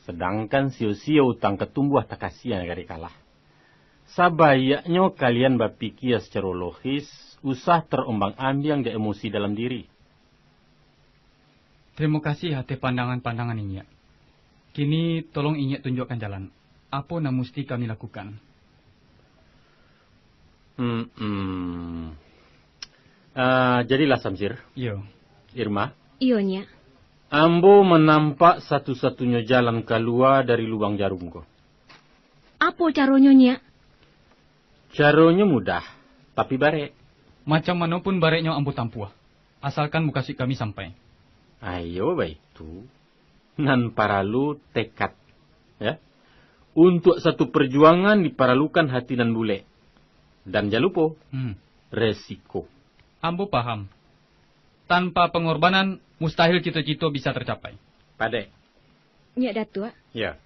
Sadangkan sio-sio utang ka tumbuah takasiang dari kalah. Sabaiaknyo kalian bapikia sacaro logis, usah tarombang-ambiang dek emosi dalam diri. Tarimo kasih ateh pandangan-pandangan Inyiak. Kini, tolong Inyiak tunjuakkan jalan. Apo nan musti kami lakukan? Hmm, hmm. Ah, jadilah, Samsir. Iyo. Irma. Iyo, Nyiak. Ambo manampak satu-satunyo jalan kalua dari lubang jarum ko. Apo caronyo, Nyiak? Caronyo mudah, tapi barek. Macam mano pun bareknyo ambo tampuah, asalkan mukasuik kami sampai. Ayo, baitu. Nan paralu tekad, ya. Untuak satu perjuangan diparalukan hati nan bulek. Dan jan lupo, hmm, resiko. Ambo paham. Tanpa pangorbanan, mustahil cito-cito bisa tercapai. Padek. Nyiak Datuak. Ya.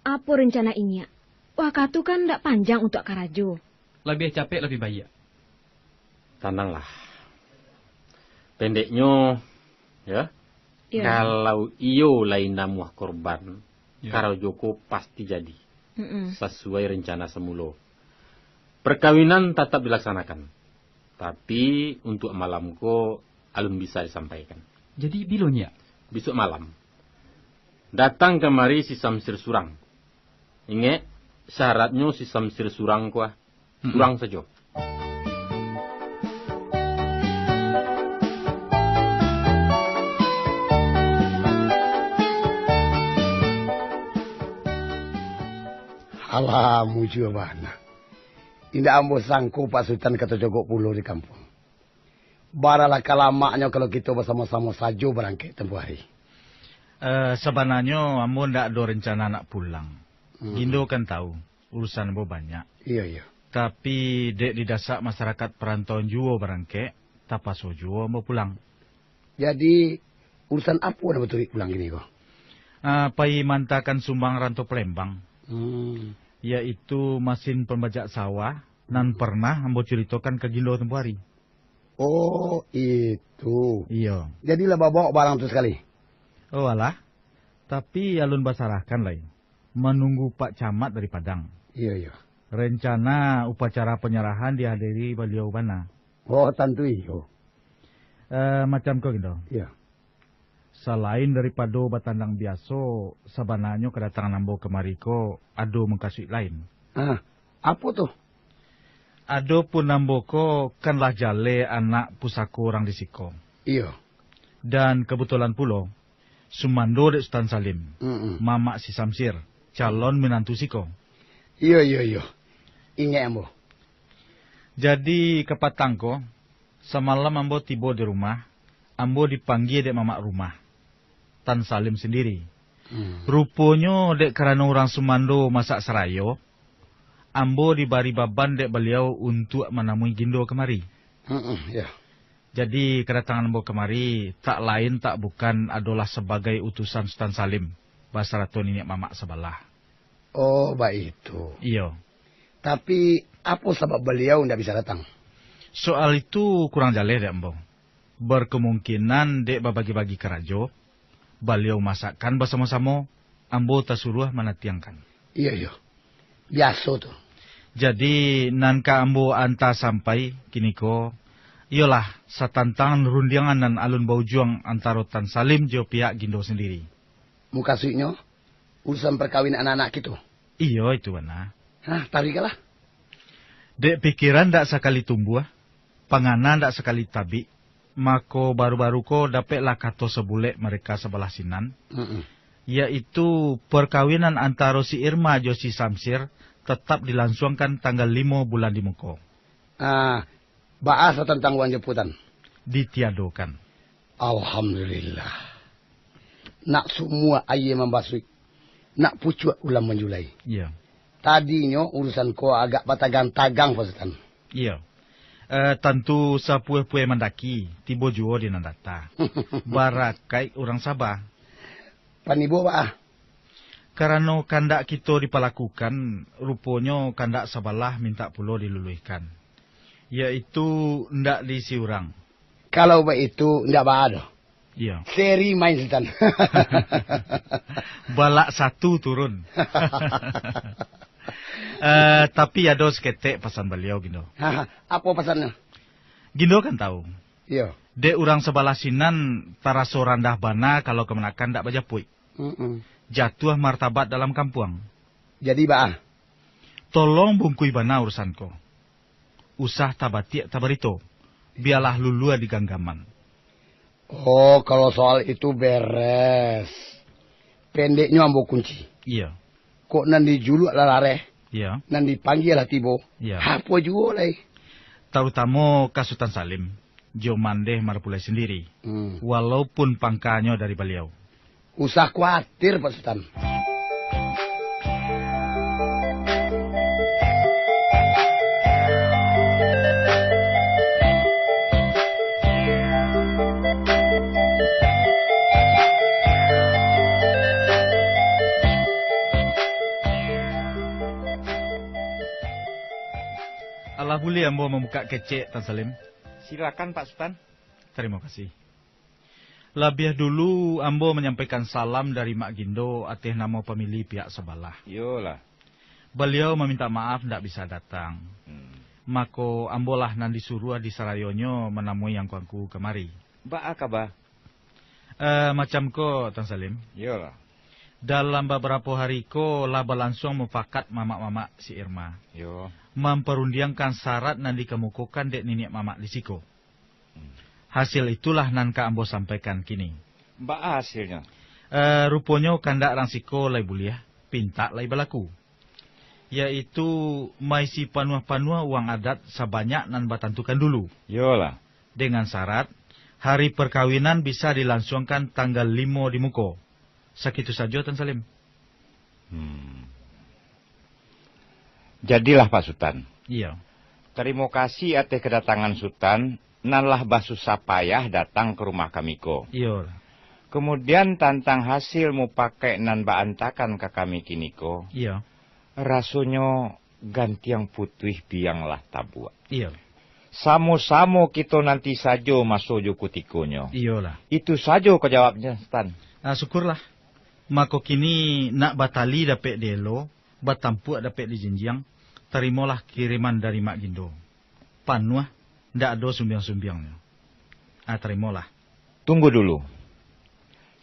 Apo rencana Inyiak? Wakatu kan ndak panjang untuak karajo. Labiah capek, labiah baiak. Tananglah. Pendeknyo, ya. Ya. Kalau iyo lai namuah korban, Ya. karajo ko pasti jadi. Mm-mm. Sasuai rencana samulo. Perkawinan tatap dilaksanakan. Tapi, untuak malam ko, alun bisa disampaikan. Jadi, bilo, Nyiak? Bisuak malam. Datang kamari si Samsir surang. Ingek, syaratnyo si Samsir surang ko, ah. Mm-mm. Surang sajo. Alah, mujua bana. Indak ambo sangko Pak Sutan ka tacogok pulo di kampuang. Baralah ka lamaknyo kalau kito basamo-samo sajo barangkek tampuah ari. Eh, sabananyo ambo ndak ado rencana nak pulang. Hmm. Gindo kan tahu, urusan ambo banyak. Iyo, iyo. Tapi, dek didasak masarakat parantauan juo barangkek, tapaso juo ambo pulang. Jadi, urusan apo nan baturuik pulang kini ko? Ah, pai mantakan sumbang rantau Palembang. Hmm. Yaitu masin pambajak sawah nan pernah ambo curitokan ka Gindo tampuah ari. Oh, itu. Iyo. Jadi lah babawok barang tu sakali? Oh, alah. Tapi alun basarahkan lai. Manunggu Pak Camat dari Padang. Iyo, iyo. Rencana upacara panyarahan dihadiri baliau bana. Oh, tantu iyo. Eh, macam ko, Gindo. Iyo. Salain daripado batandang biaso, sabananyo kadatangan ambo kamari ko ado mukasuik lain. Ah, apo tu? Adopun ambo ko kan lah jaleh anak pusako urang di siko. Iyo. Dan kabutulan pulo, sumando dek Sutan Salim, Mm-mm. mamak si Samsir, calon minantu siko. Iyo, iyo, iyo. Ingek ambo. Jadi, kapatang ko, samalam ambo tibo di rumah, ambo dipanggia dek mamak rumah, Tan Salim sandiri. Hmm. Ruponyo, dek karano urang sumando masak sarayo, ambo dibari baban dek baliau untuak manamui Gindo kamari. Mm-mm, iyo. Jadi, kadatangan ambo kamari, tak lain tak bukan adolah sabagai utusan Sutan Salim, basarato niniak mamak sabalah. Oh, baitu. Iyo. Tapi, apo sabab baliau indak bisa datang? Soal itu kurang jaleh dek ambo. Berkemungkinan dek babagi-bagi karajo, baliau masakkan basamo-samo, ambo tasuruah manatiangkan. Iyo, iyo. Biaso tu. Jadi, nan ka ambo anta sampai kiniko, iyolah satantang rundiangan nan alun baujuang antaro Tan Salim jo pihak Gindo sandiri. Mukasuiknyo, urusan parkawinan anak-anak kito? Iyo, itu bana. Hah, taruihkanlah. Dek pikiran ndak sakali tumbuah, pangana ndak sakali tabik, mako baru-baru ko dapeklah kato sabulek mareka sabalah sinan, Mm-mm. yaitu parkawinan antaro si Irma jo si Samsir tatap dilansuangkan tanggal limo bulan di muko. Ah, baa satantang wan jo Putan? Ditiadokan. Alhamdulillah. Nak sumua aia mambasuik, nak pucuak ulam manjulai. Iyo. Tadinyo urusan ko agak batagang-tagang, Pak Sutan. Iyo. Eh, tantu sapueh-pueh mandaki, tibo juo di nan data. Barakaik urang saba. Panibo baa? Karano kandak kito dipalakukan, ruponyo kandak sabalah mintak pulo diluluihkan. Yaitu ndak diisi urang. Kalau baitu, ndak baa doh. Iyo. Seri main Sutan. Balak satu turun. Eh, tapi ado saketek pasan baliau, Gindo. Apo pasannyo? Gindo kan tahu. Iyo. Dek urang sabalah sinan taraso randah bana kalau kamanakan ndak bajapuik. Mm-mm. Jatuah martabat dalam kampuang. Jadi baa? Tolong bungkui bana urusan ko. Usah tabatiak tabarito. Bialah lulua di ganggaman. Oh, kalau soal itu beres. Pendeknyo ambo kunci. Iyo. Kok nan dijuluak lah lareh, Iyo. nan dipanggia lah tibo. Iyo. Apo juo lai? Tarutamo ka Sutan Salim, jo Mandeh Marapulai sandiri, Hmm. walaupun pangkanyo dari baliau. Usah kuatir, Pak Sutan. Buliah ambo mambukak kecek, Tan Salim? Silakan, Pak Sutan. Tarimo kasih. Labiah dulu, ambo manyampaikan salam dari Mak Gindo ateh namo pamili pihak sabalah. Iyolah. Baliau mamintak maaf ndak bisa datang. Hmm. Mako, ambolah nan disuruah di sarayonyo manamui angku-angku kamari. Baa kaba? Eh, macam ko, Tan Salim. Iyolah. Dalam babarapo hari ko lah balansuang mupakat mamak-mamak si Irma. Yo. Mamparundiangkan sarat nan dikamukokan dek niniak mamak di siko. Hmm. Hasil itulah nan ka ambo sampaikan kini. Baa hasilnyo? Eh, ruponyo kandak rang siko lai buliah, pintak lai balaku. Yaitu maisi panuah-panuah uang adat sabanyak nan batantukan dulu. Iyolah. Dengan sarat, hari parkawinan bisa dilansuangkan tanggal limo di muko. Sakitu sajo, Tan Salim. Hmm. Jadilah, Pak Sutan. Iyo. Tarimo kasih ateh kadatangan Sutan, nan lah basusah payah datang ka rumah kami ko. Iyolah. Kamudian, tantang hasil mupakaik nan baantakan ka kami kiniko, iyo, rasonyo gantiang putuih biang lah tabuak. Iyo. Samo-samo kito nanti sajo maso jo kutikonyo. Iyolah. Itu sajo ka jawabnyo, Sutan. Ah, syukurlah. Mako kini nak batali dapek dielo, batampuak dapek dijinjiang, tarimolah kiriman dari Mak Gindo. Panuah, ndak ado sumbiang-sumbiangnyo. Ah, tarimolah. Tunggu dulu.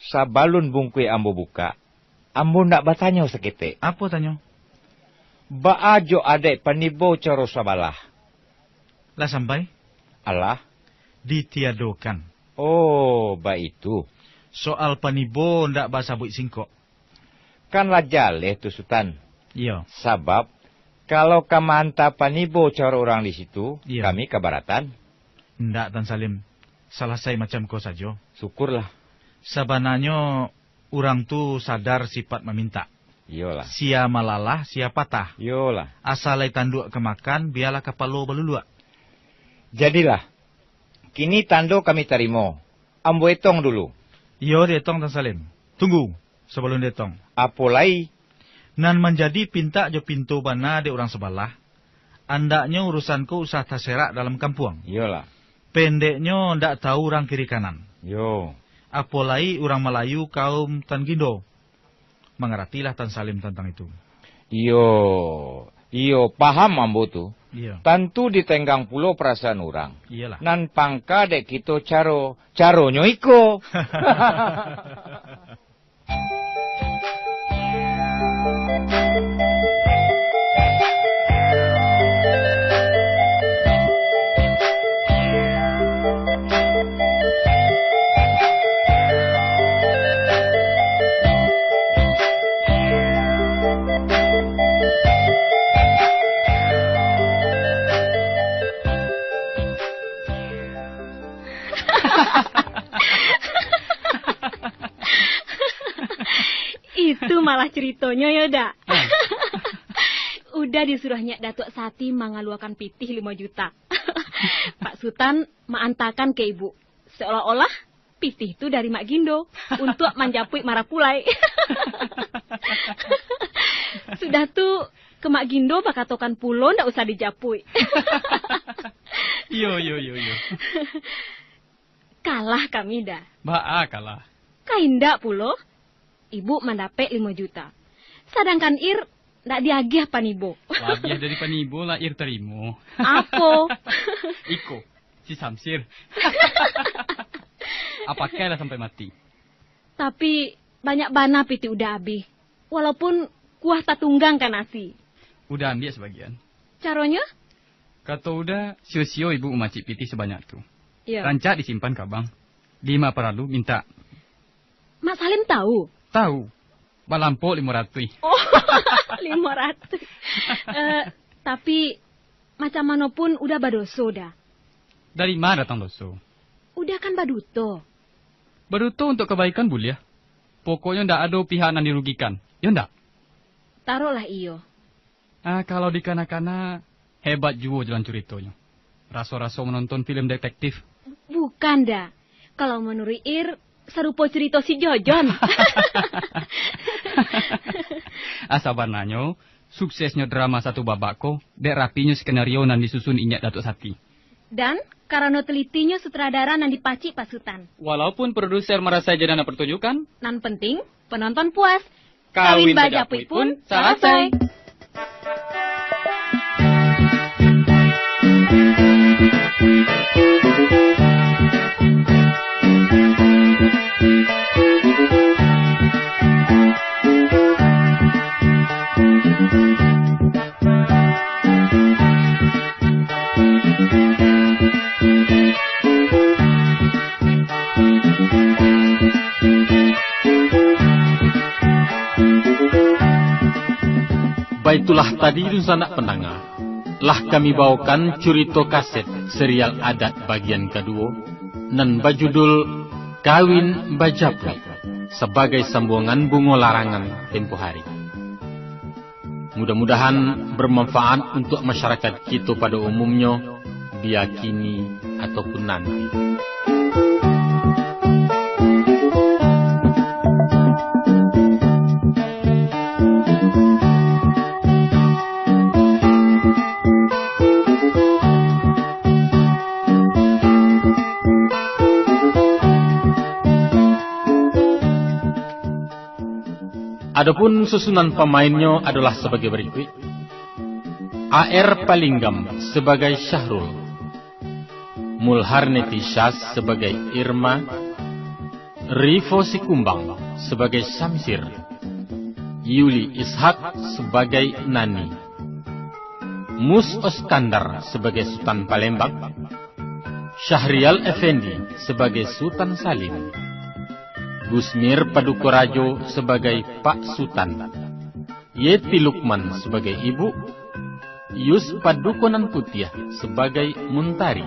Sabalun bungkuih ambo bukak, ambo ndak batanyo saketek. Apo tanyo? Baa jo adaik panibo caro sabalah? Lah sampai? Alah. Ditiadokan. Oh, baitu. Soal panibo ndak basabuik singkok. Kan lah jaleh tu, Sutan. Iyo. Sabab, kalau ka maanta panibo caro urang di situ, iyo, kami kabaratan. Indak, Tan Salim. Salasai macam ko sajo. Syukurlah. Sabananyo, urang tu sadar sipat mamintak. Iyolah. Sia malalah, sia patah. Iyolah. Asa lai tanduak ka makan, bialah kapalo baluluak. Jadilah. Kini tando kami tarimo. Ambo etong dulu. Iyo, dietong, Tan Salim. Tunggu, sabalun dietong. Apo lai? Nan manjadi pintak jo pinto bana dek urang sabalah, andaknyo urusan ko usah taserak dalam kampuang. Iyolah. Pendeknyo, ndak tahu urang kiri kanan. Yo. Apo lai urang Malayu kaum Tan Gindo. Mangaratilah Tan Salim tantang itu. Iyo, iyo, paham ambo tu. Iyo. Tantu ditenggang pulo parasaan urang. Iyolah. Nan pangka dek kito caro, caronyo iko. Itu malah ceritonyo, yo, Dak? Hah? Uda disuruah Nyiak Datuak Sati mangaluakan pitih limo juta. Pak Sutan maantakan ka Ibu, seolah-olah pitih tu dari Mak Gindo, untuak manjapuik marapulai. Sudah tu, ka Mak Gindo bakatokan pulo ndak usah dijapuik. Iyo, iyo, iyo, iyo. Kalah kami, Da. Baa kalah? Ka indak pulo. Ibu mandapek limo juta. Sadangkan Ir ndak diagiah panibo. Labiah dari panibo lah Ir tarimo. Apo? Iko, si Samsir. Apakai lah sampai mati. Tapi, banyak bana pitih Uda abih. Walaupun kuah tatunggang ka nasi. Uda ambiak sabagian. Caronyo? Kato Uda, sio-sio ibu mamacik pitih sabanyak tu. Iyo. Rancak disimpan ka bank. Dima paralu, mintak. Mak Salim tahu? Tahu. Balampok limo ratuih. Oh, limo ratuih. Eh, tapi, macam mano pun Uda badoso, Da. Dari ma datang doso? Uda kan baduto. Baduto untuak kabaikan buliah. Pokoknyo ndak ado pihak nan dirugikan. Yo ndak? Taruhlah iyo. Ah, kalau dikana-kana, hebat juo jalan curitonyo. Raso-raso manonton film detektif. Bukan, Da. Kalau manuruik Ir, sarupo curito si Jojon. Ah, sabananyo, Suksesnyo drama Satu Babak ko, dek rapinyo skenario nan disusun inyak Datuak Sati. Dan, karano telitinyo sutradara nan dipacik Pak Sutan. Walaupun produser marasai jo dana pertunjukan, nan penting, penonton puas. Kawin Bajapuik pun salasai. Baitulah tadi, dunsanak pandanga, lah kami baokan curito kaset serial adat bagian kaduo, nan bajudul Kawin Bajapuik, sabagai sambuangan Bungo Larangan tempo hari. Mudah-mudahan bermanfaat untuk masyarakat kito pado umumnyo, bia kini ataupun nanti. Adopun susunan pamainnyo adolah sabagai barikuik: A R Palinggam sabagai Syahrul, Mulharneti Syaz sabagai Irma, Rifo Sikumbang sabagai Syamsir, Yuli Ishak sabagai Nani, Mus Oskandar sabagai Sutan Palembang, Syahrial Effendi sabagai Sutan Salim, Gusmir Paduko Rajo sabagai Pak Sutan, Yeti Lukman sabagai Ibu, Yus Paduko Nan Putiah sabagai Muntari,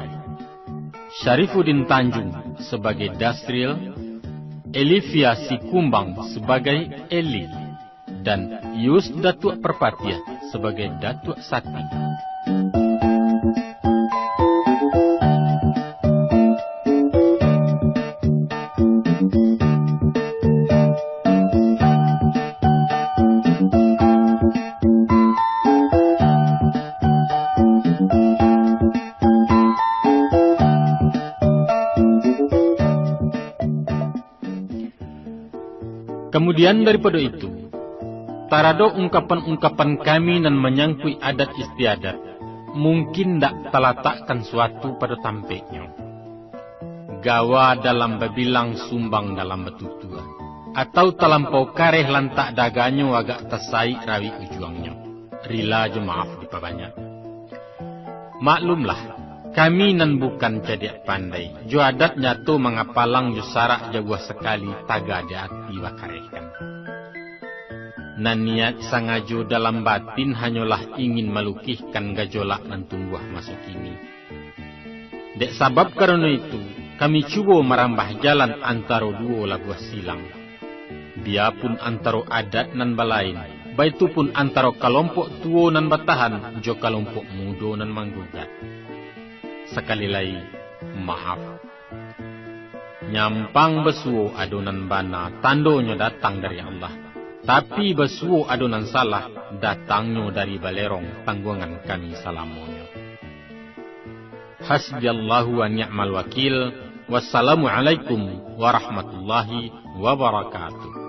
Syarifuddin Tanjung sabagai Dasril, Elivia Sikumbang sabagai Eli, dan Yus Datuak Parpatiah sabagai Datuak Sati. Kamudian daripado itu, tarado ungkapan-ungkapan kami nan manyangkuik adat istiadat, mungkin ndak talatakkan suatu pado tampeknyo. Gawa dalam babilang, sumbang dalam batutua, atau talampau kareh lantak daganyo, agak tasaik rawik ujuangnyo. Rila jo maaf dipabanyak. Maklumlah, kami nan bukan cadiak pandai, jo adat nyato mangapalang jo sarak jauah sakali taga di ati bakarehkan. Nan niat sangajo dalam batin hanyolah ingin malukihkan gajolak nan tumbuah maso kini. Dek sabab karano itu, kami cubo marambah jalan antaro duo labuah silang. Biapun antaro adat nan balain, baitu pun antaro kalompok tuo nan batahan jo kalompok mudo nan manggugat. Sakali lai, maaf. Nyampang basuo ado nan bana, tandonyo datang dari Allah. Tapi basuo ado nan salah, datangnyo dari balerong tangguangan kami salamonyo. Hasbiyallahu wa ni'mal wakil. Wassalamualaikum warahmatullahi wabarakatuh.